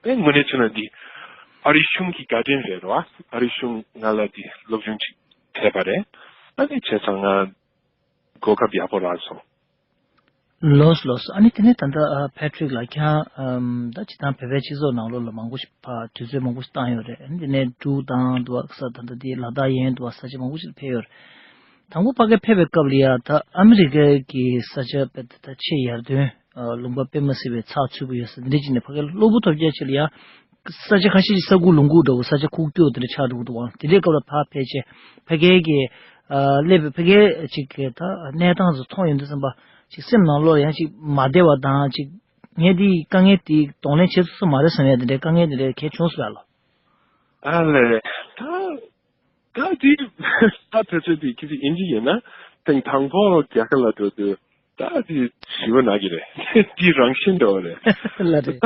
དེ་དངོས་གནས་བྱས་ན་འདི་ཨ་རིའི་གཞུང་གི་བཀའ་དྲིན་རེད་རོ། ཨ་རིའི་གཞུང་ང་ལ་འདི་སློབ་སྦྱོང་ཅིག་ཕེབས་པ་རེད། ཨ་ནི་བྱས་ཙང་ང་གོ་སྐབས་ཡག་པོ་རག་སོང་། ལོས་ལོས། ཨ་ནི་དེ་ནས་ད་ལྟ་ཨ་ཕེ་ཏྲིག་ལགས་ཁྱེད་རང་ཨམ་ད་སྤྱིར་བཏང་བོད་པའི་སྤྱི་ཚོགས་ནང་ལོགས་ལ་མང་པོ་ཞིག་ཕར་དུས་ཚོད་མང་པོ་ཞིག་བཏང་ཡོད་རེད། ཨ་ནི་དེ་ནས་འབྲུག་དང་དུ་བ་ས་ད་ལྟ་དེ་ལ་དྭགས་གཡས་གཡོན་དུ་བ་ས་ཆ་མང་པོ་ཞིག་ལ་ཕེབས་ཡོད་རེད། དང་པོ་ཕ་གིར་ཕེབས་པའི་སྐབས་ལ་ཡ་ད་ཨ་མི་རི་ཀའི་གི་ས་ཆ་དཔེ་ད་ཆེས་ཡར་ཐོན་ཨ་ལུང་པ་དཔེ་མ་སྲིད་པའི་ཚགས་ཚུད་པོ་ཡོད་ས་འདི་འདྲ་ཅིག་ནས་ཕ་གིར་གློ་བུར་ཐོལ་རྒྱག་ཅིག་ལ་ཡ་ས་ཆ་ཁ་ཤས་ཅིག་ས་ཁུག་ལུང་ཁུག་འདྲ་བོ་ས་ཆ་ཁུག་ཀྱོག་དེ་འདྲ་ཆགས་འགྲོ་གི་འདུག་བ། དེ་འདྲའི་སྐབས་ལ་ཕར་ཕེབས་བྱས་ཕ་གིའི་གི་ཨ་སླེབས་པའི་ཕ་གིའི་ཅིག་གི་ད་གནས་སྟངས་ཚོ་མཐོང་ཡོང་དུས་ཙམ་པ་ཅིག་སེམས་ནང་ལོགས་ཡང་ཅིག་མ་བདེ་བ་དང་ཅིག་ངས་འདི་དཀའ་ངལ་འདི་གདོང་ལེན་བྱེད་ཐུབ་ས་མ་རེད་བསམ་ཡ་དེ་འདྲའི་དཀའ་ངལ་དེ་འདྲའི་གལ་བྱུང་སོང་ཡ་ལོ། ཨ་ལས། ད་ད་དེ་ད་ཕལ་ཆེར་དེ་ཁྱེད་ཚོས་ཨིན་ཇི་ཡིན་ན་ཐེངས་དང་པོ་རྒྱ་གར་ལ་འགྲོ་དུས་ད་དེ་ཞི་བ་ན་གི་རེད། དེ་རང་བཞིན་འདྲ་བ་རེད། ལ་རེད།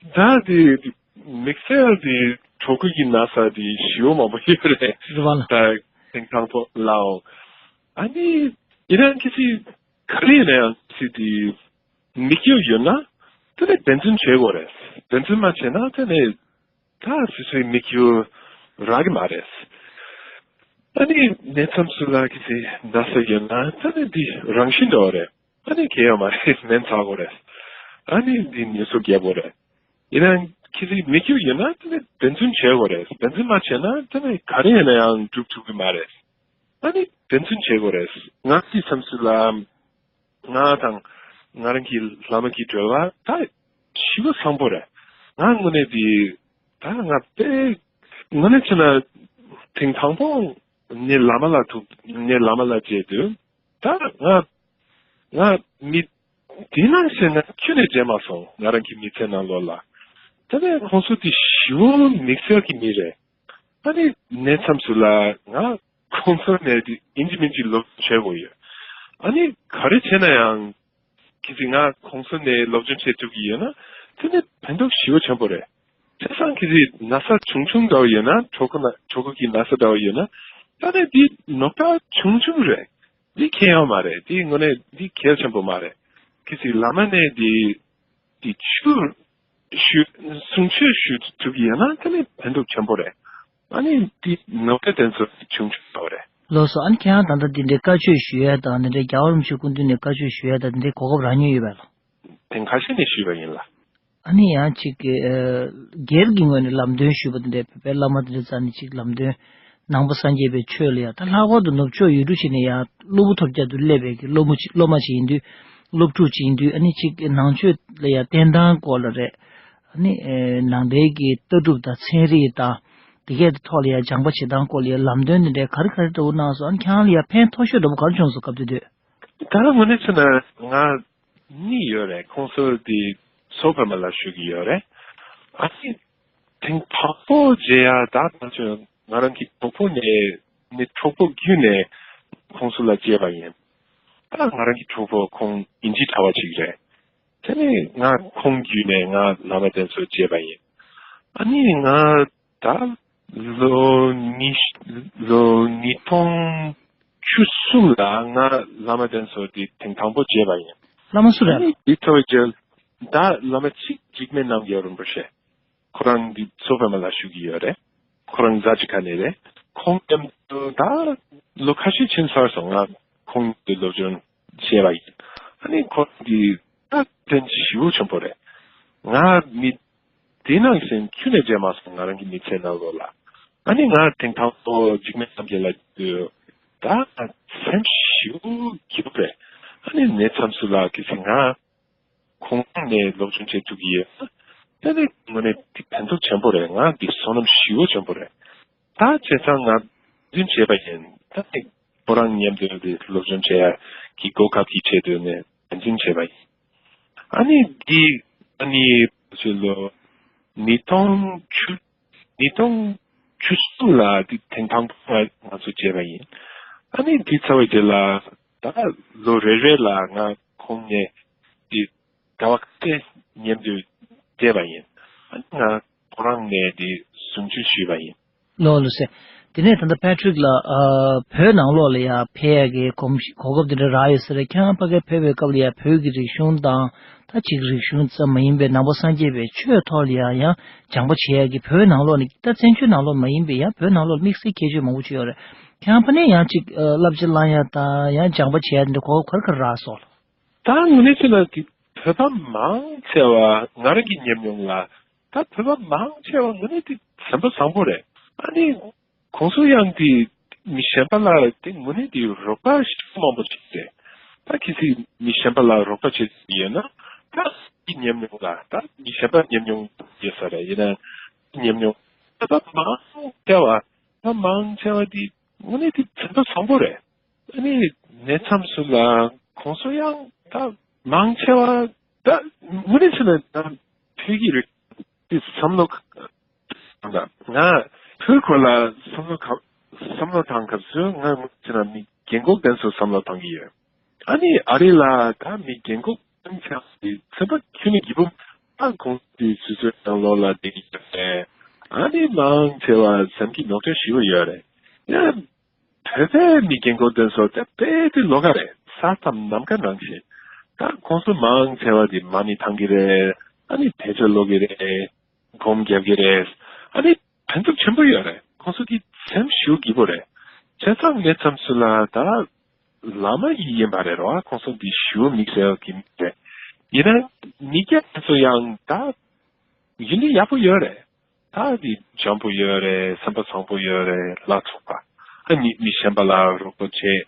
ད་ད་དེ་དམིགས་བསལ་དེ་གྲོད་ཁོག་གི་ན་ཚ་དེ་ཞི་བ་མང་པོ་ཡོད་རེད། རེད་བ་ལ། ད་ཐེངས་དང་པོ་ལའོ། ཨ་ནི་ཡིན་ན་ཁྱེད་ཚོས་ག་རེ་ཡིན་ན་ཡང་ཁྱེད་ཚོས་དེ་དམིགས་ཡུལ་ཡོད་ན་དེ་ནས་བདེན་རྫུན་བྱེད་དགོས་རེད། བདེན་རྫུན་མ་བྱས་ན་དེ་ནས། ད་སོ་སོའི་དམིགས་ཡུལ་རག་གི་མ་རེད། ཨ་ནི་གནས་མཚམས་སུ་ལ་ཁྱེད་ཚོས་ན་ཚ་ཡོད་ན་ད་ནི་འདི་རང་བཞིན་འདྲ་བ་རེད། ཨ་ནི་གལ་ཡོད་མ་རེད། སྨན་ཟ་དགོས་རེད། ཨ་ནི་འདི་ནད་གསོ་རྒྱག་དགོས་རེད། ཡིན་ན་ཁྱེད་ཚོའི་དམིགས་ཡུལ་ཡོད་ན་ད་ནི་བདེན་རྫུན་བྱེད་དགོས་རེད། བདེན་རྫུན་མ་བྱས་ན་ད་ནི་ག་རེ་ཡིན་ན་ཡང་འགྲུབ་ཐུབ་ཀྱི་མ་རེད། ཨ་ནི་བདེན་རྫུན་བྱེད་དགོས་རེད། ང་འདི་མཚམས་སུ་ལ། ང་དང་ང་རང་གི་བླ་མ་གི་འབྲེལ་བ་ད་ཞེ་པོ་བཟང་པོ་རེད། ང་དངོས་གནས་དེ་ད་ང་དཔེ་དངོས་གནས་བྱས་ན་ཐེངས་དང་པོ་ངའི་བླ་མ་ལ་ཐུག་ངའི་བླ་མ་ལ་མཇལ་དུས་ད་ང་ང་མི་དེ་ནང་བཞིན་ང་ཁྱོན་ནས་མཇལ་མ་སོང་། ང་རང་གི་མི་ཚེ་ནང་ལོགས་ལ་ད་ནས་ཁོང་ཚོ་དེ་ཞེ་པོ་དམིགས་བསལ་གྱི་མི་རེད། ཨ་ནི་གནས་མཚམས་སུ་ལ་ང་ཁོང་ཚོ་ནས་དེ་ཨིན་ཇི་མིན་ཇི་སློབ་བྱེད་དགོས་ཡོད། ཨ་ནི་ག་རེ་བྱས་ན་ཡང་ཁྱེད་ཚོས་ང་ཁོང་ཚོ་ནས་སློབ་སྦྱོང་བྱེད་ཐུབ་ཀྱི་ཡོད་ན་དེ་ནི་ཕན་ཐོགས་ཞེ་པོ་ཆེན་པོ་རེད། བྱས་ཙང་ཁྱེད་ཚོས་ན་ཚ་ཆུང་ཆུང་འདྲ་བོ་ཡོད་ན་གྲོད་ཁོག་ན་གྲོད་ཁོག་གི་ན་ཚ་འདྲ་བོ་ཡོད་ན་ ད་ནི་འདི་ནོར་འཁྲུལ་ཆུང་ཆུང་རེད། འདི་ཁྱད་ཡོད་མ་རེད། འདི་དངོས་གནས་འདི་གལ་ཆེན་པོ་མ་རེད། གལ་སྲིད་བླ་མ་ནས་འདི་འདི་ཆུ་ཞུ་གསུང་ཆོས་ཞུ་ཐུབ་ཀྱི་ཡོད་ན་ད་ནི་ཕན་ཐོགས་ཆེན་པོ་རེད། ཨ་ནི་འདི་ནོར་འཁྲུལ་དེ་ཚོ་ཆུང་ཆུང་ཡོད་རེད། ལགས་སོ། ཨ་ནི་ཁྱེད་རང་ད་ལྟ་འདི་འདྲའི་བཀའ་ཆོས་ཞུ་ཡ་དང་འདི་འདྲའི་རྒྱལ་བ་རིན་པོ་ཆེ་སྐུ་མདུན་ནས་བཀའ་ཆོས་ཞུ་ཡ་དང་འདི་འདྲའི་གོ་སྐབས་རག་མྱོང་ཡོད་པས་ལགས། དེང་ཁ་ཤས་ནས་ཞུས་པ་ཡིན་ལ། ཨ་ནི་ཡང་ཅིག་གི་ཨ་སྒེར་གྱི་ངོས་ནས་ལམ་སྟོན་ཞུས་པ་དེ་འདྲའི་བོད་པའི་བླ་མ་དེ་འདྲའི་རྩ་ནས་ཅིག་ལམ་སྟོན་ནང་པ་སངས་རྒྱས་པའི་ཆོས་ལ་ཡང་ད་ལྷག་པར་དུ་ནུབ་ཕྱོགས་ཡུལ་གྲུ་ཞིག་ནས་ཡང་སློབ་བུ་ཐོབ་རྒྱག་ཏུ་སླེབས་པའི་གི་སློབ་མ་ཅིག་སློབ་མ་ཅིག་ཡིན་དུས་སློབ་ཕྲུག་ཅིག་ཡིན་དུས་ཨ་ནི་ཅིག་ནང་ཆོས་ལ་ཡང་བསྟེན་སྟངས་སྐོར་ལ་རེད། ཨ་ནི་ཨེ་ནང་པའི་གི་ལྟ་གྲུབ་དང་ཚན་རིག་དང་དེ་གས་ཀྱི་ཐོག་ལ་ཡང་སྦྱངས་པ་བྱེད་སྟངས་སྐོར་ལ་ཡང་ལམ་སྟོན་དེ་འདྲའི་ག་རེ་ག་རེ་འདྲ་བོ་གནང་སོང་། ཨ་ནི་ཁྱེད་རང་ལ་ཡང་ཕན་ཐོགས་ཤོས་འདྲ་བོ་ག་རེ་བྱུང་སོང་སྐབས་དེ་དུས། ད་རང་ངོས་ནས་བྱས་ན་ང་གཉིས་ཡོད་རེད། ཁོང་ཚོ་དེ་མཚོ་པདྨ་ལ་བཞུགས་ཀྱི་ཡོད་རེད། ཨ་ནི་དེང་དང་པོ་མཇལ་ཡ་ད་ང་ཚོ་ང་རང་གི་གྲོགས་པོ་ནས་ནི་གྲོགས་པོ་བརྒྱུད་ནས་ཁོང་ཚོ་ལ་མཇལ་བ་ཡིན། ད་ང་རང་གི་གྲོགས་པོ་ཁོང་དབྱིན་ཇི་གྲྭ་པ་ཅིག་རེད། དེ་ནས་ང་ཁོང་བརྒྱུད་ནས་ང་བླ་མ་དེ་ཚོ་མཇལ་བ་ཡིན། ཨ་ནི་ང་ད་ལོ་ཉི་ལོ་ཉིས་སྟོང་བཅུ་གསུམ་ལ་ང་བླ་མ་དེ་ཚོ་དེ་དེང་དང་པོ་མཇལ་བ་ཡིན། བླ་མ་སུ་རེད། ཨ་ནི་དེ་ཚོ་མཇལ་ད་བླ་མ་གཅིག་འཇིགས་མེད་རྣམ་རྒྱལ་རིན་པོ་ཆེ། ཁོ་རང་གི་མཚོ་པདྨ་ལ་བཞུགས་ཀྱི་ཡོད་རེད། ཁོ་རང་གཟའ་ཅི་ཁ་ནས་རེད། ཁོང་མཉམ་དུ་ད་ལོ་ཁ་ཤས་ཕྱིན་ཚར་སོང་། ང་ཁོང་གི་སློབ་སྦྱོང་བྱས་པ་ཡིན། ཨ་ནི་ཁོ་རང་གི་ད་བརྟེན་ཞེ་པོ་ཆེན་པོ་རེད། ང་མི་དེ་ནང་བཞིན་ཁྱོན་ནས་མཇལ་མ་སོང་། ང་རང་གི་མི་ཚེ་ནང་ལོགས་ལ། ཨ་ནི་ང་དེང་དང་པོ་འཇིགས་མེད་རྣམ་རྒྱལ་ལ་དུས་ད་སེམས་ཞེ་པོ་སྐྱིད་པོ་རེད། ཨ་ནི་གནས་མཚམས་སུ་ལ་གལ་སྲིད་ང་ཁོང་ནས་སློབ་སྦྱོང་བྱེད་ཐུབ་ཀྱི་ཡོད་ན། དེ་ནི་དངོས་གནས་འདི་ཕན་ཐོགས་ཆེན་པོ་རེད། ང་འདི་བསོད་ནམས་ཞེ་པོ་ཆེན་པོ་རེད། ད་བྱས་ཙང་ང་འཛིན་བྱས་པ་ཡིན། ད་ནི་ཁོ་རང་མཉམ་དུ་འདི་སློབ་སྦྱོང་བྱེད་ཡ་གི་གོ་སྐབས་ཀྱི་ཆེད་དུ་ནས་འཛིན་བྱས་པ་ཡིན། ཨ་ནི་འདི་ཨ་ནི་ཕྱི་ལོ་ཉིས་སྟོང་བཅུ་ཉིས་སྟོང་བཅུ་གསུམ་ལ་འདི་དེང་དང་པོ་ང་ང་ཚོ་མཇལ་བ་ཡིན། ཨ་ནི་འདི་ཚར་བའི་རྗེས་ལ་ད་ལོ་རེ་རེ་ལ་ང་ཁོང་ནས་འདི་ཟླ་བ་ཁ་ཤས་མཉམ་དུ་བསྡད་པ་ཡིན། ཨ་ནི་ང་ཁོ་རང་ནས་འདི་གསུང་ཆོས་ཞུས་པ་ཡིན། ལགས་ལགས་སེ། དེ་ནས་ད་ལྟ་Patrick་ལགས་ཨ་བོད་ནང་ལོགས་ལ་ཡ་ཕེབས་ཡ་གི་གོམས་གོ་སྐབས་དེ་འདྲ་རག་ཡོད་ས་རེད། ཁྱེད་རང་ཕ་གིར་ཕེབས་པའི་སྐབས་ལ་ཡ་བོད་ཀྱི་རིག་གཞུང་དང་ད་ཅིག་རིག་གཞུང་ཙམ་མ་ཡིན་པའི་ནང་པ་སངས་རྒྱས་པའི་ཆོས་ཐོག་ལ་ཡ་ཡང་སྦྱངས་པ་བྱེད་ཡ་གི་བོད་ནང་ལོགས་ནས་ད་བཙན་བྱོལ་ནང་ལོགས་མ་ཡིན་པའི་ཡང་བོད་ནང་ལོགས་ལ་དམིགས་བསལ་ཁྱད་ཆོས་མང་པོ་ཅིག་ཡོད་རེད། ཁྱེད་རང་ཕ་ནས་ཡང་ཅིག་ཨ་བསླབ་བྱ་བླང་ཡ་དང་ཡང་སྦྱངས་པ་བྱེད་ཡ་དེ་འདྲ་གོ་སྐབས་ག་རེ་ག་རེ་རག་སོང་། ད་དངོས་གནས་བྱས་ན་དེ་བོད་པ་མང་ཆེ་བ་ང་རང་གི་ཉམས་མྱོང་ལ་ད་བོད་པ་མང་ཆེ་བ་དངོས་གནས་དེ་སེམས་པ་བཟང་པོ་རེད། ཨ་ནི་ཁོང་ཚོ་ཡང་དེ་མི་གཞན་པ་ལ་དེ་དངོས་གནས་དེ་རོགས་པ་ཞེ་པོ་མང་པོ་བྱེད་ཀྱི་རེད། ད་གལ་སྲིད་མི་གཞན་པ་ལ་རོགས་པ་བྱེད་ཀྱི་ཡོད་ན་ད་དེ་ཉམས་མྱོང་ལ་ད་མི་གཞན་པ་ཉམས་མྱོང་ཡོད་ས་རེད། ཡིན་ན་ཉམས་མྱོང་ད་བོད་པ་མང་ཆེ་བ་ད་མང་ཆེ་བ་དེ་དངོས་གནས་དེ་སེམས་པ་བཟང་པོ་རེད། ཨ་ནི་གནས་མཚམས་སུ་ལ་ཁོང་ཚོ་ཡང་ད་མང་ཆེ་བ་ད་དངོས་གནས་བྱས་ན་ད་བོད་ཀྱི་རིགས་ཀྱི་བསམ་བློ་ཁ་ད་ང་བོད་སྐོར་ལ་བསམ་བློ་ཁ་བསམ་བློ་བཏང་སྐབས་སུ་ང་དངོས་གནས་བྱས་ན་མི་རྒན་གོག་དེ་ཚོ་བསམ་བློ་བཏང་གི་ཡོད། ཨ་ནི་ཨ་རི་ལ་ད་མི་རྒན་གོག་ཚང་ཆགས་ཏེ་ཚན་པ་ཁྱོན་ནས་རྒྱལ་པོ་ད་ཁོང་ཚོའི་སོ་སོའི་ནང་ལོགས་ལ་བསྡད་ཀྱི་ཡོད་རེད། ཨ་ནི་མང་ཆེ་བ་སེམས་ཀྱི་ནོར་འཁྲུལ་ཞེ་པོ་ཡོད་རེད། ཡང་བོད་པའི་མི་རྒན་གོག་དེ་ཚོ་དེ་དཔེ་དེ་ལོགས་ཀ་རེད། ས་མཚམས་ནམ་མཁའ་ནང་བཞིན། ད་ཁོང་ཚོ་མང་ཆེ་བ་དེ་མ་ཎི་བཏང་གི་རེད། ཨ་ནི་དཔེ་ཆ་ཀློག་གི་རེད། སྒོམ་རྒྱབ་ཀྱི་རེད། ཨ་ནི་ཕན་ཐོགས་ཆེན་པོ་ཡོད་རེད། ཁོང་ཚོ་གི་སེམས་ཞེ་པོ་སྐྱིད་པོ་རེད། བྱས་ཙང་གནས་མཚམས་སུ་ལ་ད་བླ་མ་ཡིན་པ་རེད་རོ། ཁོང་ཚོ་འདི་ཞེ་པོ་དམིགས་བསལ་གྱི་མི་རེད། ཡིན་ན་མི་སྐྱ་དེ་ཚོ་ཡང་ད་ཡིན་དུས་ཡག་པོ་ཡོད་རེད། ད་འདི་འཇམ་པོ་ཡོད་རེད། སེམས་པ་བཟང་པོ་ཡོད་རེད། ལ་སོགས་པ། ཨ་ནི་མི་གཞན་པ་ལ་རོགས་པ་བྱེད་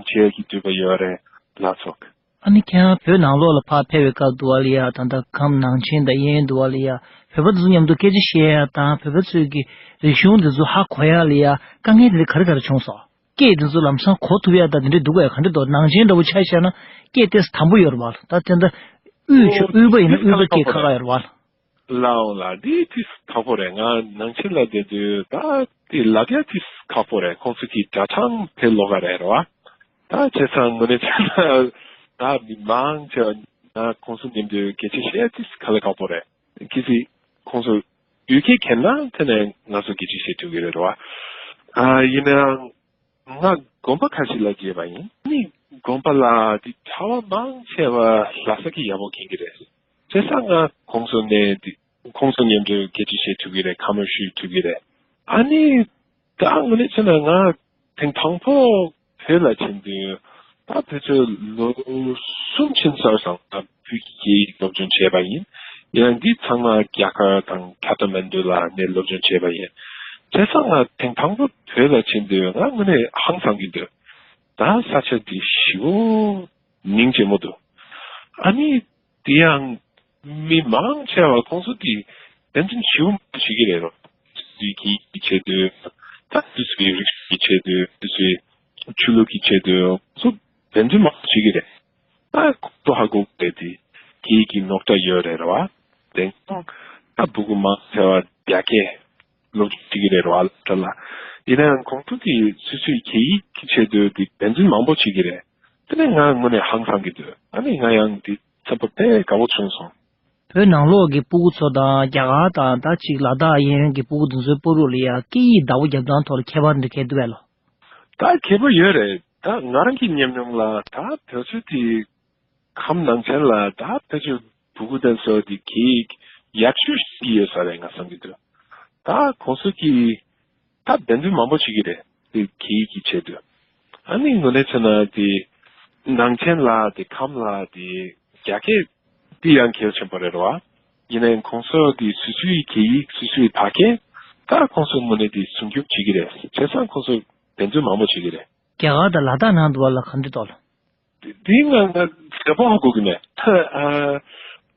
བྱེད་ཀྱི་འདོད་པ་ཡོད་རེད། ལ་སོགས། ཨ་ནི་ཁྱེད་རང་བོད་ནང་ལོགས་ལ་ཕར་ཕེབས་པའི་སྐབས་དུ་བ་ལ་ཡ་ད་ལྟ་ཁམས་ནང་ཆེན་དང་གཡས་གཡོན་དུ་བ་ལ་ཡ་བོད་པ་དེ་ཚོ་མཉམ་དུ་སྐད་ཆ་བཤད་ཡ་དང་བོད་པ་ཚོས་ཀྱི་རིག་གཞུང་དེ་ཚོ་ཧ་གོ་ཡ་ལ་ཡ་དཀའ་ངལ་དེ་ག་རེ་ག་རེ་བྱུང་སོང་། སྐད་དེ་ཚོ་ལམ་སང་གོ་ཐུབ་ཡ་ད་དེ་འདྲ་འདུག་ག་ཡ་ག་འདྲ་འདུག་ནང་ཆེན་འདྲ་བོ་ཆ་བཞག་ན་སྐད་ཏོག་ཙམ་དམ་པོ་ཡོད་རེད་བ། ད་དེ་འདྲ་དབུས་ཆོས་དབུས་པ་ཡིན་ན་དབུས་པ་སྐད་ཁག་ཁག་ཡོད་རེད་བ། ལའོ་ལ་འདི་ཏིས་ཁག་པོ་རེད། ང་ནང་ཆེན་ལ་བསྡད་དུས་ད་དེ་ལབ་ཡ་ཏིས་ཁག་པོ་རེད། ཁོང་ཚོ་གི་སྒྲ་གདངས་དེ་ལོགས་ཀ་རེད་རོ། ད་བྱས་ཙང་དངོས་གནས་བྱས་ན་ད་མི་མང་ཆེ་བ་ང་ཁོང་ཚོ་མཉམ་དུ་སྐད་ཆ་བཤད་ཡ་ཏིས་ག་ལེ་ཁག་པོ་རེད། གལ་སྲིད་ཁོང་ཚོ་ཡུལ་སྐད་མཁྱེན་ན་དེ་ནས་ང་ཚོ་སྐད་ཆ་བཤད་ཐུབ་ཀྱི་རེད་རོ། ཨ་ཡིན་ནའང་ ང་དགོན་པ་ཁ་ཤས་ལ་བསྡད་པ་ཡིན། ཨ་ནི་དགོན་པ་ལ་དེ་གྲྭ་བ་མང་ཆེ་བ་ལྷ་ས་གི་ཡག་པོ་མཁྱེན་གྱི་རེད། བྱས་ཙང་ང་ཁོང་ཚོ་ནས་དེ་ཁོང་ཚོ་མཉམ་དུ་སྐད་ཆ་བཤད་ཐུབ་ཀྱི་རེད། ཁ་མོ་ཤུ་ཐུབ་ཀྱི་རེད། ཨ་ནི་ད་དངོས་གནས་བྱས་ན་ང་ཐེངས་དང་པོ་བོད་ལ་ཕྱིན་དུས་ད་ཕལ་ཆེར་ལོ་གསུམ་ཕྱིན་ཚར་སོང་། ད་བོད་ཀྱི་སྐད་ཡིག་སློབ་སྦྱོང་བྱས་པ་ཡིན། ཡང་འདི་ཚང་མ་རྒྱ་གར་དང་ཁ་ཏ་མན་ཌུ་ལ་ནས་སློབ་སྦྱོང་བྱས་པ་ཡིན། བྱས་ཙང་ང་ཐེངས་དང་པོ་བོད་ལ་ཕྱིན་དུས་ང་དངོས་གནས་ཧང་སང་གི་འདུག། ད་ས་ཆ་འདི་ཞེ་པོ་སྙིང་རྗེ་མོ་འདུག། ཨ་ནི་དེ་ཡང་མི་མང་ཆེ་བ་ཁོང་ཚོ་དེ་བན་ཅུན་ཞེ་པོ་མང་པོ་བྱེད་ཀྱི་རེད་རོ། སུའི་གི་ཆེད་དུ་ད་སུ་སུའི་རིག་གཞུང་གི་ཆེད་དུ་སུ་སུའི་ཆོས་ལུགས་ཀྱི་ཆེད་དུ་ཁོང་ཚོ་བན་ཅུན་མང་པོ་བྱེད་ཀྱི་རེད། ད་ཁོང་ཚོ་ཧ་གོ་གི་རེད། དེ་གི་གི་ནོར་འཁྲུལ་ཡོད་རེད་རོ། དེ་ད་སྤུ་གུ་མང་ཆེ་བ་རྒྱ་སྐད་སློབ་སྦྱོང་བྱེད་ཀྱི་རེད་རོ། ཨ་ལ་ད་ལ་ཡིན་ན་ཡང་ཁོང་ཚོ་དེ་སུ་སུའི་གི་ཡིག་གི་ཆེད་དུ་དེ་བན་ཅུན་མང་པོ་བྱེད་ཀྱི་རེད། དེ་ནས་ང་དངོས་གནས་ཧང་སང་གི་འདུག། ཨ་ནི་ང་ཡང་འདི་ཚན་པ་དཔེ་དགའ་བོ་བྱུང་སོང་། བོད་ནང་ལོགས་ཀྱི་སྤུ་གུ་ཚོ་དང་རྒྱ་གར་དང་ད་ཅིག་ལ་དྭགས་གཡས་གཡོན་གྱི་སྤུ་གུ་དེ་ཚོའི་བར་ལ་ཡ་སྐད་ཡིག་བདག་པོ་རྒྱབ་སྟངས་ཐོག་ལ་ཁྱད་པར་འདྲ་གས་འདུག་བས་ལོ། ད་ཁྱད་པར་ཡོད་རེད། ད་ང་རང་གི་ཉམས་མྱོང་ལ་ད་བོད་ཚོས་དེ་ཁམས་ནང་ཆེན་ལ་ད་བོད་ཚོའི་སྤུ་གུ་དེ་ཚོ་དེ་སྐད་ཡིག་ཡག་ཤོས་ཤིག་ཡོད་ས་རེད་ང་བསམ་གྱི་འདུག། ད་ཁོང་ཚོ་གི་ད་བན་ཅུན་མང་པོ་བྱེད་ཀྱི་རེད། དེ་གི་གི་ཆེད་དུ། ཨ་ནི་དངོས་གནས་བྱས་ན་དེ་ནང་ཆེན་ལ་དེ་ཁམས་ལ་དེ་རྒྱ་སྐད་དེ་ཡང་གལ་ཆེན་པོ་རེད་རོ། ཡིན་ནའི་ཁོང་ཚོ་དེ་སུ་སུའི་གི་ཡིག་སུ་སུའི་ཕ་སྐད་ད་ཁོང་ཚོ་དངོས་གནས་དེ་སྲུང་སྐྱོབ་བྱེད་ཀྱི་རེད། བྱས་ཙང་ཁོང་ཚོ་བན་ཅུན་མང་པོ་བྱེད་ཀྱི་རེད། རྒྱ་གར་དང་ལ་དྭགས་ནང་དུ་བ་ལ་ག་འདྲ་འདུག་ལ། དེ་ང་ང་གསལ་པོ་ཧ་གོ་གི་མེད།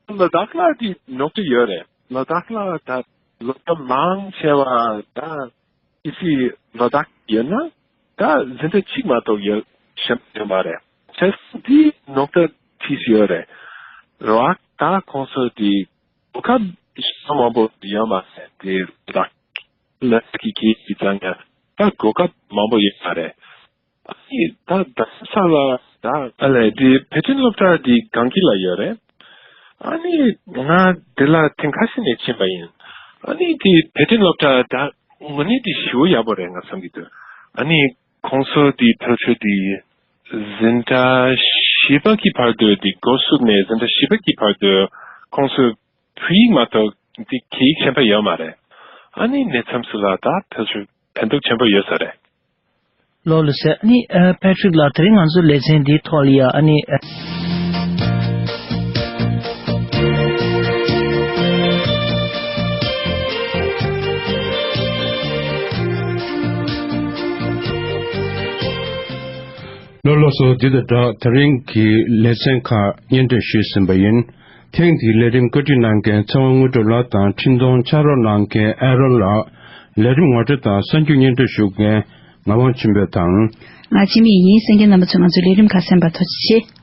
ཨ། ལ་དྭགས་ལ་དེ་ནོར་འཁྲུལ་ཡོད་རེད། ལ་དྭགས་ལ་ད་སློབ་གྲྭ་མང་ཆེ་བ་ད་ཨི་སི་ལ་དྭགས་ཡོད་ན་ད་འཛིན་གྲྭ་གཅིག་མ་གཏོགས་ཡོད་གཞན་ཡོད་མ་རེད། བྱས་ཙང་དེ་ནོར་འཁྲུལ་ཐིག་ཡོད་རེད། རོགས་ད་ཁོང་ཚོ་དེ་གོ་སྐབས་ཞེ་དྲག་མང་པོ་ཡོད་མ་རེད། དེ་ལ་དྭགས་ལ་དྭགས་ཀྱི་སྐད་ཡིག་སྦྱང་ཡ་ད་གོ་སྐབས་མང་པོ་ཡོད་མ་རེད། ཨ་ནི་ད་རྡ་རམ་ས་ལ་ད་ཨ་ལས་དེ་བོད་དོན་སློབ་གྲྭ་དེ་སྒང་གི་ལ་ཡོད་རེད། ཨ་ནི་ང་དེ་ལ་ཐེངས་ཁ་ཤས་ནས་ཕྱིན་པ་ཡིན། ཨ་ནི་དེ་བོད་དོན་སློབ་གྲྭ་ད་དངོས་གནས་དེ་ཞེ་པོ་ཡག་པོ་རེད་ང་བསམ་གྱི་འདུག། ཨ་ནི་ཁོང་ཚོ་དེ་ཕལ་ཆེར་དེ་འཛིན་གྲྭ་བཞི་པ་གི་བར་དུ་དེ་འགོ་བཙུགས་ནས་འཛིན་གྲྭ་བཞི་པ་གི་བར་དུ་ཁོང་ཚོ་བོད་ཡིག་མ་གཏོགས་དེ་སྐད་ཡིག་གཞན་པ་ཡོད་མ་རེད། ཨ་ནི་གནས་མཚམས་སུ་ལ་ད་ཕལ་ཆེར་ཕན་ཐོགས་ཆེན་པོ་ཡོད་ས་རེད། ལོ་ལོ་ཟེར། ཨ་ནི་ཨ་པེ་ཊི་རིག་ལགས། དེ་རིང་ང་ཚོའི་ལེ་ཚན་འདིའི་ཐོག་ལ་ཡ་ཨ་ནི་ཨ། ལོ་ལོ་སོ། འདི་དང་སྦྲགས་དེ་རིང་གི་ལེ་ཚན་ཁག་སྙན་སྒྲོན་ཞུས་ཟིན་པ་ཡིན། ཐེངས་འདིའི་ལས་རིམ་བཀོད་སྒྲིག་གནང་མཁན་ཚེ་དབང་དངོས་གྲུབ་ལགས་དང་འཕྲིན་གཏོང་ཕྱག་རོགས་གནང་མཁན་ཨ་རོན་ལགས། ལས་རིམ་ངོ་སྤྲོད་དང་གསར་འགྱུར་སྙན་སྒྲོན་ཞུ་མཁན་ངག་དབང་ཆོས་འཕེལ་དང་། ང་འཆི་མེད་ཡིན། གསན་མཁན་རྣམ་པ་ཚོས་ང་ཚོའི་ལས་རིམ་ཁག་གསན་པར་ཐུགས་རྗེ་ཆེ།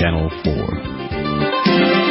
Channel four.